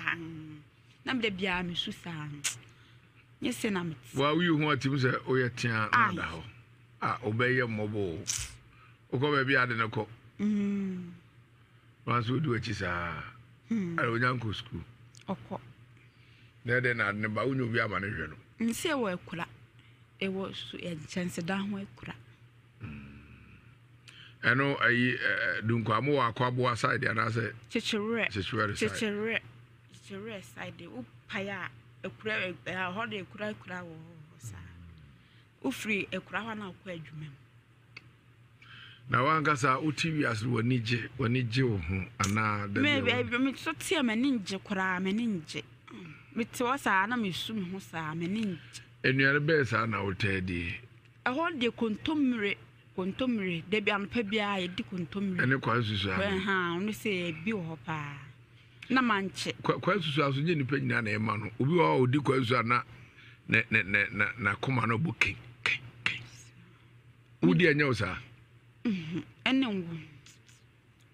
na mede biara mesu saa nyɛ sɛ na mete. Wa woyi ho atim sɛ woyɛ tia na ada hɔ a wobɛyɛ mmɔbɔ o wokɔ baabi ade no kɔ mm. wanso wodi w'akyi saa hmm. ɛna onya nkɔ sukuu ɔkɔ na ɛdɛn na ade no ba wonya obi ama no hwɛ no nsɛ wɔ akura Ɛwɔ su nkyɛnsedan ho akura. Ɛno ayi dunkwa mo wɔ akwaboa side anaasɛ. Kyekyewerɛ. Kyekyewerɛ side. Kyekyewerɛ kyekyewerɛ side wo pae a akura ɛhɔ de akura akura wɔ hɔ saa. Wofiri akura hɔ na wokɔ adwuma mu. Na wankasa wote wiase w'ani gye w'ani gye wo ho anaa dabi me me so te a m'ani ngye koraa m'ani ngye mete hɔ saa na mesu me ho saa m'ani ngye. Nnuane bɛyɛ saa na wotaa die? Ɛhɔ deɛ kontommire kontommire dabi anɔpa biara yɛdi kontommire. Ɛne kwa nsusu ano. Ɛha ɔno sɛ ebi wɔ hɔ paa na mankye. Kwa kwa nsusu aso nye nipa nyinaa na ɛma no obi wɔ hɔ a ɔdi kwa nsusu ana ne ne ne na n'akoma no bɔ ken ken ken. Wodi ɛnyɛ wo saa? Mhm, ɛne ngo.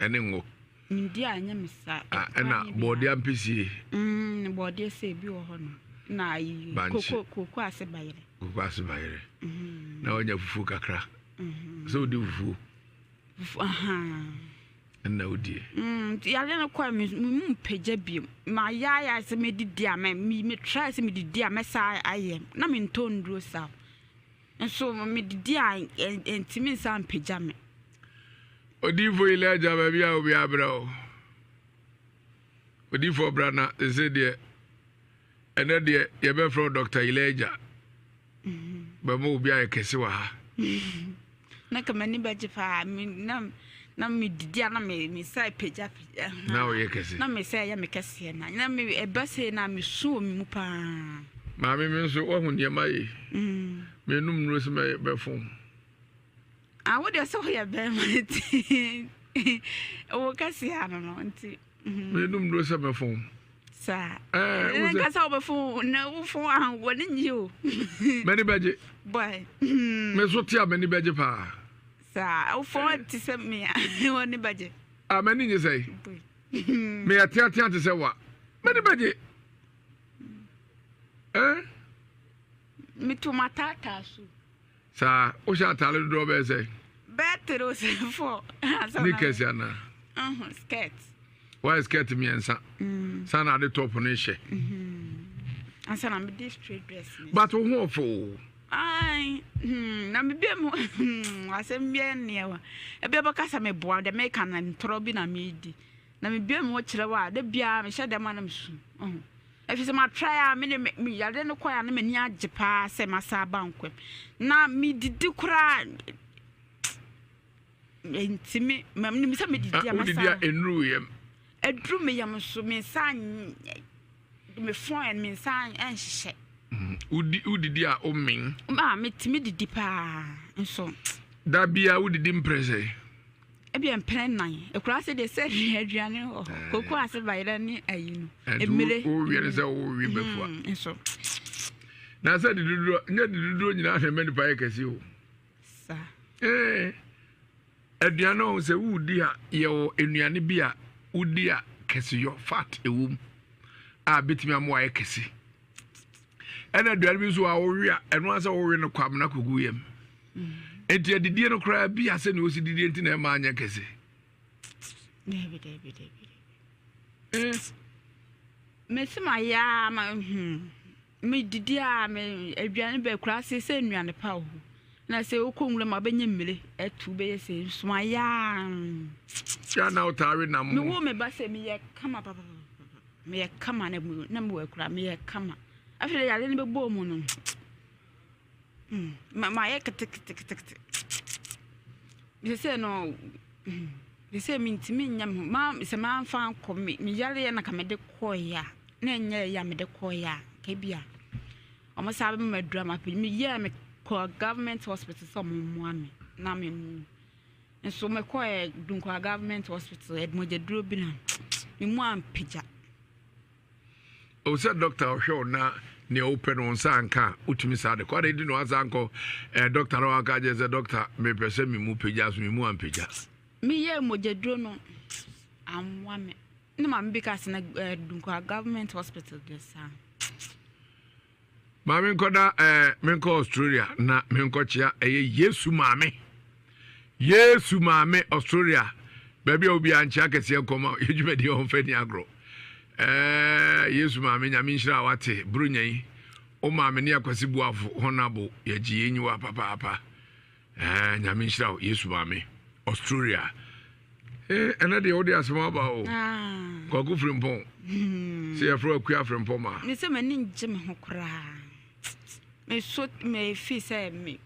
Ɛne ngo. Medi a ɛnyɛ me saa. Ah, ɛna bɔɔde ampesie. Mm, bɔɔde sɛ ebi wɔ hɔ no. Na ayi Bankye. koko koko ase bayerɛ. Koko ase bayerɛ. Mhm. Na wanya fufuo kakra. Mhm. Sɛ wodi fufuo. Fufuo ahaa. Ɛna wodie. Mm, nti yare no kɔɛ me me mu mpagya bio. Ma yaaya sɛ medidi a mɛ me me try sɛ medidi a mɛsa ayɛ. Na mentɔ nnuro saa. Nso medidi a ɛntumi nsa mpagya me. Odiifo Elijah baabi a obi abrɛ o. Odiifo bra na sese deɛ ɛnɛ deɛ yɛbɛfrɛ wo Dr. Elijah. Bɛma obi ayɛ kɛse wɔ ha. Na ka m'ani bɛgye paa na na medidi a na me me nsa apagya Na woyɛ kɛse. Na me nsa ɛyɛ me kɛseɛ na na me ɛba sei na mesu wɔ me mu paa. Maame me nso wahu nneɛma yɛ. Menum nnuro sɛ mɛfo. Ah, wo deɛ sɛ woyɛ bɛrima nti wo kɛseɛ ano no nti. Menum nnuro sɛ mɛfo. Saa. Ɛɛ nka sɛ wobɛfo na wofo a wɔne nye o. M'ani bɛgye. Boy. Me nso te a m'ani bɛgye paa. Saa wofo te sɛ me a wɔne bɛgye. Ah, m'ani nye sɛ. Meyɛ teatea te sɛ wa. M'ani bɛgye. Eh? Meto mataataa so. Saa, wohyɛ ataade dodoɔ bɛyɛ sɛ? Bɛyɛ three o sɛ four. Knickers anaa? Skirt. Wayɛ skirt mmiɛnsa. Mm. Saa na ade top no hyɛ. Mm-hmm. Ansa na mede straight dress. But wo ho ɔfo o. Ai, hmm, na mebia mu hmm, asɛm biara nni hɔ. Ebi bɛka sɛ meboa deɛ meka na ntorɔ bi na medi. Na mebia mu kyerɛ wo a, da biara mehyɛ dɛm a na mesu. Ɛfiri sɛ matrae a me de me yareɛ no kɔɛ a na m'ani agye paa sɛ masa aba nkwa mu. Na medidi koraa ntumi menim sɛ medidi a masa. Wodidi a ɛnuru yam. Ɛduru me yam nso me nsa me fɔn me nsa nhyehyɛ. Wodi wodidi a women. Ah metumi didi paa nso. Da bia wodidi mprɛ sɛ. Ebia mpɛn nnan. Akura ase deɛ sɛ aduane wɔ hɔ. Koko ase bayerɛ ne ayi no. Mmire. Wowie ne sɛ wowie bɛfua. Mm, nso. Na sɛ de dodoɔ nyɛ de dodoɔ nyinaa na ɛma nipa yɛ kɛse o. Sa. Ee aduane ɔho sɛ wodi a yɛwɔ nnuane bi a wodi a kɛseyɔ fat ɛwɔ mu a bɛtumi ama wayɛ kɛse. Ɛna aduane bi nso a wowe a ɛno ara sɛ wowe no kɔ amena kɔgu yam. Enti adidie no koraa bi a sɛnea ɔsi didie nti na ɛma anyɛ kɛse. Dabi dabi dabi. Eh. Mesi ma ya ma hmm. Me didi a me aduane bɛ koraa se sɛ nnuane pa wɔ hɔ. Na sɛ wokɔ nwura ma bɛnyɛ mmire ɛtu bɛyɛ sɛ nsoma ya. Ya na wotaa we nam. Me wo me ba sɛ meyɛ kama papa. Meyɛ kama na na mewɔ akura meyɛ kama. Afei yare no bɛbɔɔ mu no. Mm, ma mayɛ keteketekete. Sesei no, sesei mentumi nyɛ me ho. Ma sɛ mamfa ankɔ me me yareɛ na ka mede kɔeɛ a, na ɛnyɛ ɛyɛ a mede kɔeɛ a, ka bi a wɔn san bɛma me aduro ama meyɛɛ me kɔɔ government hospital sɛ wɔn mmoa me na me mu. Nso mekɔɛ Dunkwa government hospital yɛde mogyaduro bi na me mu ampagya. Ɛwɔ sɛ dɔkta ɔhwɛ wo na nea wopɛ no wo nsa anka a wotumi saa de kɔ. Adɛn nti na woansa ankɔ eh, dɔkta na wanka kyerɛ sɛ dɔkta mepɛ sɛ me mu pagya so me mu ampagya. Meyɛɛ mogyaduro no ammoa me. Ne maame bi ka sɛ na eh, Dunkwa government hospital deɛ saa. Ma menkɔda eh, menkɔ Australia na menkɔkyea ɛyɛ Yesu maame. Yesu maame Australia. Baabi a obiara nkyea kɛseɛ nkɔma yɛ dwumadie ɔmfa ni agorɔ. Eh, Yesu maame nyame nhyira a wate buronya yi. O maame ne akwasi buafo honabo yɛgye yɛn nyiwa papaapa. Eh, nyame nhyira wo Yesu maame Australia. Eh, ɛnɛ deɛ wode asɛm aba o. Ah. Kwaku Frimpong. Hmm. Sɛ yɛfrɛ Akua Frimpong ma. Me sɛ m'ani ngye me ho koraa. Me so me fi sɛ me.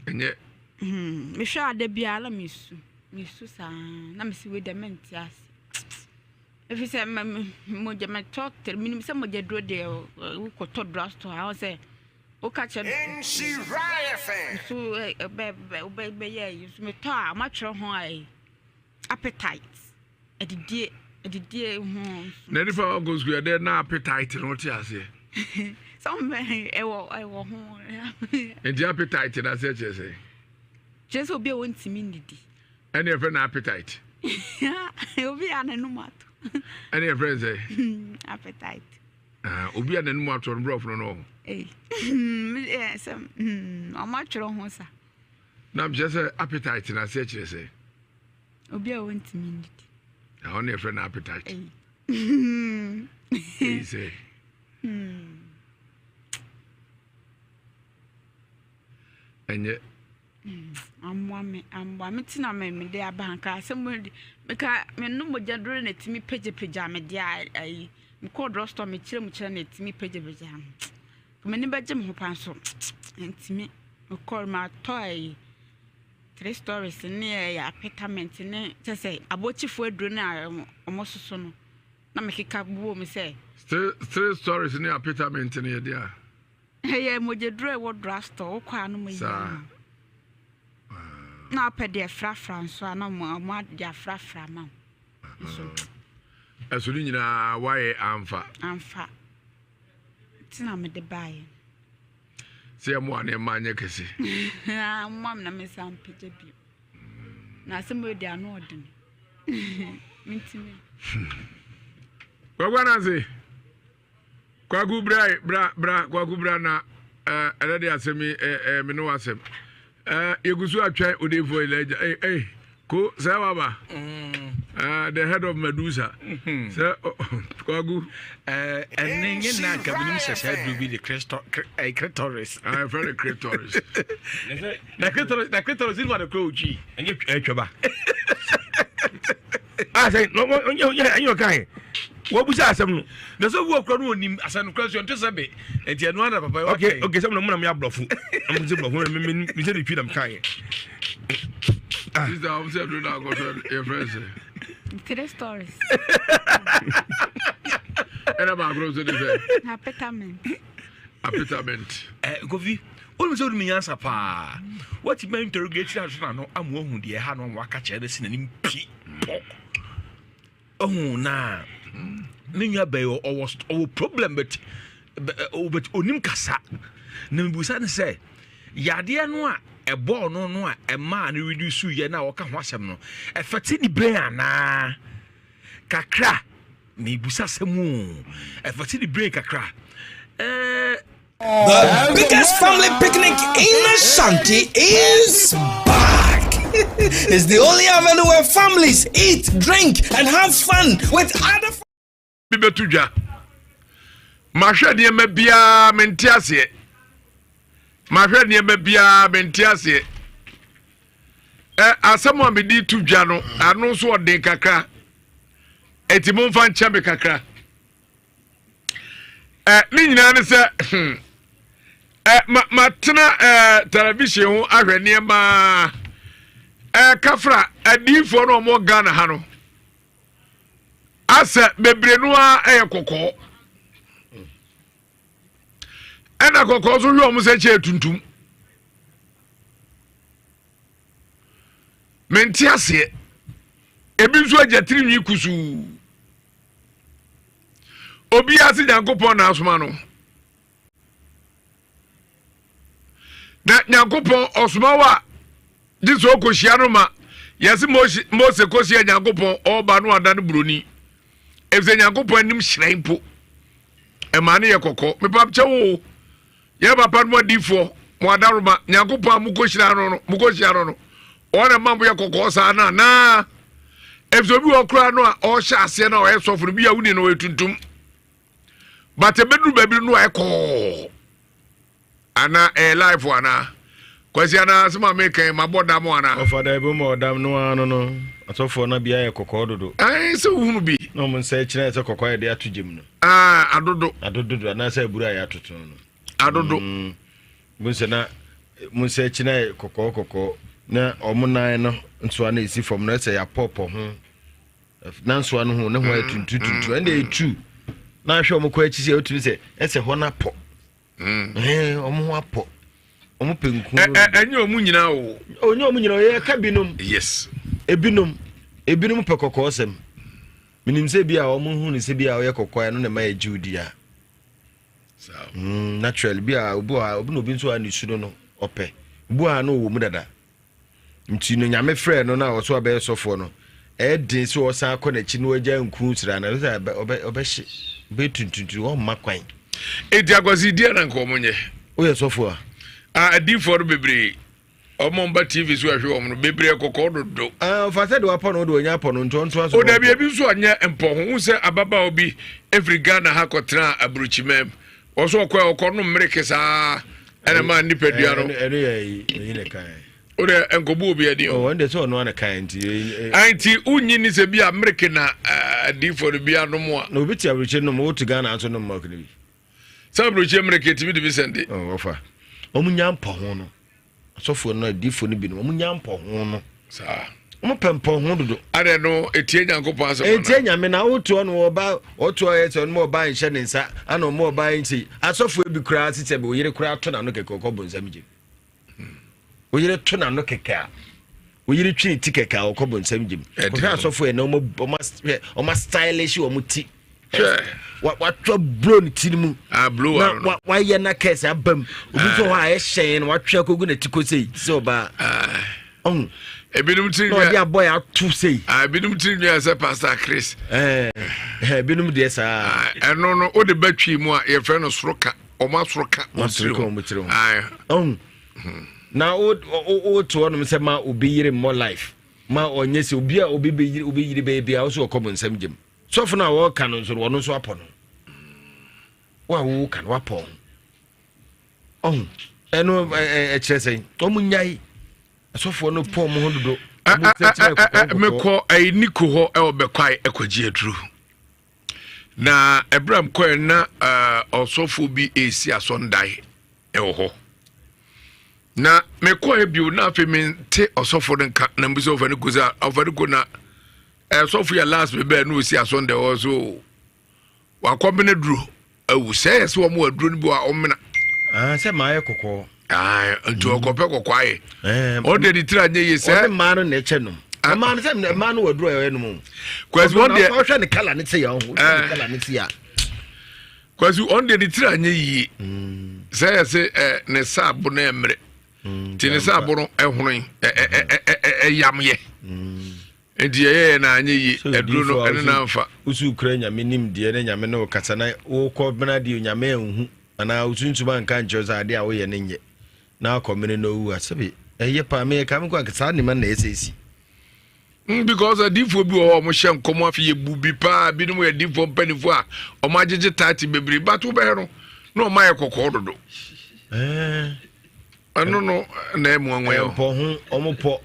Ɛnyɛ. Hmm, mehwɛ ada biara na mesu. Mesu saa na mesi wei deɛ mente ase. Ɛfiri sɛ mogya metɔ menim sɛ mogya duro deɛ wokɔtɔ drugstore a sɛ Woka kyerɛ no nso wobɛyɛ ayi nso metɔ a wɔatwerɛ ho ayi appetite adidie adidie ho. Na nipa a wakɔ sukuu ɛdɛ na appetite no wote aseɛ. Sɛ wɔn ɛwɔ ɛwɔ ho. Nti appetite na aseɛ kyerɛ sɛ. Kyerɛ sɛ obi a wɔntumi nnidi. Ɛne ɛfrɛ no appetite. Obi a n'anum ato. Ɛne ɛfrɛ no sɛ. Appetite. Ah, obi a n'anim atɔ no borɔfo no no. Sɛ ɔmo atwerɛ ho sa. Na mekyerɛ sɛ appetite na aseɛ kyerɛ sɛ. Obi a wɔntumi ndidi. Na ɔno yɛfrɛ no appetite. Eyi sɛ. Ɛnyɛ. Ammoa me, ammoa me ti na me mede aba nka asɛm mu de meka menom mogya duro na ɛtumi pagyapagya me deɛ ayi mekɔɔ drugstore mekyerɛ mu kyerɛ na ɛtumi pagyapagya me m'ani bɛgye me ho pa nso ntumi mekɔɔ matɔ ayi three stories ne ɛyɛ apetament ne kyɛ sɛ abɔkyifoɔ aduro no a wɔn soso no na mekeka bobɔ mu sɛ. Three stories ne apetament no yɛ deɛ a. Ɛyɛ mogyaduro a ɛwɔ drugstore wokɔ a na wɔyi ama wo. Na wopɛ deɛ frafra nso a na wɔn de afrafra ama wo nso. Ɛso no nyinaa woayɛ amfa. Amfa. Nti na mede baeɛ. Sɛ ɛmoa ne ɛma anyɛ kɛse. Mmoa me na me nsa mpagya bio. Na asɛm wei deɛ ano ɔden. Mentumi. Kwaku Ananse. Kwaku bra bra bra kwaku bra na eh, ɛnɛ de asɛm yi eh, eh, me ne w'asɛm eh, yɛgu so atwɛn odiyifoɔ Elijah eh, eh, ko sɛ waba mm. eh, the head of Medusa mm-hmm. sɛ oh, kwaku ɛne nye na anka menim sɛ saa duro bi de clitoris ɛfrɛ no clitoris na clitoris na clitoris ne wade korɔ ɔtwi ɛnyɛ twɛba Ah, sɛ ɛnyɛ ɔka yɛ wɔbusa asɛm no na sɛ obi wɔ kora no ɔnim asɛm no kora so ɛnte sɛ be nti ɛno ana papa ok ok sɛ mo na mo yɛ aborɔfo mo sɛ borɔfo me me me sɛ de twi na meka yɛ sista wɔn sɛ ɛduro na akɔtɔ yɛ fɛ sɛ three stories ɛna baako nso de sɛ apetament apetament eh, kofi wonim sɛ wonim nyansa paa woatumi interrogate no aso no ama wahu deɛ ɛha no ama waka kyerɛ no si n'anim pi pɔ ɔhu na me nua bɛyɛ ɔwɔ ɔwɔ problem but but onim kasa na mebusa no sɛ yadeɛ no a ɛbɔɔ no no a ɛmaa no reduce yɛ no a wɔka ho asɛm no ɛfɛte ne brain anaa kakra mebusa asɛm o ɛfɛte ne brain kakra ɛɛ The biggest family picnic in Ashanti is back. it's the only avenue where families eat, drink, and have fun with other. Bi bɛto dwa. Mahwɛ nneɛma biara mente aseɛ. Mahwɛ nneɛma biara mente aseɛ. Ɛ asɛm a mede to dwa no ano nso ɔden kakra. Eti momfa nkyɛ me kakra. Ɛ ne nyinaa ne sɛ hmm, ɛ ma matena ɛ television ho ahwɛ nneɛma ɛ kafra adiifoɔ no a wɔwɔ Ghana ha no asɛ bebree no ara yɛ kɔkɔɔ ɛna kɔkɔɔ nso hwɛ wɔn sɛ kyɛ tuntum mente aseɛ ebi nso agya tirinwi kusuu. Obiara se Nyankopɔn na asoma no. Na Nyankopɔn ɔsoma wo a, gye sɛ ɔkɔhyia no ma yɛse Mose, Mose kɔhyia Nyankopɔn ɔreba no ada no buroni. Efisɛ Nyankopɔn anim hyerɛn mpo. Ɛma no yɛ kɔkɔɔ. Mepamkyɛ wo Yɛn papa nom adiifoɔ, mo adaroma, Nyankopɔn a mokɔhyira no no, mokɔhyia no no, ɔno na ɛma moyɛ kɔkɔɔ saa no anaa? Efisɛ obi wɔ koraa no a ɔrehyɛ aseɛ no a ɔyɛ sɔfo no, bi a woni no ɔyɛ tuntum. But ɛbɛduru baabi no ayɛ kɔɔ. Anaa ɛyɛ life anaa? Kwasi anaa asɛm a meka yi mabɔ dam anaa? Ɔfa daabi ma ɔdam no ara no no asɔfoɔ no bia yɛ kɔkɔɔ dodo. Ɛn sɛ wohunu bi. Na wɔn nsa akyina sɛ kɔkɔɔ a yɛde ato gyam no. Ah, adodo. Adodo do anaasɛ aburo a yɛatoto no. Adodo. Mm, mo sɛ na mo nsa akyina yɛ kɔkɔɔ kɔkɔɔ na wɔn nan no nsoa na esi fam no ɛsɛ yɛapɔpɔ ho na nsoa no ho ne ho ayɛ mm, tuntum tuntum mm, ɛnna etu na ahwɛ wɔn kɔ akyi sɛ otumi sɛ ɛsɛ hɔ no apɔ. Mm. Wɔn ho apɔ. Wɔn pɛ nku. Ɛnyɛ wɔn nyinaa o. Ɔnyɛ wɔn nyinaa o yɛ ka binom. Yes. Ebinom ebinom pɛ kɔkɔɔ sɛm. Menim sɛ bi a wɔn hu no sɛ bi a ɔyɛ kɔkɔɔ ɛno na ɛma yɛgye wo di a. Mm, naturally bi a obi wɔ ha obi na obi nso a ne su no no ɔpɛ obi wɔ ha no ɔwɔ mu dada nti no nyame frɛ no na ɔso abɛyɛ sɔfoɔ no ɛyɛ den sɛ ɔsan akɔ n'akyi na wagya nku sra no sɛ ɔbɛhye. Bɛyɛ tuntuntun ɔmma kwan. Eti akwasi deɛ na nka wɔn nyɛ. Woyɛ sɔfo a. Ah adiifoɔ no bebree wɔn ba TV so ɛhwɛ wɔn no bebree kɔkɔɔ dodo. Ah ɔfa sɛ de wapɔ no de wɔnya apɔ no nti ɔntoa so. O dabi ebi nso ɔnyɛ mpɔ ho sɛ ababaawa bi efiri Ghana ha kɔtena aburukyimɛm wɔso ɔkɔ ɔkɔ no mmereke saa ɛna maa nipadua no. Ɛno yɛ ɛyi na kan. O de nkɔbu obi adi o. Ɔwɔ ɛnde sɛ ɔno ana kan nti. Nti wonyi ni sɛ bi a mmereke na adiifoɔ no bi anom a. Na obi te aburukyire nom wote Ghana nso nom milk no bi. Sɛ aburukyire mmereke tumi de bi sɛnde. Ɔfa wɔn nya mpɔ ho no asɔfoɔ no adiifoɔ no bi no wɔn nya mpɔ ho no. Saa. Wɔn pɛ mpɔ ho dodo. Adɛ no etie Nyankopɔn asɛm. Etie Nyame na wotoɔ no ɔba ɔtoɔ yɛ sɛ ɔno ɔba nhyɛ ne nsa ana ɔmo ɔba nhyɛ asɔfoɔ bi koraa sisɛ bi oyere koraa to n'ano kɛkɛ ɔkɔ bonsam gyem. Wo yere to n'ano kɛkɛ a, wo yere twi ne ti kɛkɛ a ɔkɔ bonsam gyem. Kɔhwɛ asɔfo yɛ na ɔma stylish wɔn ti. Watwa bro ne ti no mu. Ah, na wayɛ na kɛse aba mu. Obi nso hɔ a ɛhyɛn na watwe akɔgu ne ti kɔ sei sɛ ɔbaa. Ah. Ɔho. Ebinom tiri nua. Na ɔde abɔ yɛ ato sei. Ah, ebinom tiri nua sɛ Pastor Chris. Ɛɛ ebinom deɛ saa. Ɛno no o de bɛtwi mu a yɛfrɛ no soro ka. Wɔn asoro ka wɔn tiri ho. Ɔho. Na wo wo te hɔnom sɛ ma obi yere mmɔ life ma ɔnyɛ sɛ obi a obi bɛyiri obi yiri bɛyɛ bia wo so ɔkɔ mo nsɛm gyem sɔfo no a wɔka no nso no ɔno nso apɔ no wo a woka no wapɔ ho ɔho ɛno ɛkyerɛ sɛ wɔn nyae asɔfoɔ no pɔ wɔn ho dodo mekɔ ɛyi niko hɔ ɛwɔ bɛkwae ɛkɔgye aduro Na ɛberɛ a mekɔɛ na ɔsɔfoɔ bi resi asɔndan wɔ hɔ. Na mekɔɛ bio na afei mente ɔsɔfoɔ no nka na mbisa ɔfani ko sɛ ɔfani ko na ɛsɔfo yɛ last me bɛɛ na ɔsi asɔndan hɔ so wakɔmena duro awu sɛ yɛ sɛ wɔn aduro no bi wɔ ɔmena. Ah, sɛ maa yɛ kɔkɔɔ. Ah, nti ɔkɔpɛ kɔkɔɔ ayɛ. Ɔde ne tiri anyɛ yie sɛ. Ɔne mmaa no na ɛkyɛ nom. Ah. Mmaa no sɛ mmaa no wɔ aduro a ɛyɛ nom o. Kwasi wɔn deɛ. Ɔhwɛ ne kala ne ti yɛ ɔho. Ɔhwɛ ne kala ne ti a. Kwasi wɔn deɛ ne tiri anyɛ yie. Sɛ yɛ sɛ ɛ ne saabo no ɛmmerɛ. Ti ne saabo no ɛhono ɛ ɛ ɛ ɛ ɛyam yɛ. Nti yɛyɛɛ na anyɛ yie aduro no ɛne no amfa. Wosu kura nyame nimdeɛ ne nyame ne wo kasa na wokɔ mena deɛ nyame anhu anaa wo sunsum anka nkyerɛ sɛ adeɛ a woyɛ no nyɛ na akɔ mene na owu a sɛbe ɛyɛ paa meyɛ ka me kɔ anka saa nneɛma na ɛsɛ si. Mm, because adiifoɔ bi wɔ hɔ a wɔhyɛ nkɔm afe yɛ bu bi paa binom yɛ adiifoɔ mpanimfoɔ a wɔn agyegye taate bebree but wobɛhɛ no na wɔn ayɛ kɔkɔɔ dodo. Ɛno no na ɛmu anwa yɛ. Mpɔ ho wɔn pɔ.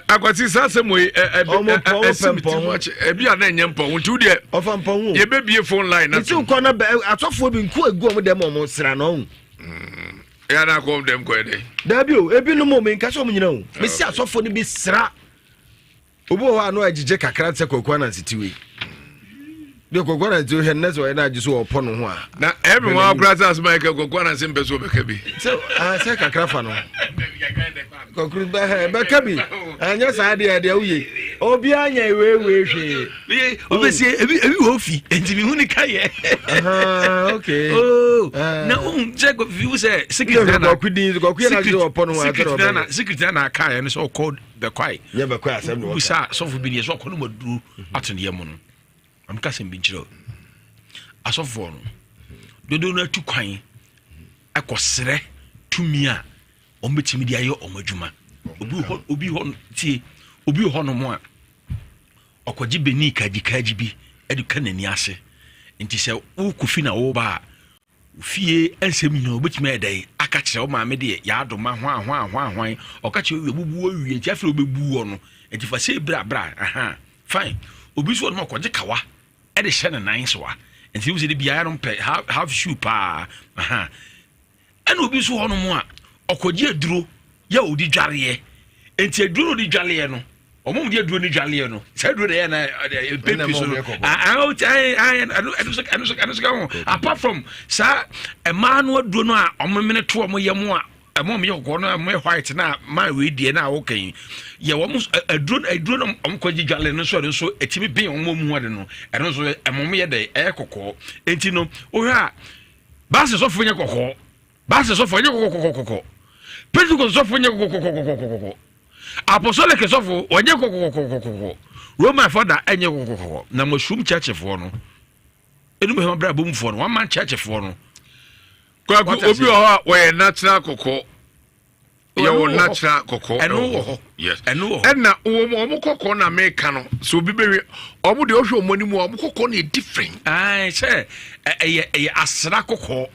Akwasi saa asɛm wei ɛsi mi ti mu akyɛ ebi a na ɛnyɛ mpɔ ho nti wo deɛ ɔfa mpɔ ho yɛbɛbie phone line na nti nkɔ na bɛ asɔfoɔ bi nko egu wɔn dɛm wɔn sra na ɔho. Ɛyà na akɔ wɔn dɛm kɔ yɛ dɛ. Daabi o ebinom o mi nka sɛ wɔn nyina o mesi asɔfoɔ no bi sra. Obi wɔ hɔ a na ɔagyegye kakra te sɛ Kwaku Ananse ti wei. Deɛ Kwaku Ananse hwɛ no na sɛ ɔyɛ no agye so ɔpɔ no ho a. Na ɛmi wɔn akora sɛ asoma yɛ ka Kwaku Ananse mpɛ so ɔbɛka bi. Sɛ ah sɛ kakra fa no. Kwaku bɛhɛ bɛka bi. Anyɛ saa deɛ deɛ woye. Obiara nyɛ wei wei hwee. Obɛsie ebi ebi wɔ ofi nti mi hu ni ka yɛ. Okay. Oh na ohun sɛ fi sɛ secret na na Kwaku din Kwaku yɛ na agye ɔpɔ no ho secret na secret na na aka yɛ no sɛ ɔkɔ bɛkwae nyɛ bɛkwae asɛm na wɔka bisa sɔfo bi deɛ sɛ ɔkɔ no ma duro ato ne yam no ameka sɛm bi nkyerɛ asɔfoɔ no dodoɔ no atu kwan ɛkɔsrɛ tumi a wɔbɛtumi de ayɛ wɔn adwuma obi hɔ obi hɔ tie obi hɔ nom a ɔkɔgye bɛni kagyikagyi bi de ka n'ani ase nti sɛ wokɔ fi na woba a Wo fie nsɛm nyinaa wobɛtumi ayɛ dɛn aka kyerɛ wo maame deɛ yɛadoma hwan hwan hwan hwan ɔka kyerɛ wie bubu awie nti afei wobɛbu wɔ no nti fa sei bra bra aha fine obi nso wɔ no ɔkɔgye kawa ɛde hyɛ ne nan so a nti wo sɛ de biara no mpɛ half shoe paa aha ɛna obi nso hɔ nom a ɔkɔgye aduro yɛ ɔdi dwareɛ nti aduro no ɔdi dwareɛ no wɔn mu de aduro no dwaleɛ no saa aduro na ɛyɛ na mpempi so no ɛno so ɛno so ɛno so ka ho apart from saa mmaa no aduro no a wɔn mene to wɔn yam a ɛmo wɔn yɛ kɔkɔɔ no ɛmo yɛ white na maa wei deɛ na awɔ kan yɛ wɔn aduro aduro no wɔn kɔ gye dwale no nso ɛno nso ɛtumi ben wɔn mu ade no ɛno nso ɛmo yɛ dɛ ɛyɛ kɔkɔɔ nti no wohwɛ a baasi sɔfo nyɛ kɔkɔɔ baasi sɔfo nyɛ kɔkɔkɔkɔkɔ pentecost sɔfo nyɛ kɔkɔkɔkɔkɔkɔ. Apostolic sɔfo wɔnyɛ kɔkɔkɔkɔkɔ. Roman fada ɛnyɛ kɔkɔkɔkɔ. Na mushroom church foɔ no. Ɛnum hɛn abrabɔ mufoɔ no, one man church foɔ no. Kwaku, obi wɔ hɔ a wɔyɛ natural kɔkɔɔ. Yɛwɔ natural kɔkɔɔ. Ɛno wɔ hɔ. Yes. Ɛno wɔ hɔ. Ɛna wɔn wɔn kɔkɔɔ na meka no sɛ obi bɛhwɛ wɔn deɛ ɔhwɛ wɔn anim a wɔn kɔkɔɔ no yɛ different. Ayi sɛ ɛyɛ ɛyɛ asra kɔkɔɔ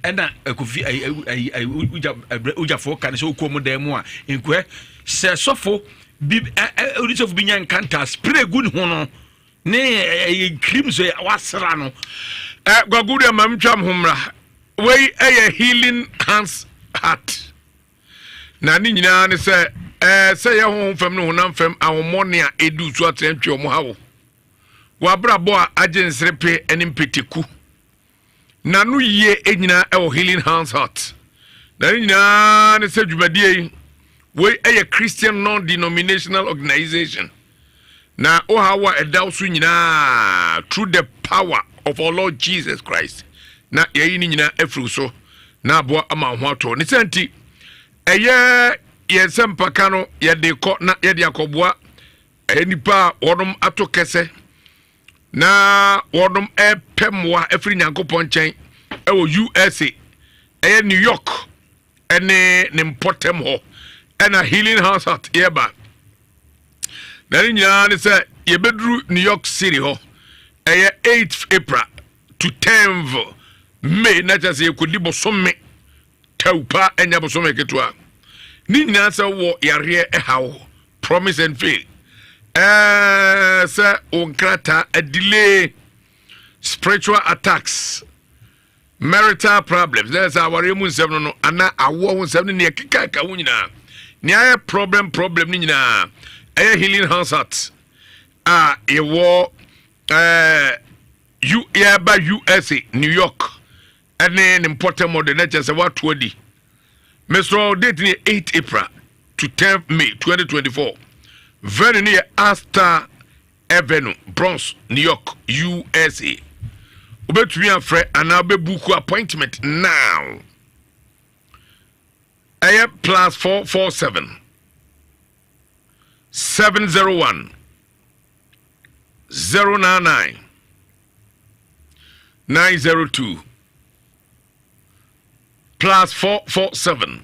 ɛna ɛkofi ɛyi ɛyi ɛyi wogya ɛbrɛ wogyafoɔ ka ne sɛ okɔ wɔn dan mu a nkuɛ sɛ sɔfo bi ɛ ɛ onisɔfo bi nya nkanta spray gu ne ho no. Ne ɛyɛ cream so wasra no. Ɛ Kwaku deɛ ma ntwa ho mmra. Wei ɛyɛ healing hands heart. Na ne nyinaa ne sɛ ɛɛ sɛ yɛ honhom fam ne honam fam ahommɔne a edu so atrɛntwe wɔn ha wo. W'abrabɔ a agye nserepe ne mpeteku. N'ano yie nyinaa ɛwɔ Healing Hands Heart. Na ne nyinaa ne sɛ dwumadie yi, wei ɛyɛ Christian Non-Denominational Organization. Na wohaw a ɛda wo so nyinaa through the power of our Lord Jesus Christ. Na yɛyi ne nyinaa afiri so na aboa ama wo ho atɔ. Ne sɛ nti, ɛyɛ yɛn sɛ mpaka no yɛde kɔ na yɛde akɔboa nnipa a wɔnom ato kɛsɛ na wɔnom ɛpɛ mmoa afiri Nyankopɔn nkyɛn ɛwɔ USA ɛyɛ New York ɛne ne mpɔtam hɔ ɛna Healing House at yɛba na ne nyinaa ne sɛ yɛbɛduru New York City hɔ ɛyɛ 8th April to 10th May na kyerɛ sɛ yɛkɔdi bosome Tɛw pa ɛnyɛ bosome ketewa. Ne nyinaa sɛ wɔ yareɛ ɛhaw promise and fail. Ɛɛ sɛ wo nkrataa adelay spiritual attacks marital problems na sɛ awareɛ mu nsɛm no no anaa awoɔ ho nsɛm no nea ɛkeka ɛka ho nyinaa nea ayɛ problem problem no nyinaa ɛyɛ healing house at a yɛwɔ ɛɛ yɛba USA New York ɛne ne mpɔtam de na kyerɛ sɛ woato adi mesrɛ date no yɛ 8 April to 10 May 2024 venue no yɛ Astor Avenue Bronx New York USA wobɛtumi afrɛ anaa wobɛbuku appointment now ɛyɛ plus 447 701 099 902 plus 447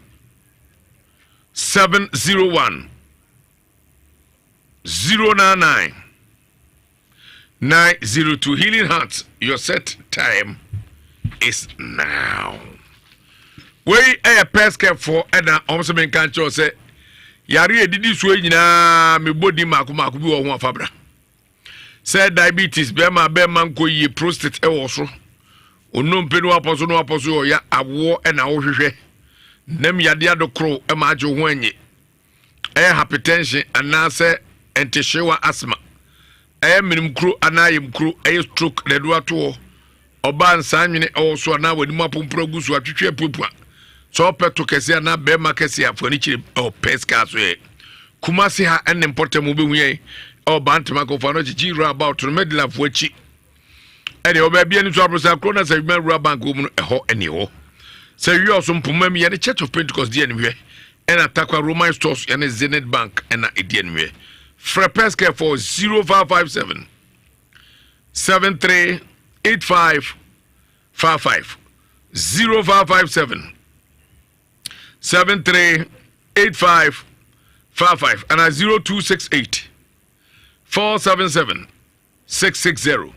701 099 902 Healing Hearts, your set time is now. Wei ɛyɛ pɛskɛfoɔ ɛna wɔn sɛ menka nkyerɛ sɛ yare a ɛdidi soɔ nyinaa mebɔ din mako mako bi wɔ ho afabra sɛ diabetes bɛrima bɛrima nkɔ yie prostate ɛwɔ so onompe no apɔ so no apɔ so ɔya awoɔ ɛna wohwehwɛ nam yadeɛ adokoro ɛma agye ho anye ɛyɛ hypertension anaasɛ ntehyewa asthma ɛyɛ menemkuro anaa ayamkuro ɛyɛ stroke na ɛdo ato hɔ ɔbaa nsaa nwene ɛwɔ so anaa w'anim apomporo agu so atwitwi apuapua sɛ ɔpɛ to kɛse anaa bɛrima kɛse a fo ani kyerɛ ɛwɔ pɛ sika so yɛ kumase ha ɛne mpɔtam wobɛhu yɛn ɛwɔ bantama kɔfa no kyekyi wura about no mɛdilafoɔ akyi ɛne ɛwɔ baabi ani so aborosa kuro na sɛ adwuma wura bank wɔ mu no ɛhɔ ɛne ɛwɔ sɛ wia ɔso mpoma mu yɛne church of pentecost di animhwɛ ɛna takwa roman stores yɛne zenith bank ɛna ɛdi animhwɛ frɛ pɛskɛ for 0557 7385 55 0557 7385 55 and 0268 477 660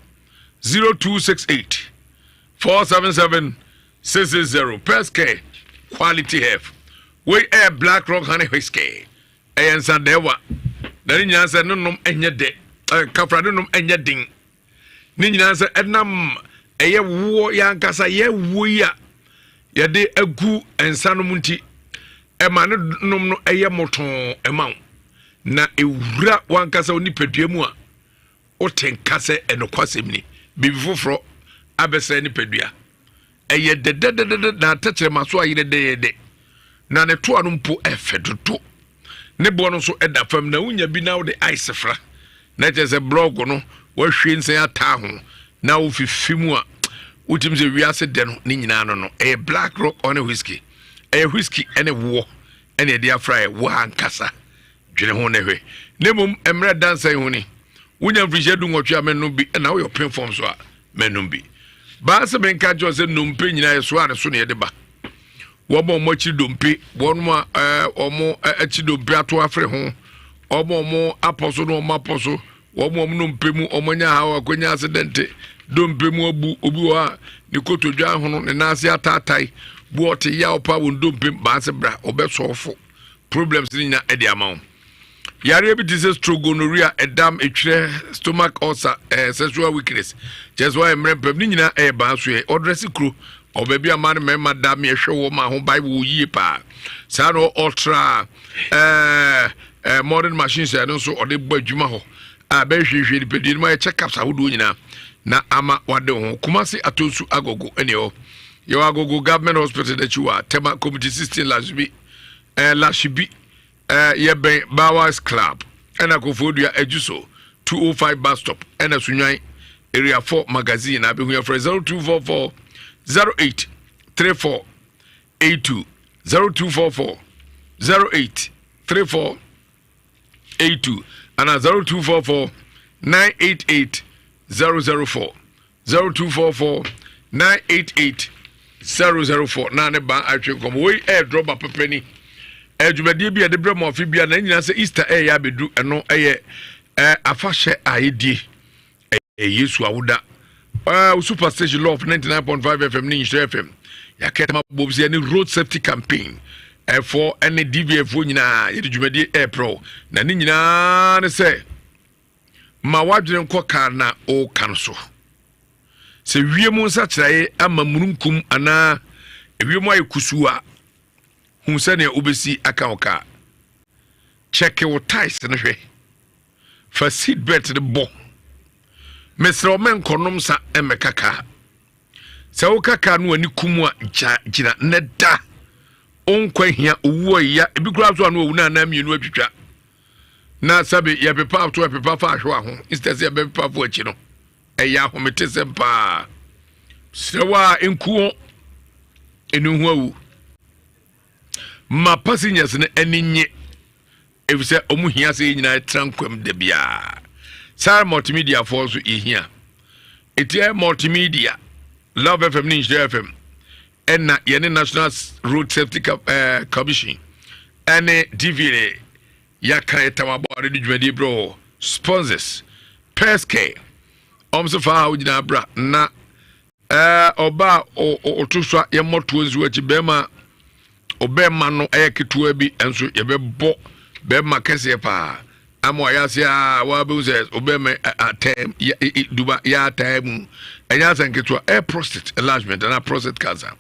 0268 477 660 Pescare Quality Health wei ɛyɛ Black Rock Honey Whiskey ɛyɛ nsadɛɛwa na ne nyinaa sɛ ne nom ɛnyɛ dɛ kafra ne nom ɛnyɛ den ne nyinaa sɛ ɛnam ɛyɛ woɔ yɛ ankasa yɛ woɔ yi a yɛde agu nsa nom nti ɛma ne nom no ɛyɛ mɔtɔn ɛma wo na ɛwura wankasa wo nipadua mu a wote nka sɛ ɛnokwasɛm ni biribi foforɔ abɛsɛe nipadua ɛyɛ dɛdɛdɛdɛdɛ na atɛkyerɛma so ayɛ dɛdɛɛdɛ na ne toa no mpo ɛfɛ dodo ne boɔ no nso ɛda fam na wonya bi na wode ice fra na kyerɛ sɛ blɔg no woahwie nsɛn ataa ho na wofifi mu a wotumi sɛ wiase dɛ no ne nyinaa no no ɛyɛ black rock ɔne whisky ɛyɛ whisky ɛne woɔ ɛne ɛde afra yɛ wo ankasa dwene ho na hwɛ na mmom mmerɛ dansa yi ho ni wonya mfirihyia du nwɔtwe a mɛnom bi ɛna woyɛ ɔpem fam so a mɛnom bi. Baa sɛ menka nkyerɛ sɛ nnompe nyinaa yɛsoa ne so na yɛde ba. Wɔn a wɔn akyi dompe, wɔn a ɛɛ wɔn akyi dompe ato afere ho, wɔn a wɔn apɔ so na wɔn apɔ so, wɔn a wɔn nnompe mu wɔn anya haw akɔnya asedɛnte, dompe mu abu, obi wɔ hɔ a ne kotodwe ahono, ne nan ase ataatae, bu ɔte yaw pa wɔn dompe baa sɛ bra ɔbɛsɔɔfo problems ne nyinaa ɛde ama wo. Yareɛ bi te sɛ stroke, gonorrhea, ɛdam, etwerɛ, stomach ulcer, eh, sexual weakness, kyerɛ sɛ wayɛ mmerɛ mpam, ne nyinaa ɛyɛ baa so yɛ. Ɔdrɛse kuro, ɔwɔ baabi a mmaa ne mmarima da, me ɛhwɛ wɔ ma ho Bible yie paa. Saa na ɔtra eh, eh, modern machines ɛno nso ɔde bɔ adwuma hɔ a bɛhwehwɛ nipadua no mu ayɛ check-ups ahodoɔ nyinaa na ama wade ho. Kumasi Atonsu Agogo ɛne ɛwɔ. Yɛwɔ Agogo Government Hospital n'akyi wɔ Tema Community 16 Lashibi, eh, Lashibi. Eh, yɛbɛn Bowers Club ɛna Koforidua Adwuso 205 bus stop ɛna Sunwan Area 4 Magazine na abɛhu yɛfrɛ 0244 08 34 82 0244 08 34 82 ana 0244 988 004 0244 988 004 na ne ba atwe nkɔmɔ wei ɛyɛ drɔba pɛpɛ ni ɛdwumadie bi a yɛde brɛ mu afe bia na nyinaa sɛ Easter ɛyɛ abɛdu ɛno ɛyɛ ɛɛ afahyɛ a yɛdie ɛyɛ Yesu awoda ɛɛ super station love 99.5 FM ne Nhyira FM yɛakɛ ma bom sɛ yɛne road safety campaign ɛfoɔ ɛne DVF foɔ nyinaa yɛde dwumadie ɛɛprɛw na ne nyinaa ne sɛ Ma w'adwene nkɔ ka na woka no so. Sɛ wiem nsakyerae ama mununkum anaa ewiem ayɛ kusuu a, hu sɛnea wobesi aka wo kaa. Kyɛke wo ties no hwɛ. Fa seat belt no bɔ. Mesrɛ wo mɛnkɔnom nsa mmɛka kaa. Sɛ woka kaa no w'ani kum a, gya gyina na da. Wo nkwa hia, owu ɔya, ebi koraa so ano owu na anan mmienu atwitwa. Na sɛbe yɛpepa to ɛpepa fa ahwewa ho instead sɛ yɛbɛpepa fo akyi no ɛyɛ ahometesɛm paa serɛ wo a nku ho ɛnu ho awu ma passengers no ani nye ɛfisɛ ɔmo hia sɛ yɛ nyinaa tra nkwam da biara saa multimedia foɔ nso yɛhia ɛti ɛ multimedia love fm ne nhyira fm ɛna yɛne national road safety eh, commission ɛne dva yɛaka yɛtam abɔ ade de dwumadie berɛ wɔ sponsors pɛskɛ ɔm so fa ha wogyina abra na eh, ɔba a ɔto so a yɛmmɔ toɔ nsi akyi bɛrima ɔbɛrima no ɛyɛ ketewa bi nso yɛbɛbɔ bɛrima kɛseɛ paa ama wayɛ ase a wabɛhu sɛ ɔbɛrima atɛm duba yɛ ataa mu ɛnyɛ asɛ nketewa ɛyɛ prostate enlargement anaa prostate cancer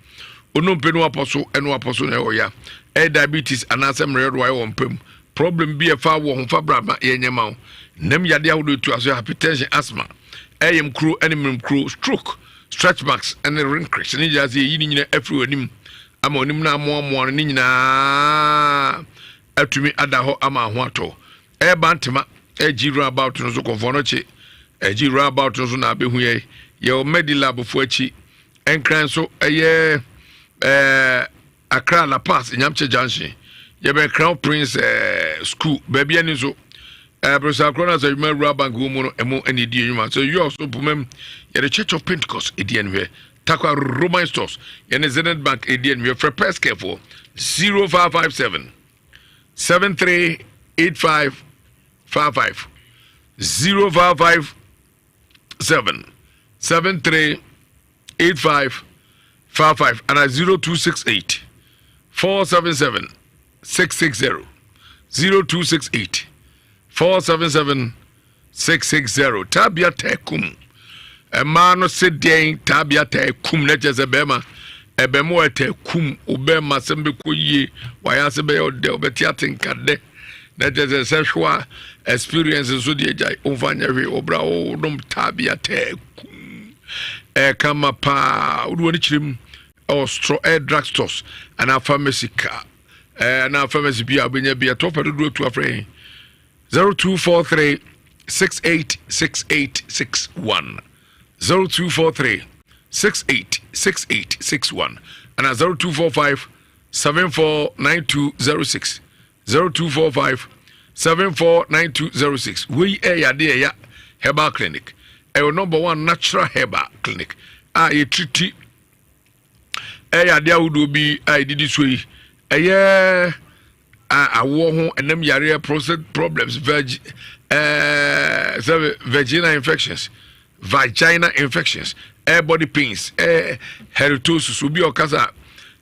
onompe no apɔ so ɛno apɔ so na ɛwɔ ya ɛyɛ diabetes anaasɛ mmerɛ do ayɛ wɔn mpam problem bi ɛfa wɔ ho fa bra ma yɛnyɛ ma wo nam yadeɛ ahodoɔ etu aso hypertension asthma ɛyɛ kuro ɛne mmerɛ kuro stroke stretch marks ɛne wrinkles ne nyinaa sɛ yɛyi ne nyinaa afiri wɔ anim ama onim no amoamoa no ne nyinaa atumi ada hɔ ama ho atɔ. Ɛreba ntema ɛgye roundabout no so kɔnfoɔ no kye ɛgye roundabout no so na abɛhu yɛ yɛwɔ Medilab fo akyi nkran so ɛyɛ ɛɛ Accra La Paz Nyamkyɛ Junction yɛbɛn Crown Prince ɛɛ school baabi ani nso ɛɛ Bresa korɔ no asɛ adwuma Rural Bank wɔ mu no ɛmo ɛna ɛdi adwuma so yɛ ɔso poma yɛde Church of Pentecost ɛdi anihwɛ Takwa Roman Stores yɛne Zenith Bank ɛdi anihwɛ frɛ Pescare foɔ 0557 7385 55 0557 7385 55 ana 0268 477 660 0268 477 660 Tabia taa kum mmaa no se deɛn tabia taa kum na kyerɛ sɛ bɛrima ɛbɛn taa kum wo bɛrima sɛm bɛkɔ yie wayɛ ase bɛyɛ ɔdɛ wobɛte ate nka dɛ na kyerɛ sɛ sexual experience nso deɛ gyae womfa nyɛ hwee wɔbrɛ a wonom tabia taa kum ɛka ma paa wode w'ani kyerɛ mu ɛwɔ store ɛyɛ drug stores anaa pharmacy ka ɛɛ anaa pharmacy bi a wobɛnya bi ɛtɔ pɛ dodoɔ tu afrɛ yɛn 0243 686861 0243 686861 and 0245 749206 0245 749206 wei ɛyɛ adeɛ ɛya herbal clinic ɛyɛ number one natural herbal clinic. a yɛtiriti ɛyɛ adeɛ ahodoɔ bi a yɛdidi so yi ɛyɛ awoɔ ho ɛnam yareɛ prostate problems vag ɛɛ sɛ vagina infections vagina infections air body pains air heritosis obi a ɔkasa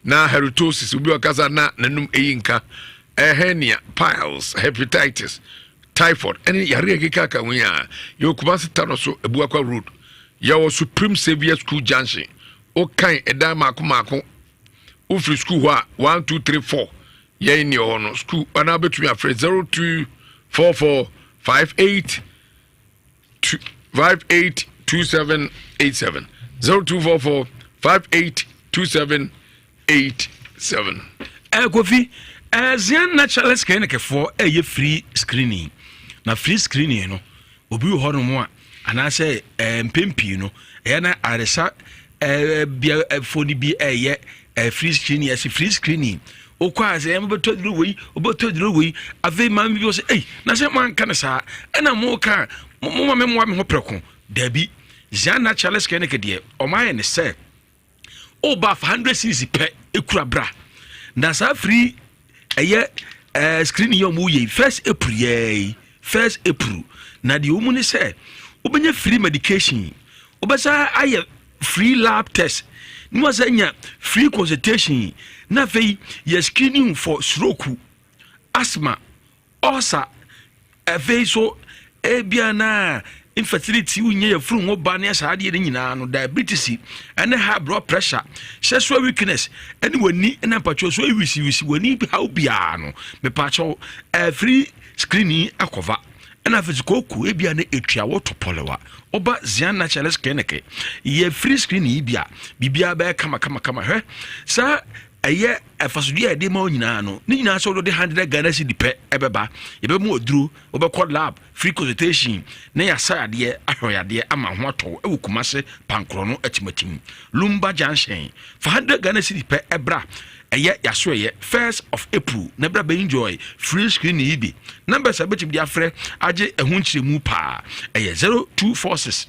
na heritosis obi a ɔkasa na n'anum eyi nka air hernia piles hepatitis typhoid ɛne yareɛ keka ka ho yi a yɛwɔ Kumasi Tano so Abuakwa road yɛwɔ Supreme Saviour School junction wokan ɛdan mako mako wofiri school hɔ a 1 2 3 4 yɛn ni hɔ no school anaa bɛtumi afrɛ 02 44 58 58 2787 0244 58 2787. Eh, Kofi, eh, Zion Naturalist Clinic foɔ ɛyɛ eh, free screening na free screening no obi wɔ hɔnom a anaasɛ eh, mpɛn pii no ɛyɛ na aresa eh, bia eh, foɔ no bi ɛyɛ eh, free screening ɛsɛ free screening wokɔ a sɛ mobɛtɔ duro wei wobɛtɔ duro wei afei maame bi wɔ sɛ ei na sɛ moanka no saa ɛna moka moma memmoa me ho prɛko daabi Zion Naturalist Clinic deɛ ɔma ayɛ ne sɛ woba fa 100 series pɛ ɛkura bra na saa firi ɛyɛ ɛɛ screen yi a wɔyɛ yi first april yɛɛ yi first april na deɛ wɔn mu ne sɛ wobɛnya free medication wobɛsa ayɛ free lab test ne wasa nya free consultation na afei yɛ screening for stroke asthma Ulcer, afei so ebia na infertility wonya yafunu ho ba ne saa adeɛ no nyinaa no diabetes ɛne high blood pressure sexual weakness ɛne w'ani ɛna mpakyɛw so ewisiwisi w'ani haw biara no mepakyɛw ɛfiri screen akɔva ɛna afei so kooko ebia na etua wɔtɔ pɔlɛwa ɔba Zion Naturalist Clinic yɛ free screen yi bi a biribiara bɛyɛ kama kama kama hwɛ saa Ɛyɛ mfasodeɛ a yɛde ma wo nyinaa no, ne nyinaa sɛ wode 100 Ghana cedi pɛ ɛbɛba. Yɛbɛma waduro, wobɛkɔ lab, free consultation, na yɛasa yadeɛ, ahwɛ yadeɛ ama ho atɔ wo ɛwɔ Kumase, Pankorɔ no atimatim, Lumba Junction. Fa 100 Ghana cedi pɛ ɛbra. Ɛyɛ yasoɛyɛ 1st of April na bra bɛ enjoy free screening yi bi. Numbers a bɛtumi de afrɛ agye ɛho nkyerɛmu paa ɛyɛ 0246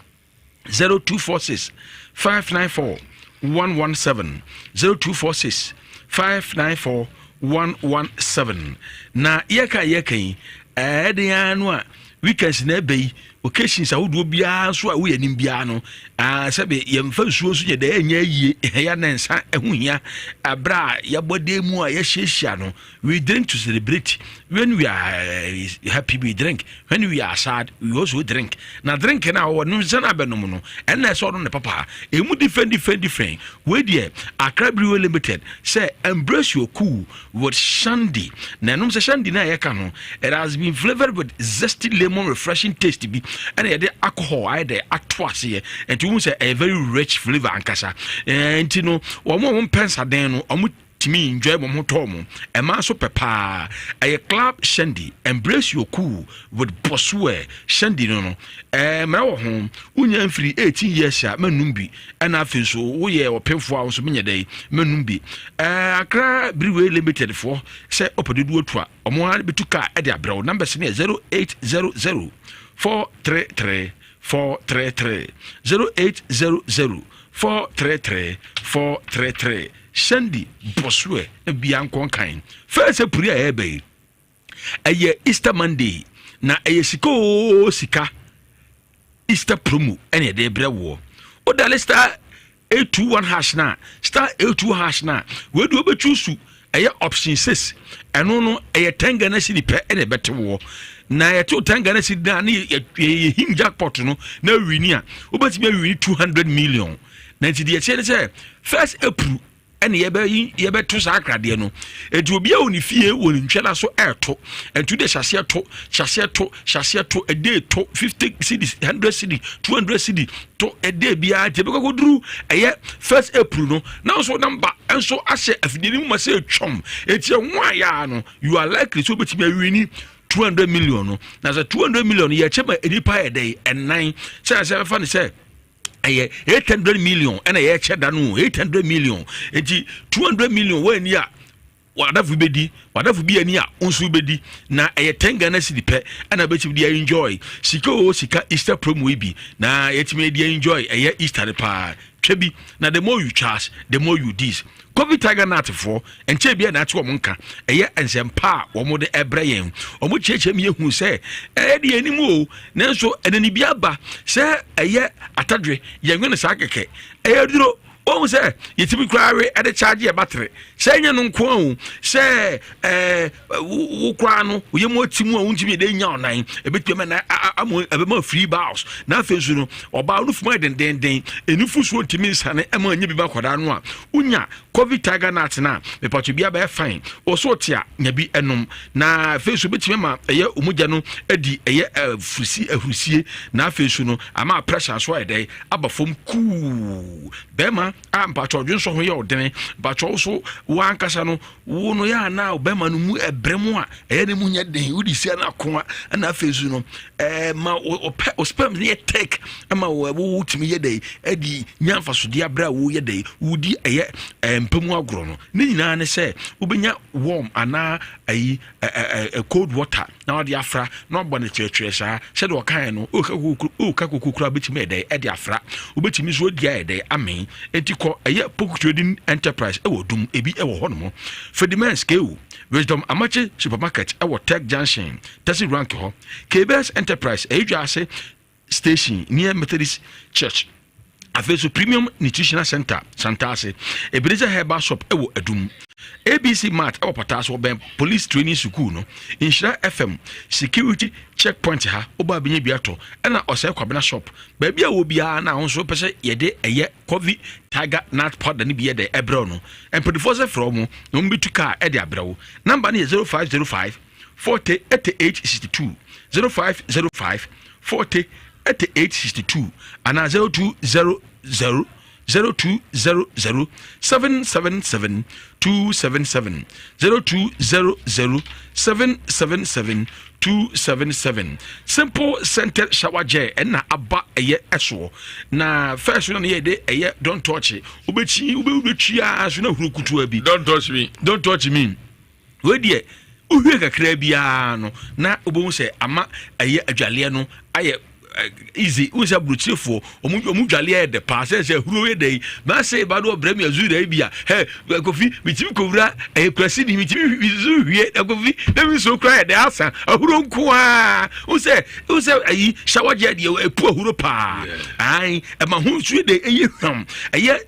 0246 594 117 0246 594 117 na yɛka yɛka yi ɛɛden ara no a weekends na ɛbɛ yi occasions ahodoɔ biara nso a woyɛ anim biara no sɛbe yɛmfa nsuo nso nyɛ dɛ ɛnyɛ yie ɛyɛ na nsa ɛho hia ɛberɛ a yɛbɔ dan mu a yɛhyiahyia no We drink to celebrate. When we are eh, happy, we drink. When we are sad, we also drink. Na drink na wɔ no nsa na abɛnom no, ɛnna ɛsɛ ɔno ne papa. Emu different, different, different. Wei deɛ, Accra Brewery Limited sɛ embrace your cool with shandy. Na ɛnom sɛ shandy na yɛka no, it has been flavored with zesty lemon refreshing taste bi. Ɛna yɛde alcohol ayɛ dɛ ato aseɛ. Nti wohu sɛ ɛyɛ very rich flavor ankasa. Nti no, wɔn a wɔn mpɛ nsaden no, wɔn tumi enjoy wɔn ho tɔɔ mo. Ɛmaa nso pɛ paa. Ɛyɛ club shandy. Embrace your cool with Boswell shandy no no. Ɛɛ mmara wɔ ho. Wonya mfiri 18 years a mɛnum bi. Ɛna afei nso woyɛ ɔpemfoɔ a nso menyɛ dɛ mɛnum bi. Ɛɛ Accra Brewery Limited foɔ sɛ ɔpɛ dodoɔ tu a wɔn ara bɛtu kaa ɛde abrɛ wo. Numbers no yɛ 0800 433 433 0800 433 433 Shandy bɔsoɛ na bia nkɔ nkan fɛɛ sɛ puri a ɛɛba yi ɛyɛ Easter Monday na ɛyɛ sika oo sika Easter promo ɛna ɛde brɛ woɔ wodale star 821 hash na star 82 hash na wei de wobɛtwi su ɛyɛ option 6 ɛno no ɛyɛ 10 Ghana cedi pɛ ɛna ɛbɛte woɔ na yɛte 10 Ghana cedi na ne yɛhim jackpot no na awini a wobɛtumi awini 200 million na nti deɛ ɛteɛ ne sɛ first april ɛne yɛbɛ yɛbɛto saa akradeɛ no nti obi a wɔ ne fie wɔ ne ntwɛla so ɛɛto nti de hyɛseɛ to hyɛseɛ to hyɛseɛ to ɛde to 50 cedis 100 cedi 200 cedi to ɛde biara nti ɛbɛkɔ kɔduru ɛyɛ first april no na nso namba nso ahyɛ afidie no mu ma sɛ ɛtwam nti ɛho ayɛ no you are likely sɛ wobɛtumi awini 200 million no na sɛ 200 million yɛkyɛ ma nnipa yɛ dɛn ɛnan sɛ sɛ bɛfa ne sɛ ɛyɛ 800 million ɛna yɛkyɛ da no 800 million nti 200 million wɔani a wadafo bɛdi wadafo bi ani a nso bɛdi na ɛyɛ 10 Ghana cedi pɛ ɛna bɛtumi de enjoy sika o sika Easter promo yi bi na yɛtumi de enjoy ɛyɛ Easter no paa. Twa bi na the more you charge, the more you this. Covid Tiger Nut foɔ, nkyɛn bi a na ate wɔn nka, ɛyɛ nsɛmpa a wɔn de ɛbrɛ yɛn. Wɔn kyerɛkyerɛ mu yɛhu sɛ ɛyɛ deɛ anim o, nanso ɛnani bi aba sɛ ɛyɛ atadwe, yɛn nwene saa kɛkɛ, ɛyɛ duro. Wɔn sɛ yɛtumi koraa we ɛde charge yɛ battery, sɛ ɛnyɛ no nko o, sɛ ɛɛ wo koraa no woyɛ mu ati mu a wontumi ɛdɛ nya ɔnan, ɛbɛtumi ama na ama ɛbɛma free bowels. Na afei nso no ɔbaa no fuma yɛ dendenden, ɛnufu soɔ ntumi nsane ɛma anya bi ba akwadaa no a wonya Covid Tiger Nut no a, mepatwo bi abɛyɛ fine wɔ so te a nya bi ɛnom. Na afei nso bɛtumi ama ɛyɛ omogya no adi ɛyɛ afusi ahurusie, na afei nso no ama pressure nso ayɛ dɛ aba fam kuu. Bɛrima a mpatwo ɔdwensɔ ho yɛ ɔdene, mpatwo so wankasa no wo no yɛ ana bɛrima no mu ɛbrɛ mu a ɛyɛ ne mu nyɛ den, wode sia no akoa. Ɛna afei nso no ɛɛ ma ɔpɛ o sperm no yɛ thick, ɛma wo wotumi yɛ dɛ ɛde nya mfasodeɛ abrɛ a woyɛ dɛ wodi ɛyɛ ɛɛ mpamu agorɔ no. Ne nyinaa ne sɛ wobɛnya warm anaa ayi ɛɛ ɛɛ cold water na wɔde afra na ɔbɔ ne kyerɛkyerɛ saa sɛdeɛ ɔkaeɛ no. Ɔka koko kura wobɛtumi ɛdɛ ɛde afra, wobɛtumi nso adi ayɛ dɛ amen. Enti kɔ ɛyɛ Poku Trading Enterprise ɛwɔ Dum, ebi ɛwɔ hɔ nom. Fedimens Kewu, Wisdom Amakye Supermarket ɛwɔ Tech Junction taxi rank hɔ, Kbs Enterprise ɛyɛ dwa ase station near Methodist Church, afei so Premium Nutritional Center Santase, Ebenezer Herbal Shop ɛwɔ Adum, ABC Mart ɛwɔ Pataase wɔbɛn Police Training School no, Nhyira FM security checkpoint ha ɔba abɛnya bi atɔ, ɛna Ɔsɛe Kwabena Shop. Baabi a wɔ biara na ahosuo pɛ sɛ yɛde ɛyɛ Coffee Tiger Nut Powder no bi yɛ dɛ ɛbrɛw no, mpanimfoɔ sɛ frɛ wɔn na wɔn bɛtu kaa ɛde abrɛ wo. Number no yɛ 0505 40 88 62, 0505 40 88 62 anaa 0200 0200 777 277, 0200 777 277. Simple Scented Shower Gel ɛna aba ɛyɛ ɛsoɔ. Na first no yɛ de ɛyɛ don't touch, wobɛkyi wobɛtwi a so na huro kutuwa bi. Don't touch me. Don't touch me. Wei deɛ wohwie kakra biara no na wobɛhu sɛ ama ɛyɛ adwaleɛ no ayɛ easy. Wo sɛ aburokyerefoɔ ɔmo dwaleɛ yɛ dɛ paa sɛ huro yɛ dɛ yi maa sɛ ba no ɔbrɛ mi azu dɛ bi a hɛ Kofi mitimi kowura ɛyɛ kurasi ni mitimi nsu hwie na Kofi na mi nsuo kura yɛ dɛ asa ahuro nko a. Wo sɛ ayi shower gel deɛ epu ahuro paa ayi, ɛma ho nsuo de ɛyɛ hwam. Ɛyɛ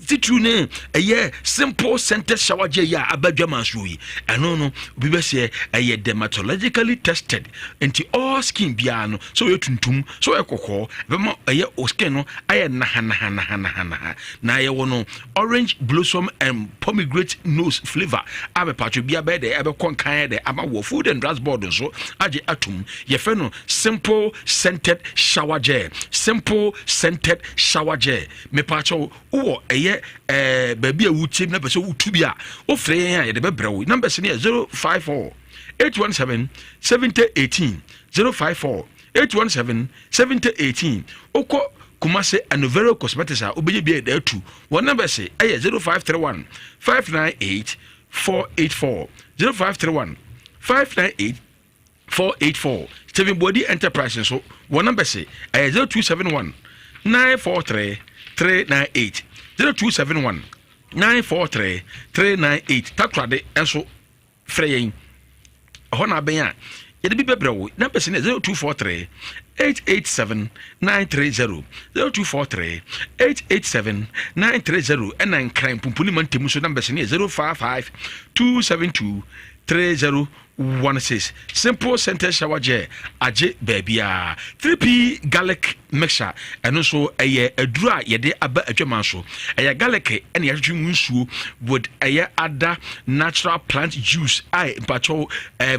titiri ne ɛyɛ Simple Scented Shower Gel yi a aba dwama nsuo yi, ɛno no obi bɛ sɛ ɛyɛ dermatologically tested, nti all skin biara no, sɛ ɔyɛ tuntum sɛ ɔyɛ kɔkɔɔ, ɛbɛma ɛyɛ o skin no ayɛ nahanahanahanahana. Na yɛwɔ no orange blossom and pomegranate nose flavour a mepatwo bia bɛyɛ dɛ ɛbɛkɔ nkan dɛ ama wɔ Food and Drugs Board nso agye atum. Yɛfrɛ no Simple Scented Shower Gel, Simple Scented Shower Gel. Mepatwo wowɔ ɛyɛ baabi a wotie na pɛ sɛ wotu bi a, wofrɛ yɛn a yɛde bɛbrɛ wo. Numbers no yɛ 054 817 70 18, 054 817 70 18. Wokɔ Kumase Anovero Cosmetics a wobɛgye bi a yɛde atu wɔn numbers ɛyɛ 0531 598 484, 0531 598 484. Stephen Bodi Enterprise nso wɔn numbers ɛyɛ 0271 943 398, 0271 943 398. Takorade nso frɛ yɛn ɛhɔ na abɛn a yɛde bi bɛbrɛ wo. Numbers no yɛ 0243 887 930, 0243 887 930. Ɛna Nkran Pumpuni mantam so numbers no yɛ 055 272 3016. Simple Scented Shower Gel agye baabiaa. 3P Garlic Mixture, ɛno nso ɛyɛ aduro a yɛde aba adwaman so. Ɛyɛ garlic ɛna yɛatwitwi mu nsuo with ɛyɛ ada natural plant juice a mpakyɛw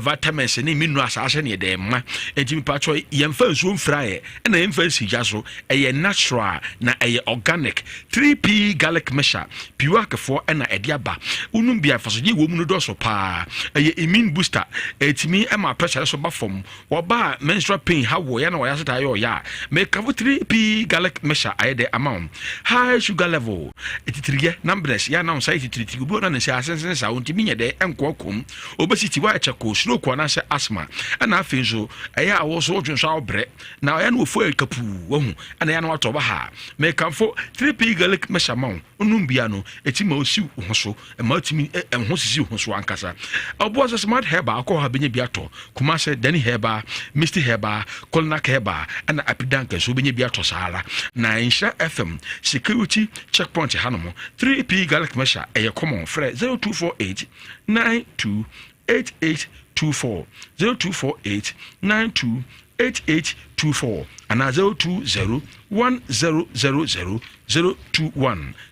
vitamins ne minerals ahyɛ ne yɛde ma. Nti mpakyɛw yɛmfa nsuo mfra yɛ ɛna yɛmfa nsi gya so, ɛyɛ natural na ɛyɛ organic. 3P Garlic Mixture piwakefoɔ ɛna ɛde aba. Wonum bi a mfasodeɛ wɔ mu no dɔso paa. Ɛyɛ immune booster. Ɛtumi ma pressure no so ba fam. Wɔba a menstrual pain ha wɔ ya na wɔyɛ asetaa yɛ ɔya a, mekafo 3P garlic mixture ayɛ dɛ ama wo. High sugar level, atitiriyɛ, numbness, yɛ a na wo nsa yɛ titiritiri, obi wɔ hɔ na ne nsa asensen saa, ɔntumi nyɛ dɛ ɛnkɔ akɔm, obesity, woayɛ kyɛkoo, stroke anaasɛ asthma. Ɛna afei nso, ɛyɛ a wo nso wodwen so a wobrɛ, na ɛyɛ na wɔfu ayɛ kapuu, wahu, ɛna ɛyɛ na watɔ ba ha. Mekamfo 3P garlic mixture ma wo, wonom bi a no, ɛtumi ma wosiw wo ho so. Ɛma wotumi ɛ ho sisi ho so ankasa. Ɔboa sɛ Smart Herbal akɔ hɔ a bɛnya bi atɔ. Kumase, Dani Herbal, Misty Herbal, Kolinak Herbal ɛna Apidank nso wobɛnya bi atɔ saa ara. Na Nhyira FM Security Checkpoint hanom, 3P Garlic Mixture ɛyɛ common. Frɛ 0248 92 8824, 0248 92 8824 anaa 020 1000 021,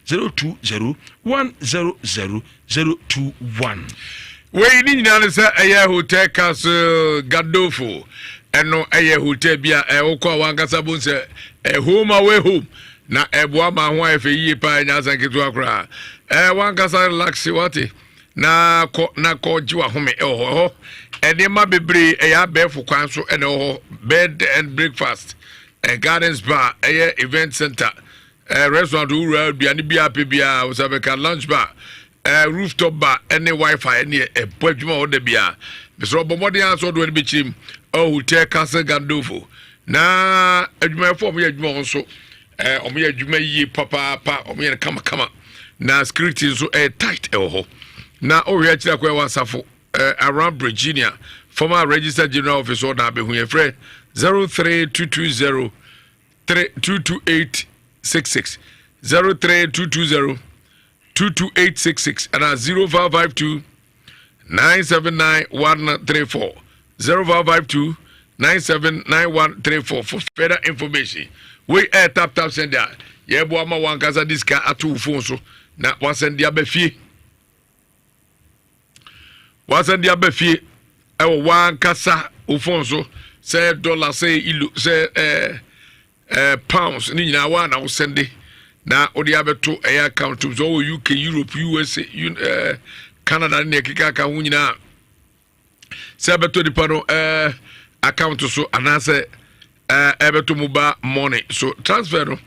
020 100 021. Wei ne nyinaa ne sɛ ɛyɛ Hotel Castle Gandolfo. Ɛno ɛyɛ hotel bi a ɛwokɔ a wankasa bo sɛ home away home na ɛboa ma ho ayɛ fɛ yie paa, ɛnyɛ asɛm ketewa koraa. Ɛɛ wankasa relax wate na kɔ na kɔ gye wahome ɛwɔ hɔ. Ɛhɔ nneɛma bebree ɛyɛ abɛɛfo kwan so ɛna ɛwɔ hɔ, bed and breakfast, ɛ gardens bar, ɛyɛ event center, ɛ restaurant, wura aduane bi apɛ biara wosa bɛka, lunch bar, ɛ rooftop bar ɛne wifi ɛne ɛbɔ adwuma wɔ da biara. Mesrɛ ɔbɔ mmɔden a sɛ ɔde w'ani bɛkyerɛ mu ɛwɔ Hotel Castle Gandolfo na adwumayɛfoɔ a wɔyɛ adwuma wɔn nso ɛɛ wɔyɛ adwuma yie papaapa, wɔyɛ no kamakama na security nso ɛyɛ tight ɛwɔ hɔ. Na ɔhwɛ akyire akɔ ɛwɔ asafo ɛɛ around Virginia former register general office ɔda abɛhu yɛ frɛ 03220 322866, 03220 22866 ɛna 0552 979134, 0552 979134 for further information. Wei ɛyɛ Tap Tap Send a yɛboa ma wankasa de sika ato wo phone so na wasɛn de aba fie, wasan de aba fie ɛwɔ wankasa wo phone so, sɛ dollar, sɛ euro, sɛ ɛɛ ɛɛ pounds ne nyinaa waa na wosɛnde na wode abɛto ɛyɛ account mu. Sɛ ɔwɔ UK, Europe, USA, Canada ne nea ɛkeka aka ho nyinaa, sɛ ɛbɛtɔ nipa no account so anaasɛ ɛbɛtɔ mobile money so transfer no,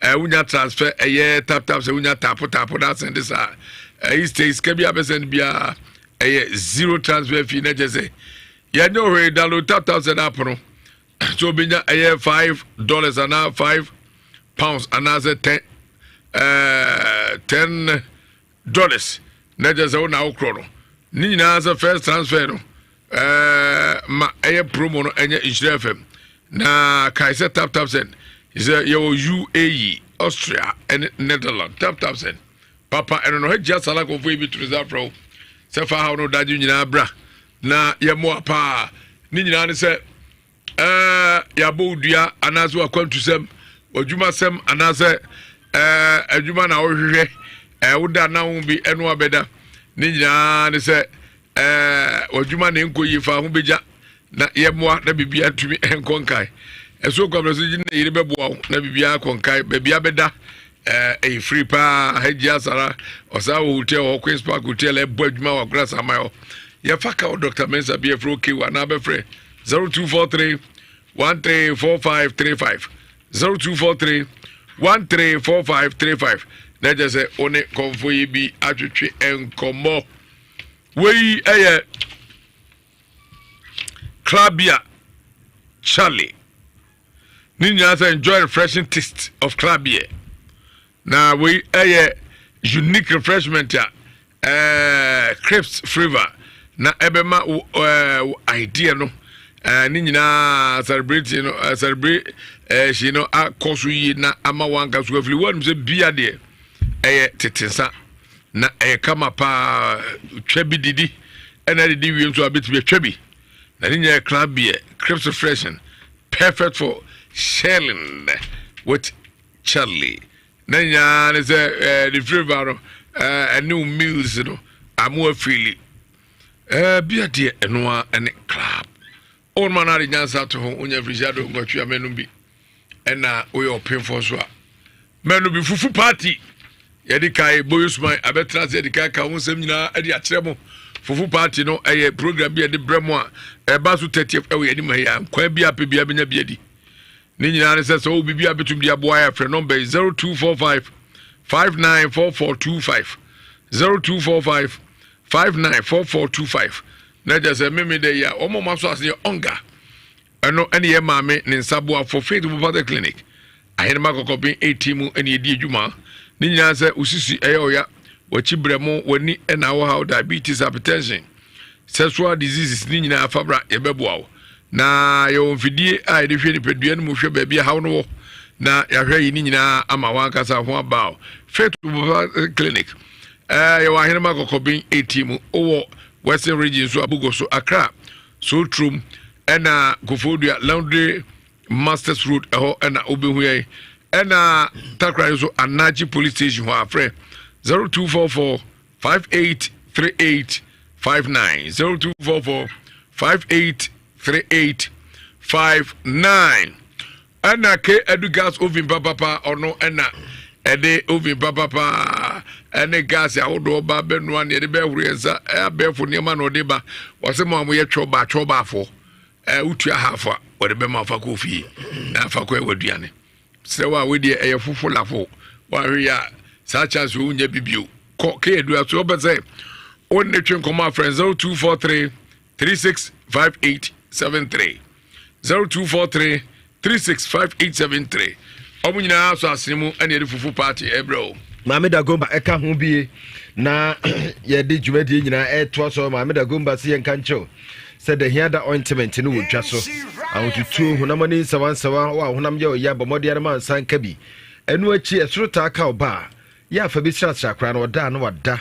wonya transfer ɛyɛ tap tap sɛ wonya tap tap na asɛnde saa ɛyi state sika bi abɛsɛn biara ɛyɛ zero transfer fee. Na kyɛ sɛ yɛnyɛ ɔhwɛ download Tap Tap Send app no so obɛnya ɛyɛ $5 anaa £5 anaasɛ $10 na kyerɛ sɛ wo na wokorɔ no ne nyinaa sɛ first transfer no ma ɛyɛ promo no ɛnyɛ Nhyira FM. Na kae sɛ Tap Tap Send sɛ yɛwɔ UAE, Austria ɛne Netherland. Tap Tap Send papa ɛno no hagyia salakɔfoɔ yi bi tumi sɛ afrɛ wo sɛ fa haw no dagye nyinaa bra na yɛmmoa paa. Ne nyinaa ne sɛ yɛabɔ wo dua anaasɛ wakwantusɛm, w'adwumasɛm anaasɛ adwuma na wohwehwɛ, woda na wo bi ɛno abɛda. Ne nyinaa ne sɛ w'adwuma na nkɔ yie, fa ho bɛgya na yɛmmoa na biribia ntumi nkɔ nkae. Ɛso kwammerɛ so gye ne yere bɛboa wo na biribia akɔ nkae. Baabi abɛda ɛyɛ free paa. Hagyi Asara ɔsaa wɔ hotel hɔ, Queens Park Hotel, ɛbɔ adwuma wɔ Agorɔ Asaman hɔ. Yɛfa ka wɔ Dr Mensa bi ɛfrɛ okay anaa bɛfrɛ 0243 134535, 0243 134535 na kyerɛ sɛ wo ne kɔmfo yi bi atwetwe nkɔmmɔ. Wei ɛyɛ Clubia Charlie ne nyinaa sɛ enjoy refreshing taste of club beer. Na wei ɛyɛ unique refreshment a crisp flavour na ɛbɛma wo idea no ne nyinaa celebrate no, celebrate hyi no akɔ so yie na ama wanka so afiri wɔn sɛ bia deɛ ɛyɛ tete nsa na ɛyɛ kama paa. Twa bi didi ɛna didi wie nso a bɛtumi atwa bi na ne nyinaa club beer, crisp, refreshing, perfect for sharing with Charlie. Na nyinaa ne sɛ ne flavour no ɛne wo meals no amo afili bia deɛ ɛno a ɛne club ɔnoma no ade nyansa to ho. Wonya afirihyia do nwɔtwe a mɛnom bi, ɛna woyɛ ɔpemfoɔ so a mɛnom bi. Fufu party yɛde kae boyosman abɛtena ase, yɛde kae ka ho nsɛm nyinaa ɛde akyerɛ mo. Fufu party no ɛyɛ program bi a yɛde brɛ mu a ɛba so 30th ɛwɔ yɛn anim ha yi a nkwan bi a pɛ bi a bɛnya bi adi. Ne nyinaa ne sɛ sɛ wowɔ biribi a bɛtumi de aboa yɛ frɛ nɔmba yi 0245 594425 0245 594425 na kyerɛ sɛ meme dɛ yi a wɔn a wɔaso ase yɛ ɔnga Ɛno ne yɛn maame ne nsa boafo Faith Homeopathic Clinic, Ahenema Kɔkɔben 18 mu ne ɛdi adwuma. Ne nyinaa sɛ osisi ɛyɛ ɔya, wakyi brɛmo, w'ani na awɔ haw, diabetes, hypertension, sexual diseases ne nyinaa fa bra yɛbɛboa wo. Na yɛwɔ mfidie a yɛde hwɛ nipadua no mu hwɛ baabi a haw no wɔ na yɛahwɛ yi ne nyinaa ama wankasa ho aba o. Faith Homeopathic Clinic ɛɛ yɛwɔ Ahenema Kɔkɔben 18 mu wɔ Western Region so Abugo so Accra Sotrom ɛna Koforidua Laundry Masters Road ɛhɔ ɛna wobɛhu yɛn ɛna Takoradi nso Anagye Police Station hɔ afrɛ 0244 5838 59 0244 5838 59 Ɛna K Adu gas oven papapa ɔno ɛna ɛde oven papapa ɛne gas ahodoɔ ba bɛnoa ne ɛde bɛhoro yɛn nsa abɛɛfo nneɛma na ɔde ba wɔsɛ mo a moyɛ twɔba twɔbafoɔ ɛɛ wotua half a wɔde bɛma afa kɔ fie na afa kɔ ɛwɔ aduane srɛ wo a wedeɛ ɛyɛ fofo lafo wɔahwɛ yɛ a saa chance wo nya bibio kɔ K Adu aso ɔpɛ sɛ wo ne twe nkɔmɔ afrɛ 0243 365873 0243 365873 ɔmo nyinaa sɔ asene mu ɛna yɛde fufu party ɛbrɛ o. Maame Dagomba ɛka ho bie na yɛde dwumadie nyinaa ɛtoa so. Maame Dagomba se yɛnka nkyɛw sɛ dahiada ointment no wɔ dwa so. Ahotutuo, honam ani nsawansawa, wɔ a honam yɛ ɔya, bɔ mmɔden ara ma nsa nka bi. Ɛno akyi ɛsoro taa ka ɔba a, yɛ afa bi srasra koraa na ɔda a na wada.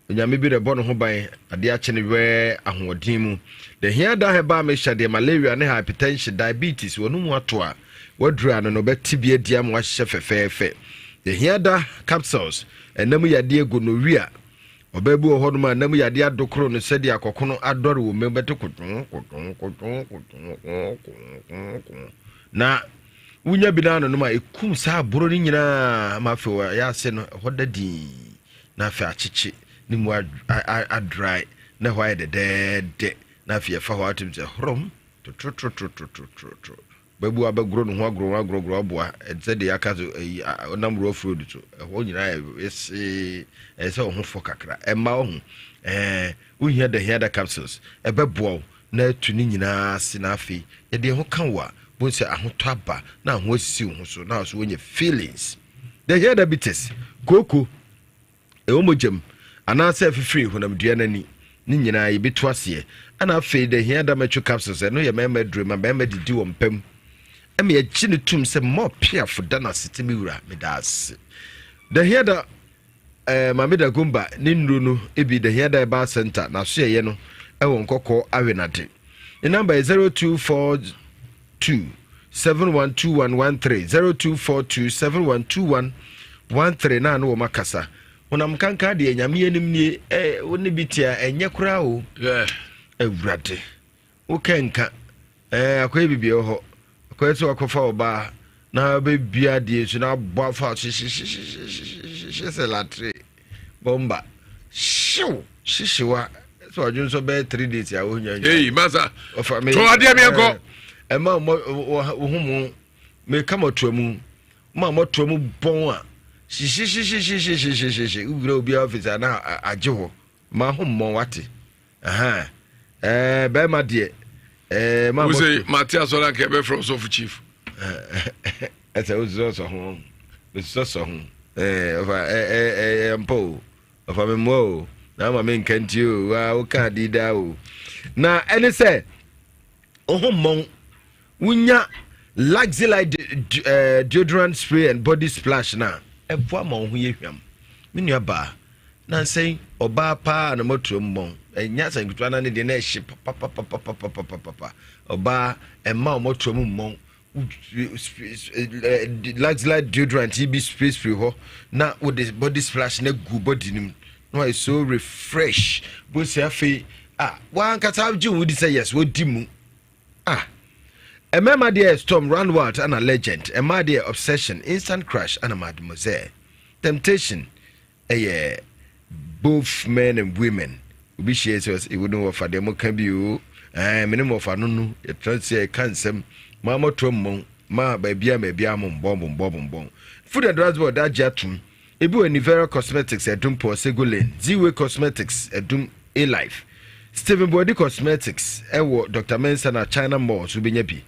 Onyame bi rebɔ ne ho ban, adeɛ akye no wɛɛ ahoɔden mu. The hia da herbal mixture deɛ malaria ne hypertension, diabetes, wɔn mu ato a, waduru ano no bɛte bi adi ama wahyehyɛ fɛfɛɛfɛ. The hia da capsules, ɛnam yadeɛ gonorrhea, ɔbaa bi wɔ hɔnom a nam yadeɛ adokoro no sɛdeɛ akɔkono adɔre wɔ mmam bɛte kodwon kodwon kodwon kodwon kodwon kodwon na wonya bi no anonom a ɛkum saa aboro no nyinaa ma afei wɔyɛ ase no ɛhɔ da dinn. na afei akyekye ne mu adrae na ɛhɔ ayɛ dɛdɛɛdɛ na afei ɛfa hɔ atum sɛ horom tototototototo bɛbu abɛgoro ne ho agoro ho agorɔgorɔ aboa ɛsɛ deɛ aka so ɛyi ɔnam rough road so ɛhɔ nyinaa yɛ wesee ɛyɛ sɛ ɔho fɔ kakra ɛma ɔho ɛɛ wohia da hia da capsules ɛbɛboa wo na atu ne nyinaa ase na afei yɛde ɛho ka wo a bohu sɛ ahotɔ aba na aho asisi wo ho so na so wonya feelings The hair diabetes, kooko, ɛwɔ mogya mu, anaasɛ afifiri honamdua no ani, ne nyinaa yɛbɛtu aseɛ. Ɛna afei the hair damage capsules, ɛno yɛ mmarima aduro ma mmarima didi wɔn pɛ mu. Ɛma yɛgye no tom sɛ mma ɔpeafo da no ase te me wura, meda ase. The hair da eh, Maame Dagomba ne nnuro no bi The Hair Dye Bar Center n'asoɛyɛ no ɛwɔ Nkɔkɔɔ Awenade. Ne namba yɛ 0242 712113 0242 712113 na ano wɔn akasa. Honam kankan deɛ nyame anim nie eh, wo ne bi te a ɛnyɛ koraa o. Awurade. Wo kɛ nka ɛɛ akɔyɛ bibi wɔ hɔ akɔyɛ sɛ wakɔfa ɔbaa na bɛbia adeɛ so na abɔ afa so hyehyehyehyehye sɛ latre bɔmba hyew hyehyewa sɛ wadwo nso bɛyɛ 3 days a wonya nya ei masa ɔfa me to adeɛ meɛnkɔ ɛma wo ho mu meka mɔtoa mu ma mɔtoa mu bɔn a hyehyehyehyehyehyehye wowura obiara office a na agye hɔ ma ho mmɔn wate Ɛɛ bɛrima deɛ ɛɛ maa mɔto. Wosɛ mate asɔre anka ɛbɛfrɛ ɔsɔfo chief. Ɛsɛ wososɔ ho mesosɔ ho ɛɛ ɔfa ɛɛ ɛɛ mpa o ɔfa me mmoa o na ama me nka nti o wa woka adi daa o na ɛne sɛ ɔho mmɔn Wonya Luxelite deodorant spray and body splash no a, ɛboa ma wo ho yɛ hwam. Me nua baa, nansa yi ɔbaa paa na moatura mu bɔn. Ɛnyɛ asɛm ketewa na ne deɛ na ɛhye papapapapapapapa. Ɔbaa ɛmma wɔn atura mu mmɔn. Luxelite deodorant yi bi spray spray hɔ na wode body splash na gu body no mu na wayɛ so refresh. Bosi afei ah wankasa gye wo di sɛ yes wodi mu. Ah! Mmarima deɛ Storm Runwild ana Legend, mmaa deɛ Obsession, Instant Crush ana Mademoiselle. Temptation ɛyɛ both men and women. Obi hyia sɛ ɔsɛ ewu no wɔfa deɛ moka bi o. Ɛɛ me ne mo wɔfa no no yɛtena sɛ yɛka nsɛm maa motoa mmɔn ma baabi a baabi a mo mbɔn bombɔn bombɔn. Food and Drugs Board agye atom. Ebi wɔ Nivera Cosmetics Adum Paul Sego Lane, Ziwe Cosmetics Adum A-Life, Stephen Boadi Cosmetics ɛwɔ Dr. Mensah na China Mall so wobɛnya bi.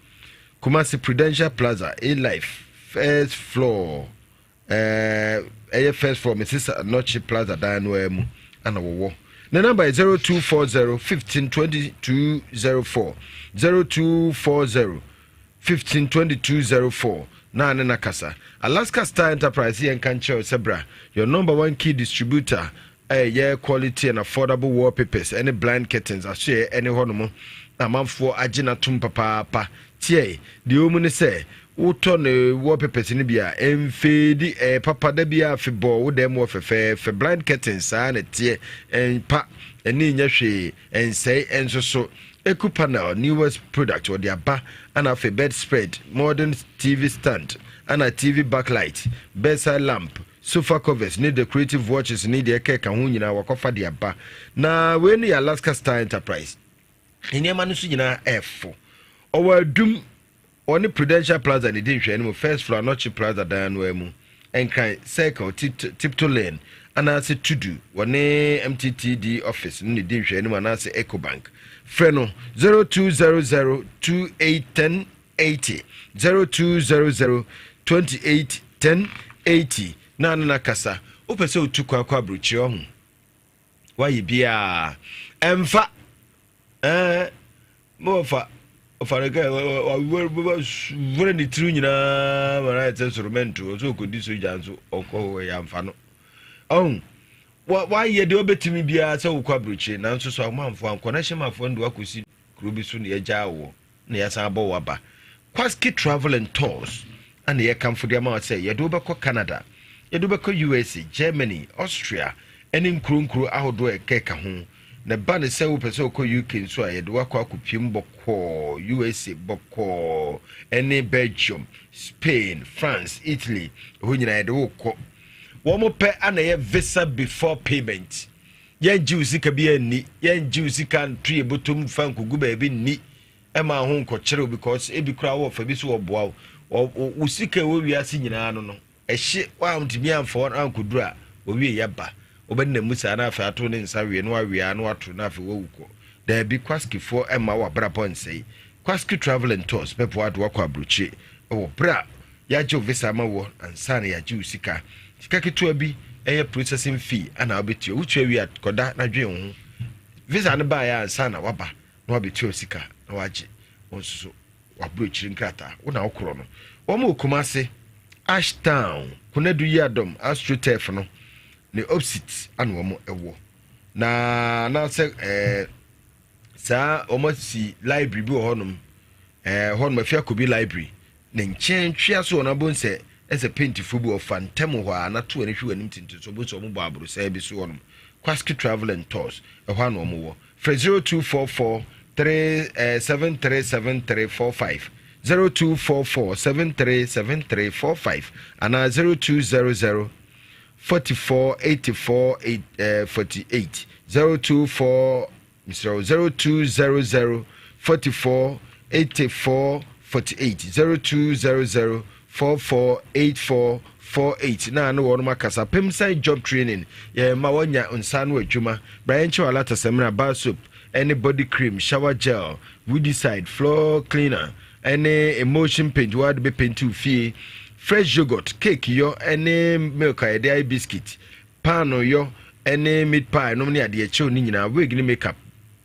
Kumasi Prudential Plaza A-Life first floor ɛɛ ɛyɛ first floor Mrs. Anokye Plaza dan no ara mu ana wɔwɔ. Ne namba yɛ 0240 15 2204 0240 15 2204 na ne na kasa. Alaska Star Enterprise yɛn ka nkyerɛw sɛ bra your number one key distributor ɛyɛ quality and affordable wallpapers ɛne blind curtains asoɛ ɛne hɔnom na amanfoɔ agye n'atom papaapa. Tiɛ deɛ ɛwɔ mu ne sɛ wotɔ ne wallpapers no bi a ɛmfeedi, ɛyɛ papa da bi a afebɔɔ wo dan mu wɔ fɛfɛɛfɛ. Blind curtains saa na ɛteɛ, ɛmpa ɛne nyɛ hwee, ɛnsɛe ɛnso so. Eco panel newest product wɔde aba, ana afei bed spread, modern TV stand, ana TV backlight, bedside lamp, sofa covers ne decorative watches ne deɛ ɛkɛka ho nyinaa wakɔfa de aba. Na wei no yɛ Alaska Star Enterprise nneɛma no nso nyinaa ɛfo. Ɔwɔ Adum, ɔne Prudential Plaza ne di nhwɛne mu, first floor Anɔkye Plaza dan no mu, Nkran Circle Tipto Lane anaasɛ Tudu, wɔne MTTD office no ne di nhwɛne mu anaasɛ Ecobank. Frɛ no 0200 28 10 80, 0200 28 10 80 na ne na kasa. Wopɛ sɛ wotu kwan kɔ aburokyire ɔho wayɛ biaa ɛmfa ɛɛ mɔfa ɔfa no kɛ wawura ne tiri nyinaa ma no ayɛ sɛ soromɛnto ɔsɛ ɔkɔdi sogya nso ɔkɔ hɔ yɛamfa no. Ɔhu wayɛ deɛ wobɛtumi biara sɛ wokɔ aburokyire, nanso so amanfoɔ ankɔ na hyɛmafoɔ no de wakɔsi kuro bi so na yɛgyaa wɔ na yɛasan abɔ wɔ aba. Kwaski Travel and Tours ana yɛkamfo de ama wo sɛ yɛde wobɛkɔ Canada, yɛde wobɛkɔ USA, Germany, Austria ɛne nkuro nkuro ahodoɔ a ɛkɛka ho. Na ba ne sɛ wopɛ sɛ wokɔ UK nso a, yɛde wakɔ akɔpiem bɔkɔɔ, USA bɔkɔɔ ɛne Belgium, Spain, France, Italy, ɛhɔ nyinaa yɛde wokɔ. Wɔn pɛ ana yɛ visa before payment. Yɛngye wo sika bi anni, yɛngye wo sika nto yɛ bɔtɔm fa nkogu baabi nni ɛma ho nkɔkyerɛw because ebi koraa wɔ fa bi so wɔboa wo. Wo sika ɛwɔ wiase nyinaa no ɛhye wantumi amfa wɔn ankɔduru a wɔwie yɛba wobɛnna mu saa na afei ato ne nsa wie na wawie na wato na afei wawu kɔ. Daabi, Kwaskifoɔ ɛma wabrabɔ nsɛe. Kwaski Travel and Tours bɛboa de wakɔ aburokyire ɛwɔ berɛ a yɛagye wo visa ama wɔ ansa na yɛagye wo sika. Sika ketewa bi ɛyɛ processing fee ana wobɛtua. Wotua wie a, kɔda na dwen wo ho. Visa no baeɛ ansa na waba na wabɛtua wo sika na wagye wɔn nso so waburokyire nkrataa. Wo na wokorɔ no. Wɔn wɔ Kumase Ashtown, Konadu Yiadom AstroTurf no ne opposite ana wɔn ɛwɔ na anaasɛ saa wɔn asi library bi wɔ hɔnom, hɔnom Afi Akobi Library ne nkyɛn twea so. Wɔn abo nsɛ ɛsɛ paintifo bi ɔfa ntɛm hɔ a nato wɔn ahwi wɔn anim tenten so ɔbo nsɛ wɔn bɔ aborosan bi so hɔnom. Kwaski Travel and Tours, ɛhɔ ana wɔn wɔ. Frɛ 0244 3 737345, 0244 737345 anaa 0200 44 84 8 48, 024 0200 44 84 48, 0200 44 84 48 na ne wɔnom akasa. Pemsan job training, yɛ ma wɔnya nsa no adwuma. Brian Kyew Alata Samina bar soap ɛne body cream, shower gel, weedicide, floor cleaner ɛne emulsion paint wɔade bɛ paint fie, fresh yogurt, cake yɔ ɛne milk a yɛde ayɛ biscuit, paano yɔ ɛne meat pie nom ne adeɛ kyɛw ne nyinaa, wig ne makeup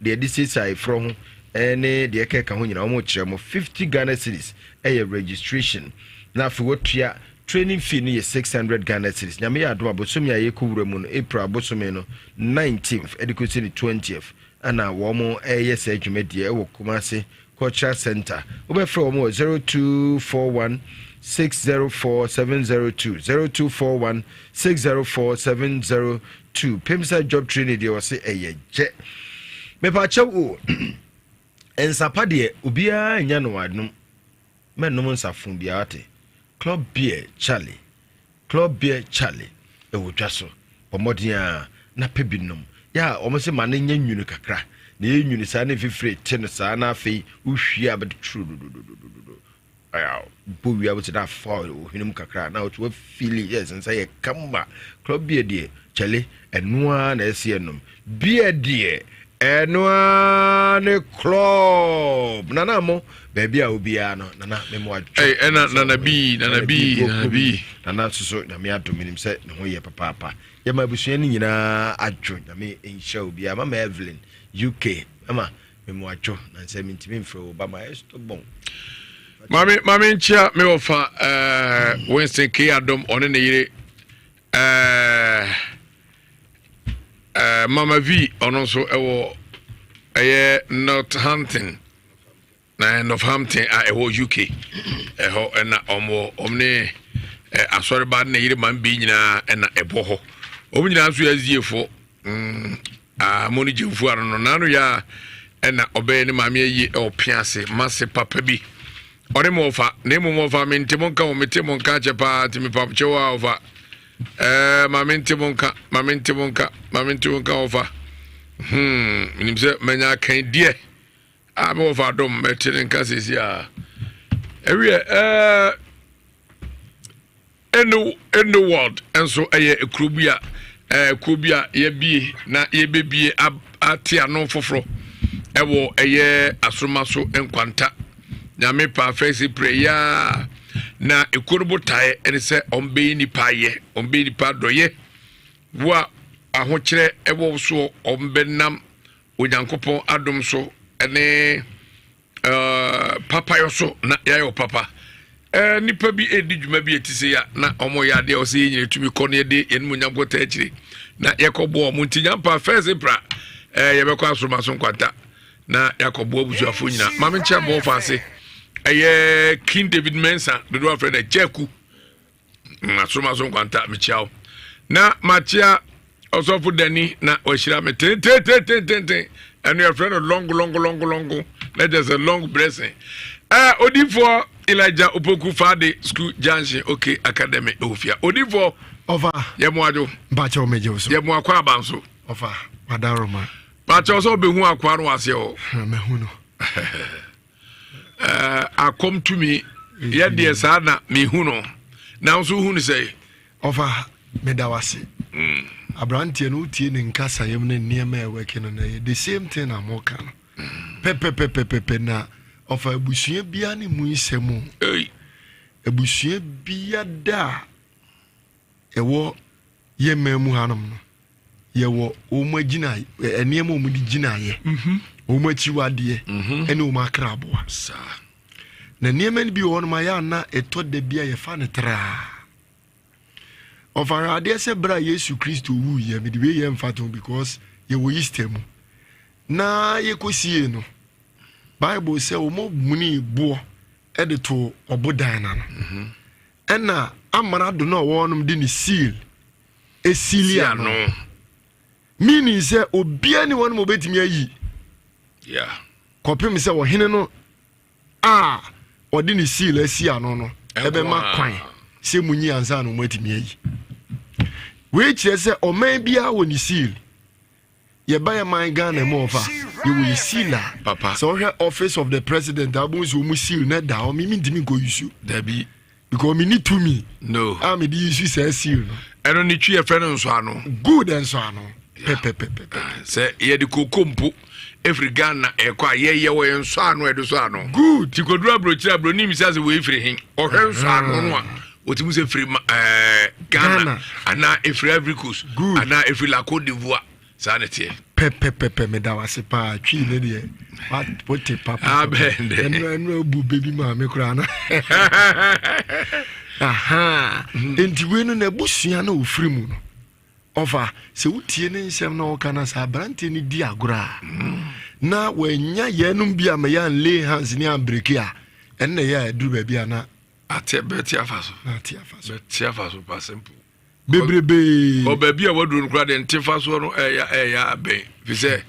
deɛ yɛde siesie ayeforɔ ho ɛne deɛ ɛkɛka ho nyinaa. Wɔn kyerɛ mo 50 Ghana cedis ɛyɛ registration na afei wɔtua training fee no yɛ 600 Ghana cedis. Nyame yɛ adom abosome a yɛkɔ wura mu no, April abosome no 19th ɛde kɔsi ne 20th ɛna wɔn ɛyɛ saa dwumadie ɛwɔ Kumase Cultural Center. Wobɛfrɛ wɔn wɔ 0241 604 702, 0241 604 702. Pemsa job training deɛ wɔse ɛyɛ gyɛ. Mepakyɛw o, nsapa deɛ obiara nya no anom. Mɛnom nsafo biara te. Club Beer Charlie, Club Beer Charlie ɛwɔ dwa so. Bɔ mmɔden a na pɛ bi nom. Yɛ a wɔn se ma no nyɛ nwunu kakra. Na ɛyɛ nwunu saa na mfifire te no saa na afei wohwie a bɛde turu dodododododo. Bɔ wia wote na afa ohwene mu kakra na wote wafili yes nsa yɛ kama. Club beer deɛ kyɛle ɛno ara na ɛsɛ ɛnom. Beer deɛ ɛno ara ne club. Nana mo baabi a obiara no nana memo adwo. Ɛna nana bi nana bi nana bi. Nana soso nyame adom menim sɛ ne ho yɛ papaapa. Yɛma abusua no nyinaa adwo nyame nhyira obiara mama Evelyn UK mama memo adwo na nsɛ mentumi mfrɛ wo ba ma ayɛ stubborn. Mame mame nkyia me wɔfa eh, Winston K Adom ɔne ne yere eh, eh, Mama V ɔno nso ɛwɔ ɛyɛ Northampton Na Northampton a ɛwɔ UK ɛhɔ ɛna wɔn wɔ wɔn ne ɛ asɔreba ne yere man bi nyinaa ɛna ɛbɔ hɔ wɔn nyinaa nso yɛ aziefoɔ mm aa mo ne gyemfo ano no n'ano yɛ a ɛna ɔbɛyɛ ne maame ayie ɛwɔ pea ase mase papa bi ɔne mo ɔfa na emu mo ɔfa me nte mo nka wɔn mete mo nka akyɛ paa nti me pam kyɛw a ɔfa ɛɛ maame nte mo nka maame nte mo nka maame nte mo nka ɔfa hmm menim sɛ manya akan deɛ. Ah, me wɔfa adom mɛte ne nka sɛsi a ɛwiɛ ɛɛ ɛne ɛne world nso ɛyɛ ekuro bi a ɛɛ kuro bi a yɛbie na yɛbɛbie ate ano foforɔ ɛwɔ ɛyɛ asoroma so nkwanta nyame paa fɛsi pere yaa na ekuro no botaeɛ ɛne sɛ ɔmbɛyi nipa ayɛ ɔmbɛyi nipa adɔyɛ wo a ahokyerɛ ɛwɔ soɔ ɔmbɛnam Onyankopɔn adom so ne papayɔ so na yɛayɛ ɔpapa. Nnipa bi redi dwuma bi ɛti sɛ ya na wɔyɛ adeɛ a ɔsɛ yɛn nyina tumi kɔ na yɛde yɛn mu nyam kɔta akyire na yɛkɔboa wɔn nti nyampa first April yɛbɛkɔ asoroma so nkwanta na yɛakɔboa abusuafoɔ nyina maame nkyɛn bɔɔ fa ase ɛyɛ King David Mensah dodoɔ afrɛ no Jɛku Maso maso nkwanta mekyia wo na makyia ɔsɔfo dani na wahyira me tententententen ɛno yɛfrɛ no long long long long na kyerɛ sɛ long blessing ɛɛ odifoɔ Elijah Opoku Fade School Junction OK Academy Ofia odifoɔ ɔfa yɛ mo adwo mpakyɛ wo megye wo so yɛ mo akɔ aba nso ɔfa wadaroma mpakyɛ sɛ ɔbɛhu akoa no waseɛ hɔ mahu no Eh, akɔm tumi yɛ deɛ saa na mehu no na nso wohu no sɛ ɔfa meda wase mm. aberanteɛ no wotie ne nkasayɛm ne nneɛma a ɛwɛke no na ɛyɛ the same thing na moka no mm. pɛpɛpɛpɛpɛ na ɔfa abusua bia ne mu nsɛm o abusua bia da a ɛwɔ yɛ mmaa mu hanom no yɛwɔ wɔn agyina nneɛma a wɔde gyinaeɛ mhm. wɔn akyiwadeɛ mhm. ɛne wɔn akraboa na nneɛma no bi wɔ hɔnom ayɛ ana ɛtɔ da bi a yɛfa no traa ɔfahwɛ adeɛ sɛ berɛ a yesu kristo wuiɛ mede wei yɛ mfa to because yɛwɔ easter mu na yɛkɔsie no bible sɛ wɔn muni boɔ de to ɔbodan no ano mhm. ɛna amrado no a ɔwɔ hɔnom de ne seal esili ano meaning sɛ obiara ni hɔnom obetumi ayi kɔpem sɛ ɔhene no a ɔde ne seal asi ano no ɛbɛma kwan sɛ mu nyi ansa na wɔatumi ayi wei kyerɛ sɛ ɔman biara wɔ ne seal Yɛba yɛ man Ghana mu ɔfa yɛwɔ yɛ seal a papa sɛ ɔhwɛ office of the president a wobɛhu sɛ ɔmu seal na da hɔ me mentumi nkɔ yusu dabi because me ni tumi no a mede yusu saa seal no ɛno ne twi yɛfrɛ no nsɔano good nsɔano pɛpɛpɛpɛ ah, sɛ yɛde koko mpo ɛfiri Ghana ɛkɔ a yɛyɛ wɔ yɛn nsɔano ɛde sɔ ano good ti kɔduru aburokyire aburoni mi sɛ sɛ wei firi he ɔhwɛ nsɔano no a wɔtumi sɛ firi ɛɛ Ghana anaa ɛfiri Ivory Coast anaa ɛfiri La Cote d'Ivoire saa ne teɛ. Pɛpɛpɛpɛ meda wase paa twii ne deɛ wote papa ɛno ɛno abu bɛbi maame koraa no aha nti wei no n'abusua na ɔfiri mu no ɔfa sɛ wotie ne nsɛm na ɔka no sɛ aberanteɛ no di agorɔ a na wanya yɛnom bi a mɛyɛ anlay hands ne ambreki a ɛnna ɛyɛ a ɛduru baabi a na Ate bɛte afa so. Ate afa so. Bɛte afa so pa simple. Bebrebe. Ɔ baabi a waduro no koraa deɛ nte fa soɔ no ɛya ɛya abɛn fi sɛ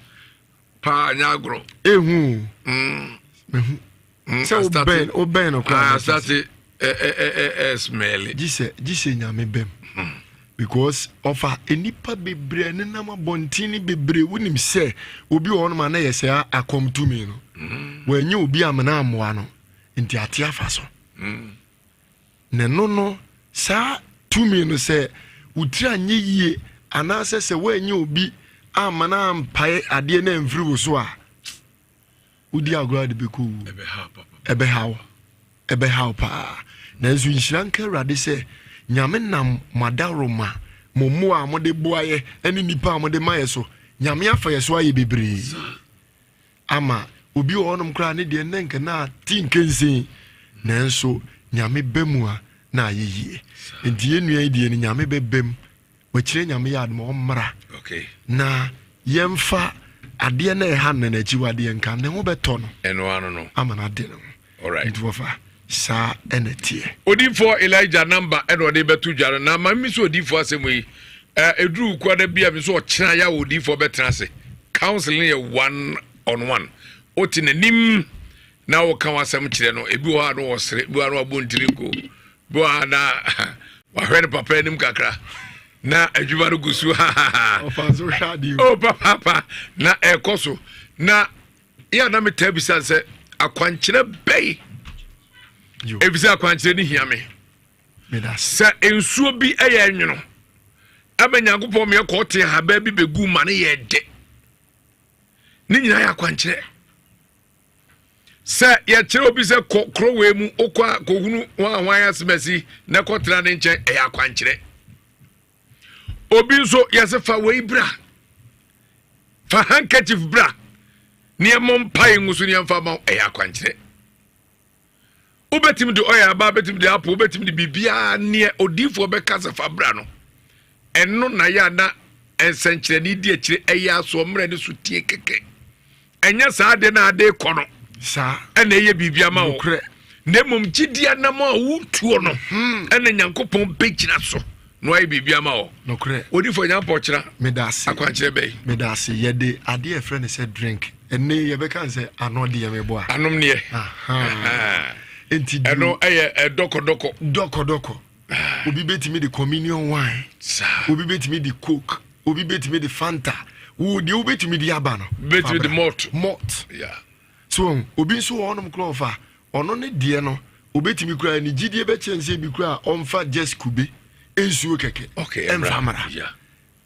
paa nyɛ agorɔ. Ehu. Mm. Mehu. Mm, sɛ wobɛn wobɛn no koraa. Ah, asate ɛ ɛ ɛ ɛ smɛli. Gyisɛ gyisɛ nyame bɛm. Hmm. Because ɔfa nnipa bebree a ɛnenam abɔnten no bebree wonim sɛ obi wɔ hɔnom a na yɛ sɛ akɔm tumi no. Wɔanyɛ obi amena ammoa no nti ate afa so. Na ɛno no saa tumi no sɛ wo tiri anyɛ yie anaasɛ sɛ woanyɛ obi amma no ampae adeɛ no amfiri wo so a wodi agorɔ a de bɛkɔ wu. Ɛbɛha wo. Ɛbɛha wo paa. Nanso nhyira nka Awurade sɛ Nyame nam mo adaworoma, mo mmoa a mode boa yɛ ne nnipa a mode ma yɛ so, Nyame afa yɛ so ayɛ bebree. Ama obi wɔ hɔnom koraa ne deɛ nnɛ nka na ate nkensen, nanso Nyame ba mu a na ayɛ yie. Nti yɛn nua yi deɛ no Nyame bɛba mu Wakyire Nyame yɛ adom a ɔmmra na yɛmfa adeɛ na ɛha no na n'akyiwadeɛ nka ne ho bɛtɔ no ɛno ano no ama no ade ne ho. Nti wɔfa saa ɛna teɛ. Odiyifoɔ Elijah namba ɛna ɔde bɛto dwa no na ma mi so odiyifoɔ asɛm yi ɛduru kuada bi a mi so ɔkyena yɛ a odiyifoɔ bɛtena ase counseling yɛ one on one wote n'anim na woka w'asɛm kyerɛ no ebi wɔ hɔ a na ɔsere ebi wɔ hɔ a na wabɔ ntiri nko bi wɔ hɔ a na wahwɛ ne papa anim kakra na adwuma no gu so o oh, papaapa na ɛkɔ so na yɛ a na metaa bisa sɛ akwankyerɛ bɛyi efisɛ akwankyerɛ no hia me sɛ nsuo bi yɛ nwono ɛma nyankopɔn meɛ kɔɔ te ahabaa bi bɛgu ma no yɛ dɛ ne nyinaa yɛ akwankyerɛ Sɛ yɛkyerɛ obi sɛ kɔ kuro wei mu, wokɔ a kɔhunu wɔn a wɔn asemasi na kɔtena ne nkyɛn, ɛyɛ akwankyerɛ. Obi nso yɛsɛ fa wei bra, fa handkerchief bra, ne ɛmɔ mpae ngu so ne ɛmfa ma ɛyɛ akwankyerɛ. Wobɛtumi de ɔyɛ aba, wobɛtumi de apple, wobɛtumi de biribiara neɛ odiifoɔ bɛka sɛ fa bra no. Ɛno na yɛ ana nsɛnkyerɛnne di akyire ɛyɛ asoɔ mmerɛ ne so tie kɛkɛ. Ɛnyɛ saa adeɛ na ade kɔ no saa ɛna ɛyɛ biribi ama wo na mmom gyidi anam a wotuo no hmm. ɛna Nyankopɔn bɛgyina so na wayɛ biribi ama wɔ nokorɛ odiifoɔ Nyankopɔn kyerɛ medase akwankyerɛ bɛyi medase yɛde adeɛ ɛfrɛ no sɛ drink ɛne yɛbɛka no sɛ ano deɛ meboa anom neɛ nti ɛno ɛyɛ dɔkɔdɔkɔ dɔkɔdɔkɔ obi bɛtumi de communion wine obi bɛtumi de coke obi bɛtumi de fanta wo deɛ wobɛtumi de aba no bɛtumi de malt malt so obi nso wɔ hɔnom korɔ ɔfa ɔno ne deɛ no obɛtumi koraa ne gyidie bɛkyɛ nsɛ bi koraa ɔmfa just kube nsuo kɛkɛ ɛmfa mmara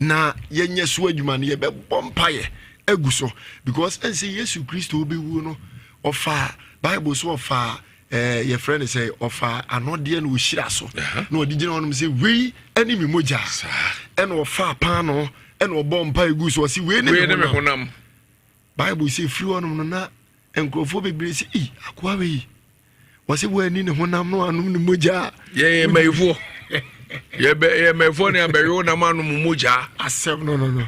na yɛnyɛ so adwuma no yɛbɛbɔ mpaeɛ agu so because ɛnsɛ Yesu Kristo wobɛwuo no ɔfaa Bible so ɔfaa eh, yɛfrɛ no sɛ ɔfaa anɔdeɛ na ɔhyira so na ɔde gyina hɔnom sɛ wei ne me mogya ɛna ɔfaa paano ɛna ɔbɔ mpaeɛ gu so ɔse wei ne me honam Bible sɛ firi hɔnom no na nkurɔfoɔ bebree sɛ ei akoa wei wɔsɛ wɔani ne honam no anom ne mogya yɛyɛ mmayifoɔ yɛ mmayifoɔ ne abɛwe nam anom mogya asɛm no no no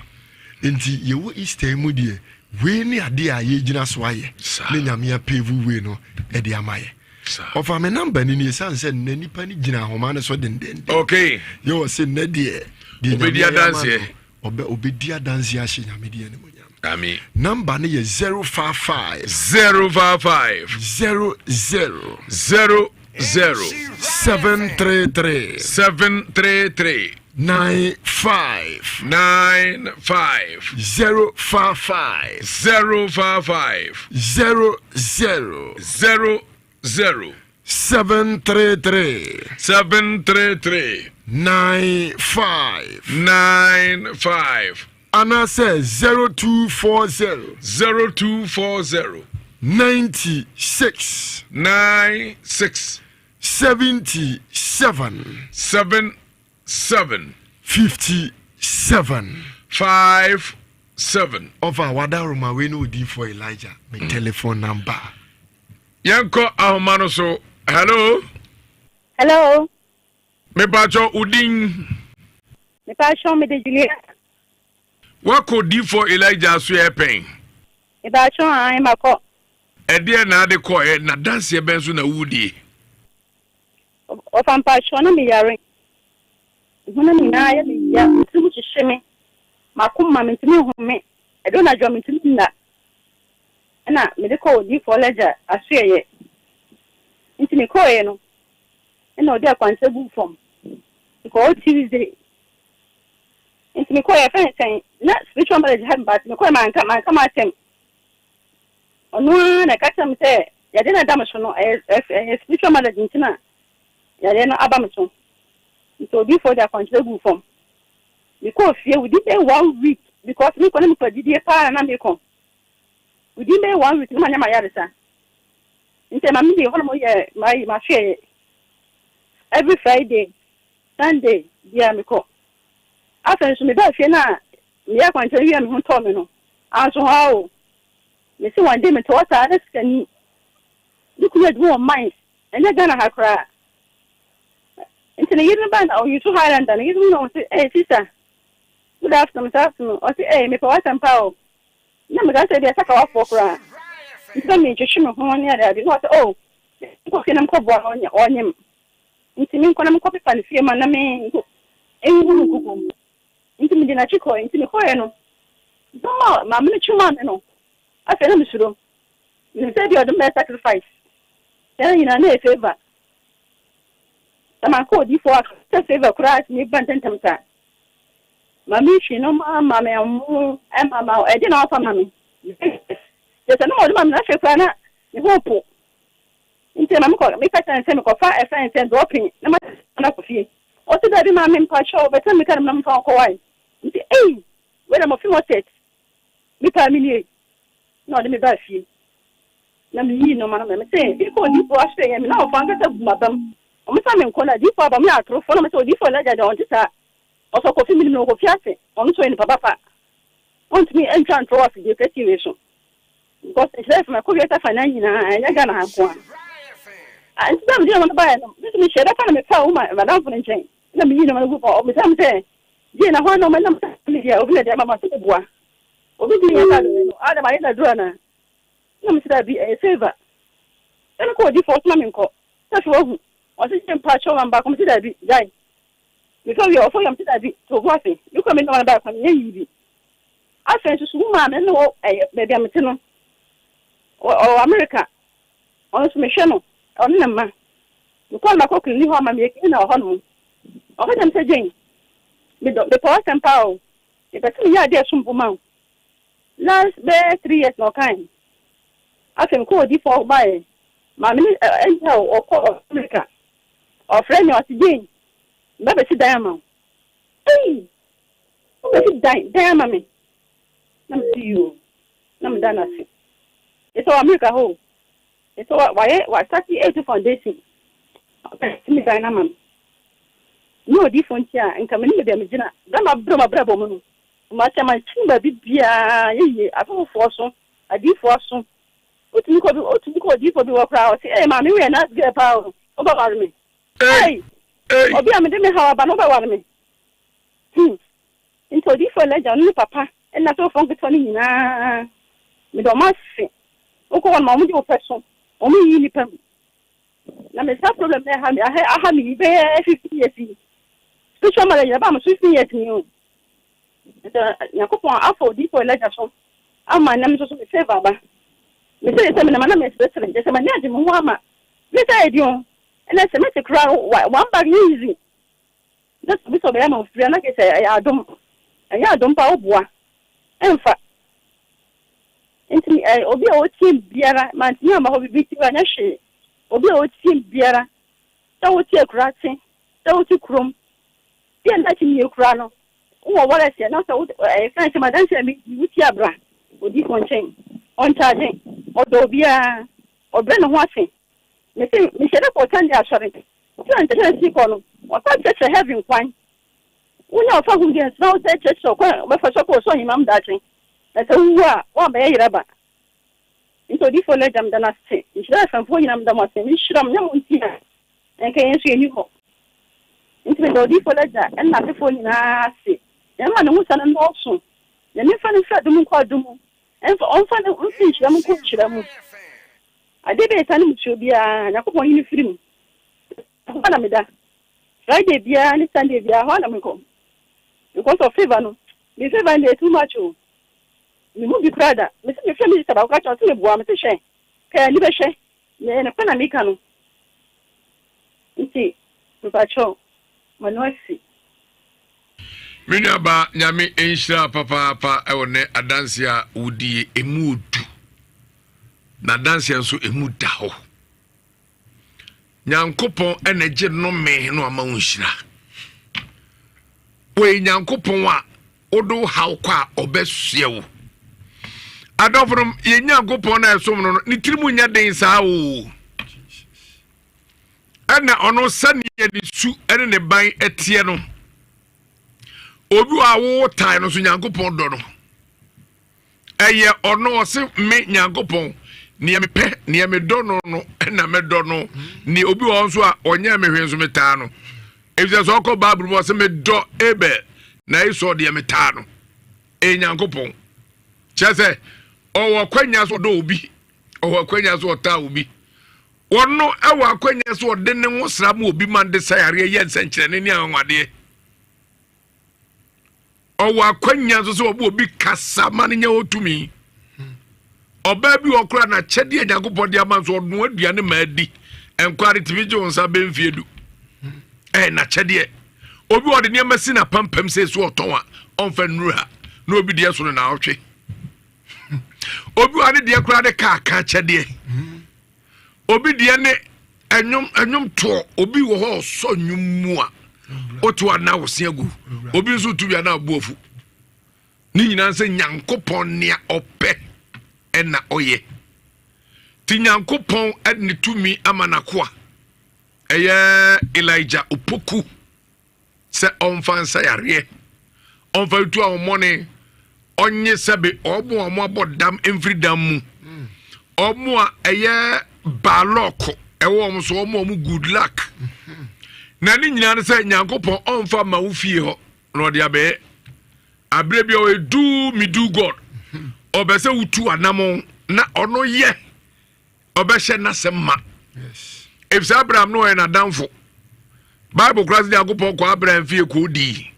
nti yɛwɔ Easter mu deɛ wei ne adeɛ a yɛgyina so ayɛ ne nyame apɛvu wei no ɛde ama yɛ ɔfa me namba ni ni ɛsiane sɛ nnɛ nipa no gyina ahoma no so dendenden okay yɛwɔ sɛ nnɛ deɛ deɛ nyame ayɛ ama no Ɔbɛ ɔbɛdi adanseɛ ahyɛ Nyame din animuonyam. Amen. Number no yɛ 055. 055. 00. 00. 733. 733. 95. 95. 055. 055. 00. 00. 733. 733. 95. 95. Anaasɛ 0240. 0240. 96. 96. 77. 77. 57. 57. Ɔfa wadaroma wei ne odiyifoɔ Elijah me telephone number. Yɛnkɔ ahoma no so. Hello. Hello. Mepakyɛ wo din. Mepakyɛ me de Juliana. Wakɔ difoɔ Elijah so yɛ pɛn. Mepakyɛ an makɔ. Ɛdeɛ na ade kɔɛ na danseɛ bɛn so na wudie. Ɔfa mpakyɛ na meyare. Honam nyinaa yɛ me ya, me tirim hyehye me, makoma mentumi nhome, ɛdɔ na adwoa mentumi nna. Ɛna mede kɔɔ Odiyifoɔ Elijah asoɛeɛ. Nti mekɔeɛ no, ɛna ɔde akwankyerɛ guu fam. Mekɔɔ hɔ Tuesday. Nti mekɔɛ yɛfrɛ no sɛn na spiritual marriage ha me but mekɔɛ manka manka m'asɛm. Ɔno ara na ɛka kyerɛ me sɛ yadeɛ no a ɛda me so no ɛyɛ ɛyɛ spiritual marriage nti na yadeɛ no aba me so. Nti odiyifoɔ de akwankyerɛ guu fam. Mekɔɔ fie within bɛyɛ one week because mekɔ na mekura gyidie paa na na mekɔ. Within bɛyɛ one week na manya m'ayaresa. Nti ɛma me de hɔnom yɛ mayi m'ahwɛeɛ. Every Friday, Sunday biara mekɔ. Afei nso mebaa fie no a meyɛɛ akwankyerɛ wie a me ho tɔɔ me no, anso hɔ ara o. Mese one day mete hɔ saa na sikani, ne kunu yɛ adwuma wɔ mines, ɛnyɛ Ghana ha koraa. Nti ne yere no bae na ɔuse Highlander, ne yere no na ɔse, Hey sister, good afternoon, mese afternoon, ɔse, Hey mepɛ w'asɛm paa o. Na meka sɛ ebia sakawafoɔ koraa nti na mentwetwe me ho ne adeade, na ɔse, Oh, menkɔ fie na menkɔboa no ɔnyem. Nti menkɔ na menkɔpepa ne fie ma na me ngu no nkukuo mu. Nti mede n'akyi kɔe. Nti mekɔeɛ no, dɔm a maame no twe maa me no, afei na mesuro. Menim sɛ ebia ɔde me bɛyɛ sacrifice. Saa nyinaa na ɛyɛ favour. Sɛ mankɔ odiyifoɔ a, sɛ favour koraa tumi ba ntɛmntɛm saa. Maame yi twee nneɛma maa me ɛmo, ɛma ma ɛdeɛ na wafa ma me. Kyerɛ sɛ nneɛma a ɔde ma me no afei koraa na me ho repo. Nti na mekɔ meka kyerɛ no sɛ mekɔfa ɛfrɛ no sɛ dropping na ma no akɔ fie. Ɔse daabi maame mpakyɛw bɛtena me car mu na memfa wo nkɔ wae. Mese ei wei deɛ mɔfe mɔtɛt me paa me nie. Na ɔde me baa fie na meyii nnoɔma no ma mese mekɔ odiyifoɔ asoɛeɛ me na ɔfa ankasa bu m'abam. Ɔmo sa me nkɔ na adiyifoɔ aba ɔmo yɛ atorofoɔ na mese odiyifoɔ Elijah deɛ ɔnte saa. Ɔsɔ Kofi menim no wɔ Kofi ase ɔno nso ɔyɛ nipa papa ɔntumi ntwa ntorɔ wɔ afidie kɛseɛ wei so. Because nhyira fm ɛkɔ wiase afanan nyinaa ɛnyɛ Ghana ha nko ara. Ah nti bere a mede nneɛma no baeɛ no, me nso mehyɛɛ da pa na mefaa wo ma madamfo no nkyɛn na meyii nneɛma no guu fam. Ɔbisaa me sɛ, Jane, na hwan na ɔma nam sɛ me deɛ obi na ɛde ama me? Ɔse meboa. Obi de yɛn ba no, ah na mayɛ no aduru anaa? Na mese daabi, ɛyɛ favour. Sɛ mekɔ odiyifoɔ hɔ so ma menkɔ. Sɛ afei wahu. Ɔse Jane mpakyɛw ma me baako. Mese daabi, gyae. Mekɔ wie a, ɔfɔ yam. Mese daabi, to wo bo ase. Mekɔ a mede nneɛma no baeɛ koraa menyɛ yii bi. Afei nso so wo maame no wɔ ɛyɛ baabi a mete no, ɔwɔ Amerika. Ɔno nso mehwɛ no, ɔne ne mma. Mekɔ no makɔ kunu ni hɔ ama meyɛ cleaner wɔ hɔnom. Ɔka kyerɛ me sɛ, Jane, medɔ, mepɛ w'asɛm paa o. Mepɛ sɛ meyɛ adeɛ a ɛsom bo ma wo. Last bɛyɛ 3 years na ɔkae. Afei mekɔɔ odiyifoɔ hɔ baeɛ. Maame no anyhow ɔkɔ Amerika. Ɔfrɛ me ɔse, Jane, meba bɛsi dan ama wo. Ei! Wobɛsi dan dan ama me? Na mese yoo, na meda no ase. Mesɛ wɔ America hɔ o, mesɛ wa wayɛ wasate etu foundation, ɔbɛsi me dan no ama me. Nyɛ odiyifoɔ nti a, nka menim baabi a megyina. Berɛ a mabrɛ m'abrabɔ mu no, makyɛ makyini baabi biara nyɛ yie, asɔfofoɔ so, adiyifoɔ aso. Wotumi kɔ bi wotumi kɔ odiyifoɔ bi hɔ koraa ɔse ee maame woyɛ nice girl paa o, wobɛware me. Ei! Obi a mede me haw aba no wobɛware me. Hmm. Nti Odiyifoɔ Elijah, ɔne ne papa ne n'asɔfoɔ nketewa no nyinaa, meda wɔn ase. Wokɔ hɔ no ma wɔn de wo pɛ so, wɔn nyiyi nnipa mu. Na me saa problem na ɛha me, aha, aha me yi bɛyɛ 15 years yi. Spiritual marriage ɛbaa me so 15 years ni o. Nti Nyankopɔn afa Odiyifoɔ Elijah so ama nnɛ me nso so me favour aba. Me sɛ sɛ menam a na meseresere, kyerɛ sɛ m'ani agye me ho ama. Me sɛ ɛdi o, ɛnɛ sɛ mete koraa one bag nyɛ easy. Na sɛ obi sɛ ɔbɛyɛ ama wo firi a, na kyerɛ sɛ ɛyɛ adom. Ɛnyɛ adom paa, woboa. Ɛmfa. Nti ɛ, obi a ɔtie me biara, mantumi amma hɔ biribi nti, anyɛ hwee. Obi a ɔtie me biara, sɛ wote akuraase, sɛ wote kurom, bi a na akyinnye koraa no, wowɔ warɛs a, na sɛ wo, ɛyɛ fɛn sɛ m'adanse a medi, wotie a bra odiyifoɔ nkyɛn. Ɔnkyagye, ɔdɔ obiara, ɔbrɛ ne ho ase. Mese, mehyɛ da kɔɔ Sunday asɔre. Sɛ nkyerɛkyerɛ si kɔ no, wɔsan kyerɛkyerɛ heaven kwan. Wonya ɔfa ho deɛ nsena wo sɛ kyerɛkyerɛ ɔkwan a wobɛfa so akɔ ɔsoro ahemman mu daakye. Na sɛ wowu a, woammɛyɛ yeraba. Nti Odiyifoɔ Elijah meda no ase. Nhyira FM foɔ nyinaa meda mo ase. Menhyira mo, nyɛ mo nti a, nka yɛn nso yɛnni hɔ. Nti meda Odiyifoɔ Elijah ne n'asefoɔ nyinaa ase. Nyame ma ne ho sa no nnɔɔso. Nyame mfa no mfiri adom nkɔ adom mu. Ɛmfa, ɔmfa no mfiri nhyira mu nkɔ nhyira mu. Adeɛ biara a ɛtane mmusuo biara, Nyankopɔn nyi no mfiri mu. Ɛhɔ ara na meda. Friday biara ne Sunday biara, ɛhɔ ara na mekɔ. Because of favour no. Me favour no deɛ too much o. Menhu bi koraa da. Mese mefrɛ me sister baako ka kyerɛ no, ɔse meboa. Mese hwɛ, ka ani bɛhwɛ. Na ɛyɛ nokorɛ na meka no. Nti, mepakyɛw, m'ano asi. Me nuabaa, Nyame nhyira papaapa ɛwɔ nɛ adanseɛ a wodie, ɛmu odu. Na adanseɛ nso ɛmu da hɔ. Nyankopɔn ɛna gye nnome no ama wo nhyira. Wɔyɛ Nyankopɔn a wode wo haw kɔ a ɔbɛsoɛ wo. Adɔfo no, yɛn Nyankopɔn no a ɛsom no no, ne tirim nyɛ den saa o. Ɛna ɔno sɛdeɛ ne su ne ne ban teɛ no, obi wɔ a wowo tae no so Nyankopɔn dɔ no. Ɛyɛ ɔno ɔse me Nyankopɔn nea mepɛ nea medɔ no no na mɛdɔ no ne obi wɔ hɔ nso a ɔnyɛ me hwee nso metaa no efisɛ sɛ ɔkɔ Bible mu ɔse medɔ Abel na Esau deɛ metaa no. Ɛyɛ Nyankopɔn kyerɛ sɛ ɔwɔ akwanya so ɔdɔ obi ɔwɔ akwanya so ɔtaa obi wɔno ɛwɔ akwanya so ɔde ne ho sra ma obi ma de sa yareɛ yɛ nsɛnkyerɛnne ne anwanwadeɛ. Ɔwɔ akwanya nso sɛ ɔbɔ obi kasa ma no nya ɔtumi. Ɔbaa bi wɔ koraa n'akyɛdeɛ a Nyankopɔn de ama nso ɔnoa aduane ma adi. Nkwa de tumi gye wo nsa bɛ mfie du. Ɛyɛ n'akyɛdeɛ. Obi ɔde nneɛma si n'apampam sɛ so ɔtɔn a ɔmfa nnuru ha na obi deɛ so no naawɔtwe. Obi wɔ ne deɛ koraa de kaa ka akyɛdeɛ. Obi deɛ ne ɛnwom ɛnwom toɔ. Obi wɔ hɔ ɔsɔ nnwom mu a otu ana wosi agu. Obi nso tu bi ana abu afu. Ne nyinaa sɛ Nyankopɔn nea ɔpɛ ɛna ɔyɛ. Ti Nyankopɔn ɛde ne tumi ama n'akoa ɛyɛ Elijah Opoku. sɛ ɔmfa nsa yareɛ, ɔmfa ntu ahomɔne, ɔnye sɛbe ɔmo a ɔmo abɔ dam mfiri dam mu, ɔmo a ɛyɛ baalɔko ɛwɔ ɔmo so, ɔmo a ɔmo good luck. Na ne nyinaa no sɛ Nyankopɔn ɔmfa ma wo fie hɔ na ɔde abɛyɛ aberɛ bi a ɔyɛ do me do God ɔbɛ sɛ wotu anamɔ na ɔno yɛ ɔbɛhyɛ n'asɛm ma efisɛ abraham no ɔyɛ n'adamfo bible kora sɛ nyankopɔn kɔ abraham fie kɔɔ dii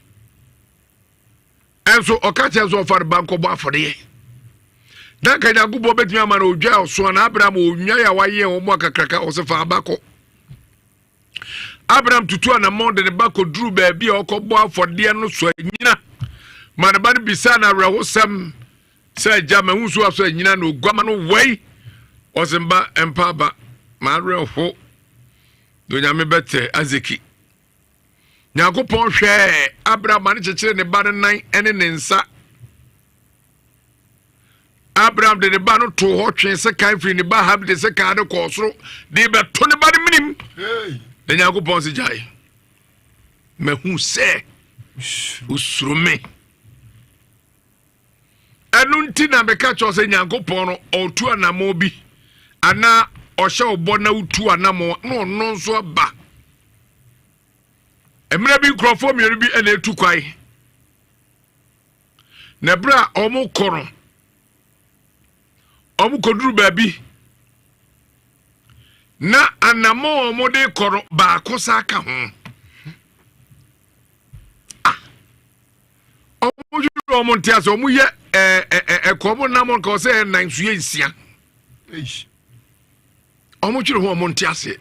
ɛnso ɔka kyerɛ sɛ ɔfa no ba nkɔbɔ afɔdeɛ na nka nyankopɔn bɛtumi ama no odwa ɔso ana abraham ɔnwae a wayɛ wɔn mu akakraka ɔsɛ fa aba kɔ abraham tutu anammɔn de ne ba kɔduru baabi a ɔkɔbɔ afɔdeɛ no so anyina ma ne ba no bisaa no awerɛhosɛm Sɛ agya mahu so asɔ anyina na oguama no wɛi ɔse mba mpa aba mawerɛ ho na onyame bɛtɛ azeki nyankopɔn hwɛɛ abraham ma ne kyekyere ne ba no nan ne ne nsa abraham de ne ba no too hɔ twee sekan firi ne ba ham de sekan no kɔɔ soro de bɛto ne ba no menim na nyankopɔn se gyae mahu sɛ osuro me Ɛno nti na meka kyerɛ sɛ Nyankopɔn no ɔtu anammɔn bi anaa ɔhyɛ wo bɔ na wotu anammɔn na ɔno nso aba. Mmerɛ bi nkurɔfoɔ mmienu bi na ɛtu kwae. Na berɛ a wɔkɔ no, wɔkɔduru baabi na anammɔn a wɔde kɔ no baako sa ka ho. Ah! Wɔn dwene wɔn nte ase wɔn yɛ ɛɛ ɛɛ ɛkɔ wɔn nam nka ɔsɛ ɛnan nso yɛ nsia wɔn dwene ho wɔn nte ase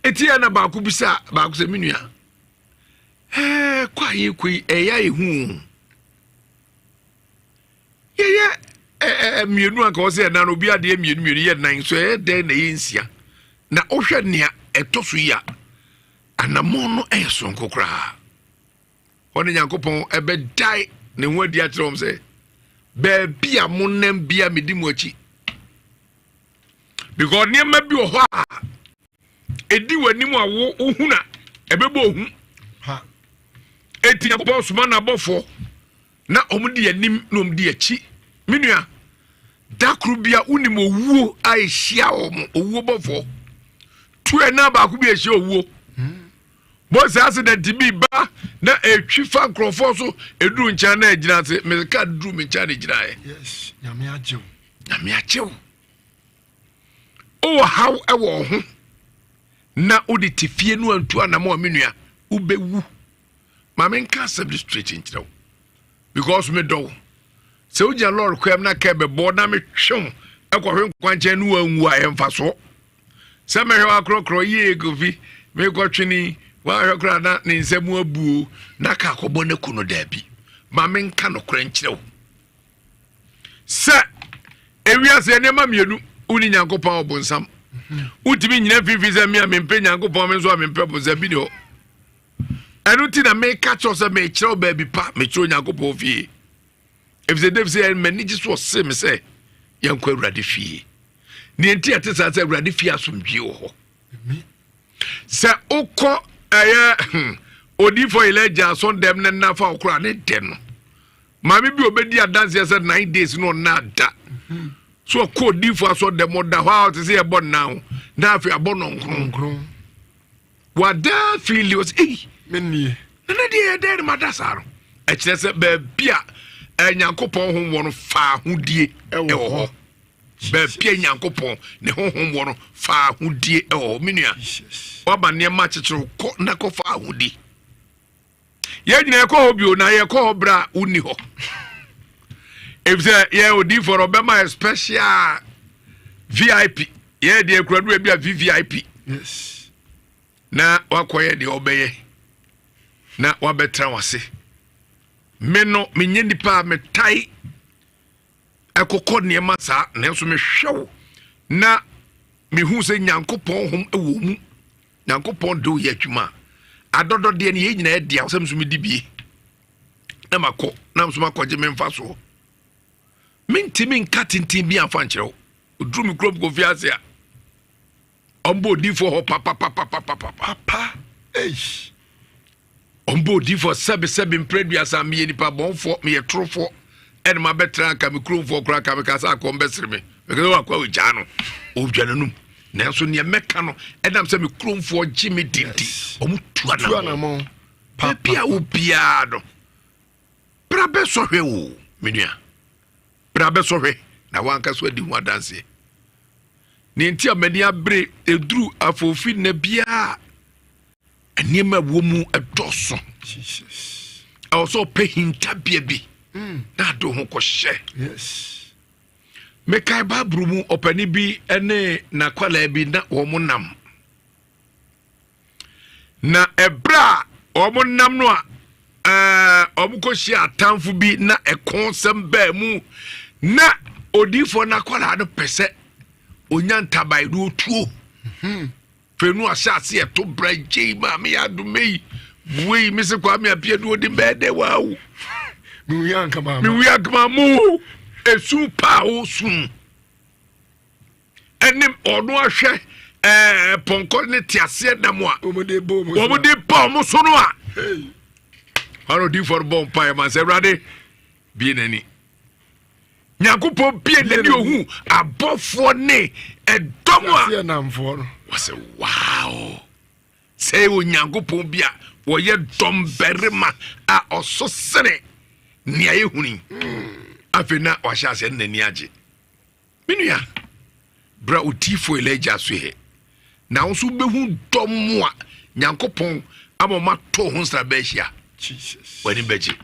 eti yɛ na baako bisa baako sɛ me nua ɛɛ kɔ a yɛ kɔ yi ɛyɛ ayɛ hu yɛyɛ ɛɛ mmienu anka ɔsɛ ɛnan obi adeɛ mmienu mmienu yɛ nan nso ɛyɛ dɛn na ɛyɛ nsia na wohwɛ nea ɛtɔ so yi a. Anammɔn no yɛ soronko koraa. Hɔ ne Nyankopɔn ɛbɛdae ne ho adi akyerɛ wɔn sɛ, baabi a monam bia medi mo akyi. Because nneɛma bi wɔ hɔ a ɛdi w'anim a wo wohu na ɛbɛbɔ ohu. Eti Nyankopɔn soma n'abɔfoɔ na wɔn di anim na wɔn di akyi. Me nua, da koro bia wonim owuo a ɛhyia wɔn owuo bɔfoɔ tu ɛna baako bi ɛhyia owuo bɔ sɛ accident bi ba na ɛtwi fa nkurɔfoɔ so ɛduru nkyɛn na ɛgyina ase meka duru me nkyɛn na ɛgyinaeɛ. Yes, nyame agyew. Nyame agyew. Wowɔ haw ɛwɔ ho na wode te fie no antu anamɔ a me nua wobɛwu. Ma menka asɛm no straight nkyerɛ wo because medɔ wo. Sɛ wogyina lɔre kwan mu na kɛ bɛbɔ na metwe wo ɛkɔhwe nkwankyɛn ne wanwu a ɛmfa soɔ. Sɛ mɛhwɛ w'akorɔkorɔ yie Kofi mekɔtwe ni. Woanhwɛ koraa na ne nsa mu abuo na ka akɔbɔ no aku no daabi. Ma menka nokorɛ nkyerɛ wo sɛ ewiase nneɛma mmienu wone Nyankopɔn a ɔbonsam. Wotumi nyina mfimfini sɛ me a mempɛ Nyankopɔn me nso a mempɛ bonsam bi ne hɔ. Ɛno nti na meka kyerɛ sɛ mekyerɛ wo baabi pa mekyerɛ Onyankopɔn fie. Efisɛ David sɛ m'ani gye so ɔse me sɛ yɛnkɔ Awurade fie. Nea nti ɛte saa sɛ Awurade fie asomdwie wɔ hɔ. Sɛ wokɔ ɛyɛ hmm, odiifo Elijah asɔn dɛm ne nna fa wokora ne dɛ no. Maame bi obedi adanseɛ sɛ nine days no ɔnna ada. So ɔkɔ odiifo asɔn dɛm ɔda hɔ a ɔte sɛ yɛbɔ nna ho na afei abɔ nɔnkron. Wada fili ɔsɛ ei menie. Nana deɛ yɛ dɛn no mada saa no. Ɛkyerɛ sɛ baabi a Nyankopɔn ho wɔ no fa ahodie ɛwɔ hɔ. Baabi a Nyankopɔn ne honhom wɔ no fa ahodie ɛwɔ hɔ. Me nua, waba nneɛma akyekyere kɔ na kɔ fa ahodi. Yɛn nyinaa yɛkɔ hɔ bio na yɛkɔ hɔ berɛ a wonni hɔ. Efisɛ yɛn odiifoɔ no ɔbɛma yɛ special VIP. Yɛn deɛ kura no ebi a VVIP. Yes. Na wakɔyɛ deɛ ɔbɛyɛ na wabɛtena wase. Me no menyɛ nipa a metae ɛkokɔ nneɛma saa nanso mehwɛ wo na mehu sɛ Nyankopɔn hom wɔ mu. Nyankopɔn de woyɛ adwuma a adɔdɔdeɛ no yɛn nyinaa adi a sɛ nso medi bie na makɔ na nso makɔgye me mfa soɔ. Mentumi nka tenten bi amfa nkyerɛ wo. Oduru me kurom kɔfi ase a ɔmbɔ odiifoɔ hɔ papapapapapa. Papa eish. Ɔmbɔ odiifoɔ sɛbesɛbe mprɛduasa meyɛ nipa bɔnfoɔ meyɛ torofoɔ ɛna mabɛtena anka me kuromfoɔ koraa ka meka sɛ akɔm bɛsere me meka sɛ wakɔ a ɔgyaa no ɔdwa n'anum nanso neɛ mɛka no ɛnam sɛ me kuromfoɔ gye me di nti ɔmo tu anamɔ baabi a wobiara no bra bɛsɔhwɛ o me nua bra bɛsɔhwɛ na wanka so adi ho adanseɛ ne nti a m'ani abere ɛduru afoofi nna biara nneɛma a ɛwɔ mu dɔɔso ɛwɔ sɛ ɔpɛ hintabea bi mm. na ade ho kɔhyɛ mekae bible mu ɔpani bi ne n'akwalaa bi na wɔn nam na ɛberɛ a wɔn nam no a ɛɛ wɔn kɔhyia atamfo bi na ɛko sɛm baa mu na odiifoɔ n'akwalaa no pɛ sɛ onya ntaban no otuo. Hmm. Fei no ahyɛ ase ɛto bra gyei maame yɛ adome yi wei me se Kwame Appiah du odi bɛɛ dɛ waawo mewi ankama mewi ankama mo esu paa o sum ɛne ɔno ahwɛ ɛɛ pɔnkɔ ne te aseɛ nam a wɔn de ba wɔn so no a ɔno odiifoɔ no bɔ mpa yɛ ma sɛ awurade bie n'ani. Nyankopɔn bie n'ani ohu abɔfoɔ ne ɛdɔm a wɔsɛ wow sɛ Onyankopɔn bi a wɔyɛ dɔm barima a ɔso sene nea yɛhuni hmm. afei na wahyɛ aseɛ ne n'ani agye me nua bra odiifoɔ Elijah so yɛ na wo nso wobɛhu dɔm a Nyankopɔn ama ɔmatɔ ho nsra bɛahyia w'ani bɛgye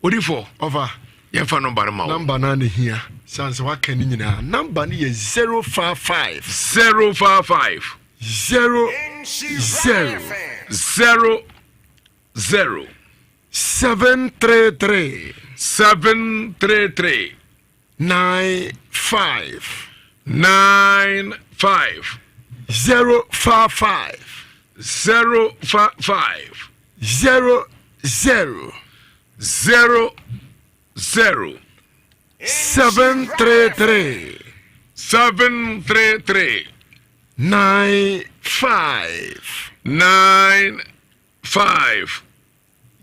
Odifo, ɔfa yɛmfa nɔmba no ma wo. Nɔmba no na hia san sɛ waka ne nyinaa. Nɔmba no yɛ 055. 055. 0 0. 0 0. 733. 733. 9 5. 9 5. 055. 055. 0 0. 0 0. 733. 733. 9 5. 9 5.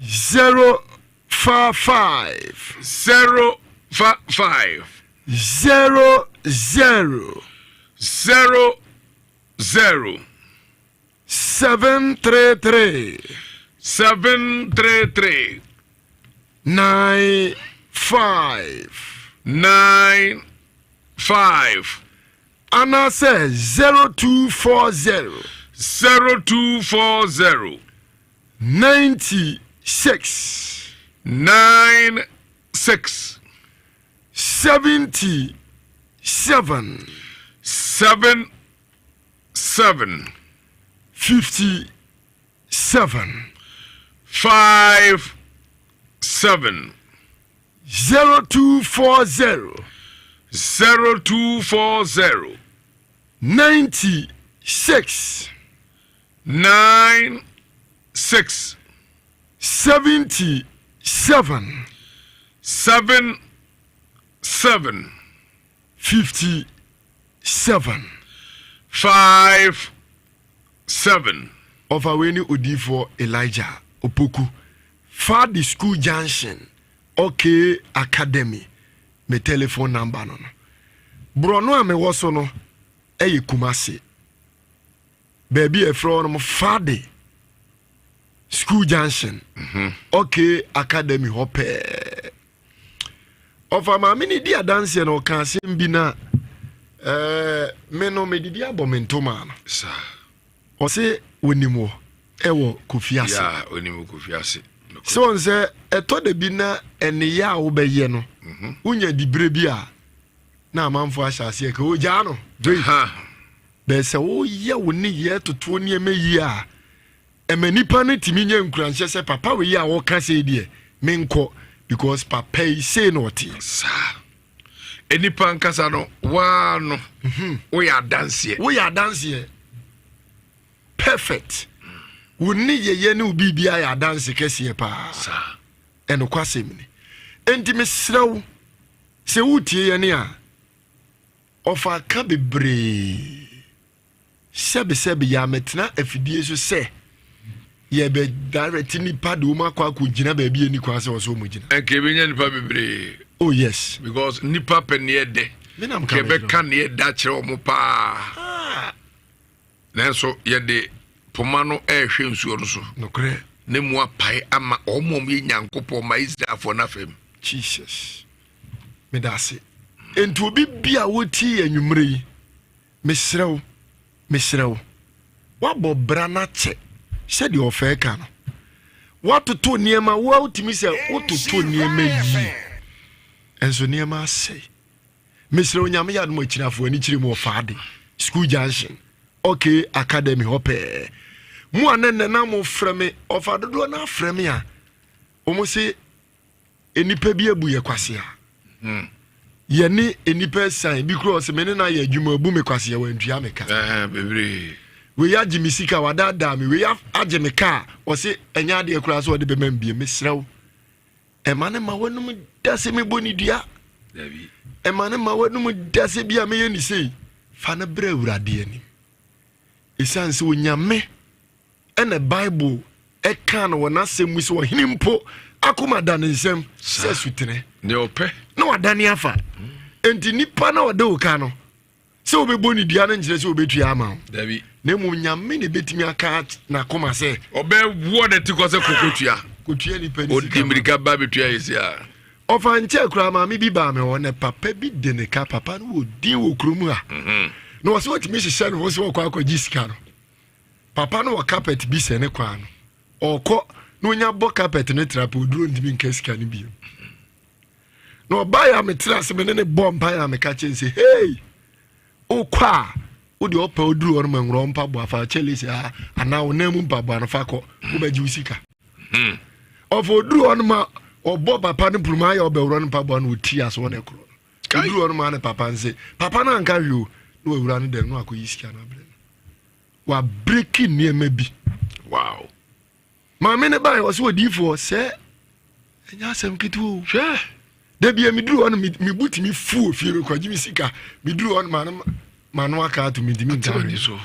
0 5 5. 0 5 5. 0 0. 0 0. 733. 733. 9 5. 9 5. Anaasɛ 0240. 0240. 96. 9 6. 77. 7 7. 57. 7. 5 7. 0240. 0240. 96. 9 6. 77. 7 7. 57. 5 7. Ɔfa wei ne odiyifoɔ Elijah Opoku Fadi School Junction OK Academy me telephone number no no. Borɔno a mewɔ so no yɛ Kumasi. Baabi a ɛfrɛ hɔ nom Fadi School Junction OK Academy hɔ pɛɛ. Ɔfa maame no di adanseɛ na ɔka asɛm bi na ɛɛ me no medidi abɔ me ntoma no. Ɔse onim wɔ ɛwɔ Kofi ase. Yeah, onim wɔ Kofi ase. Sɛ wɔn sɛ ɛtɔ da bi na ɛneyɛ a wobɛyɛ no mhm. wonya diberɛ bi a na amanfoɔ ahyɛ aseɛ ka ogyaa no. Bɛɛ sɛ woyɛ wo nneyɛɛ totoɔ nneɛma yie a Ɛma nipa no tumi nya nkuranhyɛ sɛ papa wei a ɔka sei deɛ menkɔ because papa yi sei na ɔteɛ. Saa. Nipa nkasa no waa no mhm. woyɛ adanseɛ. Woyɛ adanseɛ. Perfect. Wo ne yɛyɛ ne wo biribi ayɛ adanse kɛseɛ paa. Saa. Ɛnokwasɛm ni. Enti mesrɛ wo sɛ wotie yɛne a ɔfa ka bebree. Sɛbesɛbe yɛammɛtena afidie so sɛ yɛbɛ direct nipa de wɔn akɔ akɔgyina baabi a ɛni kwan sɛ wɔsɛ wɔn gyina. Nka ebenya nipa bebree. Oh yes. Because nipa pɛ neɛ dɛ. Menam ka Yɛbɛka neɛ da kyerɛ wɔn paa. Ah. Nanso yɛde poma no ɛrehwɛ nsuo no so. Nokorɛ. Ne mu apae ama wɔn a wɔyɛ Nyankopɔn ma Israelfoɔ no afam. Jesus. Meda ase. Nti obi bi a wotie yɛ anwummerɛ yi. Mesrɛ wo, mesrɛ wo, woabɔ bra no akyɛ sɛdeɛ ɔfɛɛ ka no. Woatoto nneɛma, wo a wotumi sɛ wototo nneɛma yie, nso nneɛma asɛe. Mesrɛ wo, Nyame yɛ adom akyirafoɔ ani kyerɛ mu ɔfaa de, school junction, okay academy hɔ pɛɛ. Mo a nɛnɛ na mofrɛ me, ɔfa dodoɔ no afrɛ me a, wɔn se Nnipa bi abu yɛ kwasea. Hmm. Yɛne nnipa asian bi kura ɔsɛ me ne no ayɛ adwuma abu me kwasea wantua me ka. Bebree. Wei agye me sika wadaadaa me wei agye me kaa ɔse ɛnyɛ adeɛ koraa sɛ ɔde bɛma mbie mesrɛ wo ɛma ne ma w'anum da sɛ mebɔ ne dua ɛma ne ma w'anum da sɛ bi a meyɛ ne sei fa no brɛ awurade anim ɛsiane sɛ onyame Ɛna Bible ɛkaa no wɔ n'asɛm mu sɛ ɔhene mpo akoma da ne nsam sɛ asutene. Deɛ ɔpɛ. Na wadane afa. Enti nipa na ɔde wo ka no sɛ wobɛbɔ ne dua no nkyerɛ sɛ wobɛtua ama wo. Dabi. Na mmom Nyame na ɛbɛtumi aka n'akoma sɛ. Ɔbɛwoɔ ne ti kɔ sɛ kokotua. Kotua nipa ne sika. Ɔdi mmirika ba bɛtua yɛ si a. Ɔfa nkyɛɛ koraa maame bi baa me hɔ na papa bi de ne ka papa no wɔ din wɔ kurom ha. Mhm. Na ɔsɛ ɔtumi hyehyɛ ne ho sɛ ɔkɔ akɔgye sika no. Papa no wɔ carpet bi sɛ ne kwan no. Ɔkɔ na onya bɔ carpet no tra pɛ oduro ntumi nka sika no bio. Na ɔbaa yɛ a metra ase me ne ne bɔ mpa yɛ a meka kyɛn sɛ hey wokɔ a wode ɔpɛ oduro hɔ no ma nwura mpaboa fa kyɛle sɛ ha anaa wo nan mu mpaboa no fa kɔ wobɛgye wo sika. Hmm. Ɔfa oduro hɔ no ma ɔbɔ papa no puruma ayɛ ɔbɛworɔ no mpaboa no ɔti aso hɔ no ɛkorɔ no. Oduro hɔ no ma ne papa nse papa no anka hwee o na wawura no dɛm na wakɔyi sika no abrɛ no. Wabreki nneɛma bi. Wow. Maame no bae ɔsɛ odiifoɔ sɛ ɛnyɛ asɛm ketewa o. Hwɛ. Da bia meduru hɔ no me bu tumi fu wɔ fie mekɔgye me sika meduru hɔ no ma no ma no aka ato mentumi nka hwee. so.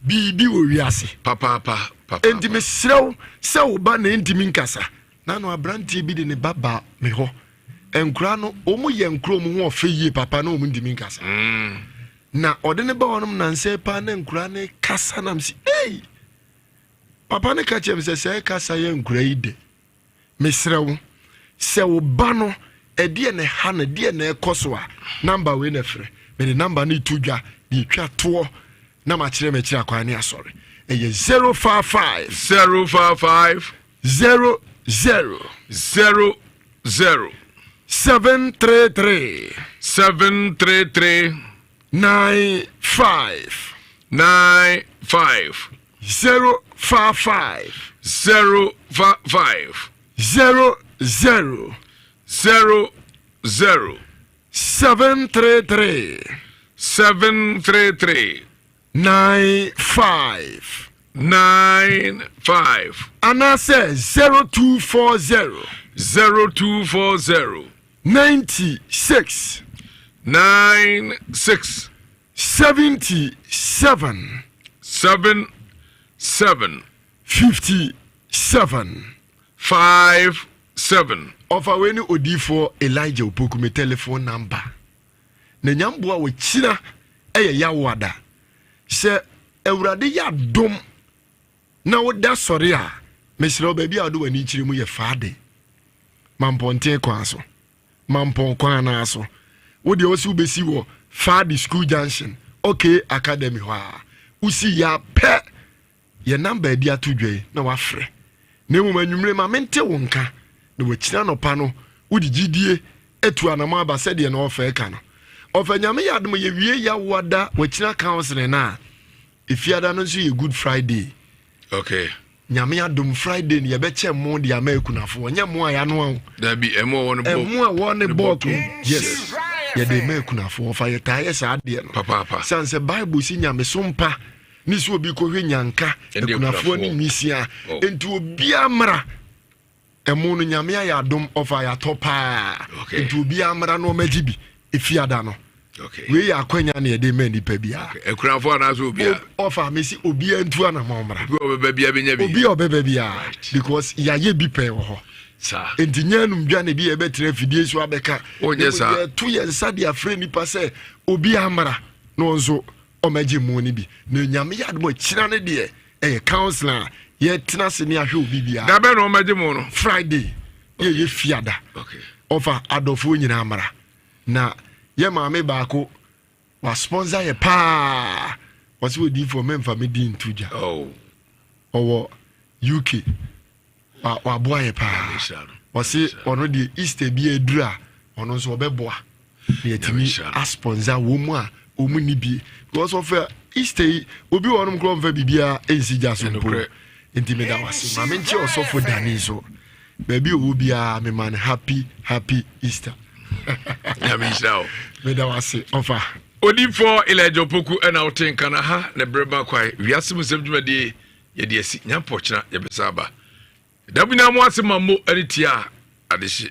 Biribi wɔ wiase. Papaapa. Papaapa. Enti mesrɛ wo sɛ wo ba na ɛntumi nkasa. Na no aberanteɛ bi de ne ba ba me hɔ. Nkora no wɔn yɛ nkora wɔn ho ɔfɛ yie papa na wɔn ntumi nkasa. Mm. Na ɔde ne ba hɔnom nansɛ paa na nkura ne kasa nam si ei papa ne ka kyerɛ me sɛ sɛ kasa yɛ nkura yi de mesrɛ wo sɛ wo ba no ɛdeɛ na ɛha no ɛdeɛ na ɛkɔ so a namba wei na ɛfrɛ mede namba no to dwa de ɛtwa toɔ na makyerɛ makyiri akwan ne asɔre ɛyɛ 055 055 00 00 733 733 95 95. 055. 055. 00. 00. 733. 733. 95. 95. Anaasɛ 0240. 0240. 96. 96. 77. 77. 57. 57. Ɔfa wei ne odiyifoɔ Elijah Opoku me telephone number. Na nyamboa wɔkyina ɛyɛ yawoada. Sɛ Awurade yɛ adom na woda sɔre a, mesrɛ wo baabi a wode w'ani kyerɛ mu yɛ faade. Mampɔnten kwan so. Mampɔn kwan no ara so. Wo deɛ wose wobɛsi wɔ Faade School Junction, OK Academy hɔ a, wosi yɛ a pɛ, yɛ number adi ato dwa yi na wafrɛ. Na mmom anwummere ma mente wo nka, na wakyiri anɔpa no wode gyidie atu anamɔ aba sɛdeɛ na ɔfɛ ka no. Ɔfɛ Nyame yɛ adom yɛwie Yawoada wakyina counseling no a, Efiada no nso yɛ Good Friday. Okay. Nyame adom Friday no yɛbɛkyɛ mo de ama akunafoɔ nyɛ mo a yɛanoa o. Dabi ɛmo a wɔne bɔɔk. Ɛmo a wɔne bɔɔk yes yɛde ma akunafoɔ fa yɛtaa yɛ saa adeɛ no. Papaapa. San sɛ Bible si nyamesom pa ne sɛ obi kɔhwɛ nyanka akunafoɔ ne nwisia oh. nti obiara mmra Ɛmo no Nyame ayɛ adom ɔfa yɛatɔ paa nti obiara mmra na ɔmɛgye bi efiada no. Wei yɛ akwanya na yɛde ma nipa biara. Akunafoɔ anaasɛ obiara? Ɔfa mesi obiara ntu anamɔ mmra. Obi a ɔbɛba biara bɛnya bi. Obi a ɔbɛba biara because yɛayɛ bi pɛn wɔ hɔ. Saa. Nti nyɛ anum dwa na ebi yɛbɛtena afidie so abɛka. Onyɛ saa. Yɛto yɛn nsa de afrɛ nipa sɛ obiara mmra na ɔnso ɔmɛgye mmo no bi. Na Nyame yɛ adom akyina no deɛ ɛyɛ council a yɛtena ase ne ahwɛ obi biara. Da bɛn na wɔbɛgye mo no? Friday yɛ yɛ fiada. Ɔfa adɔfoɔ nyinaa mmara. Na yɛ maame baako wa sponsor yɛ paa. Ɔsɛ odiifoɔ mɛmfa me din nto dwa. Oh. Ɔwɔ UK. Waboa yɛ paa. Ɔse ɔno deɛ Easter bi aduru a ɔno nso ɔbɛboa. Na yɛtumi asponsor wɔn mu a wɔn ni bi because ɔfɛ Easter yi obi wɔ ɔnom korɔ nfa biribiara nsi gya so mpo nti meda wase maame nkye ɔsɔfo dani so baabi ɔwɔ biara mema no happy happy Easter. Nyame nhyira wo. Meda wase ɔfa. Odifoɔ Elijah Opoku ɛna wote nka na ha na berɛ ma kwae wiase mu nsɛm dwumadie yɛde asi nyampɔ kyena yɛbɛsa aba da mu nyinaa mo ase ma mo ɛne tia adehye.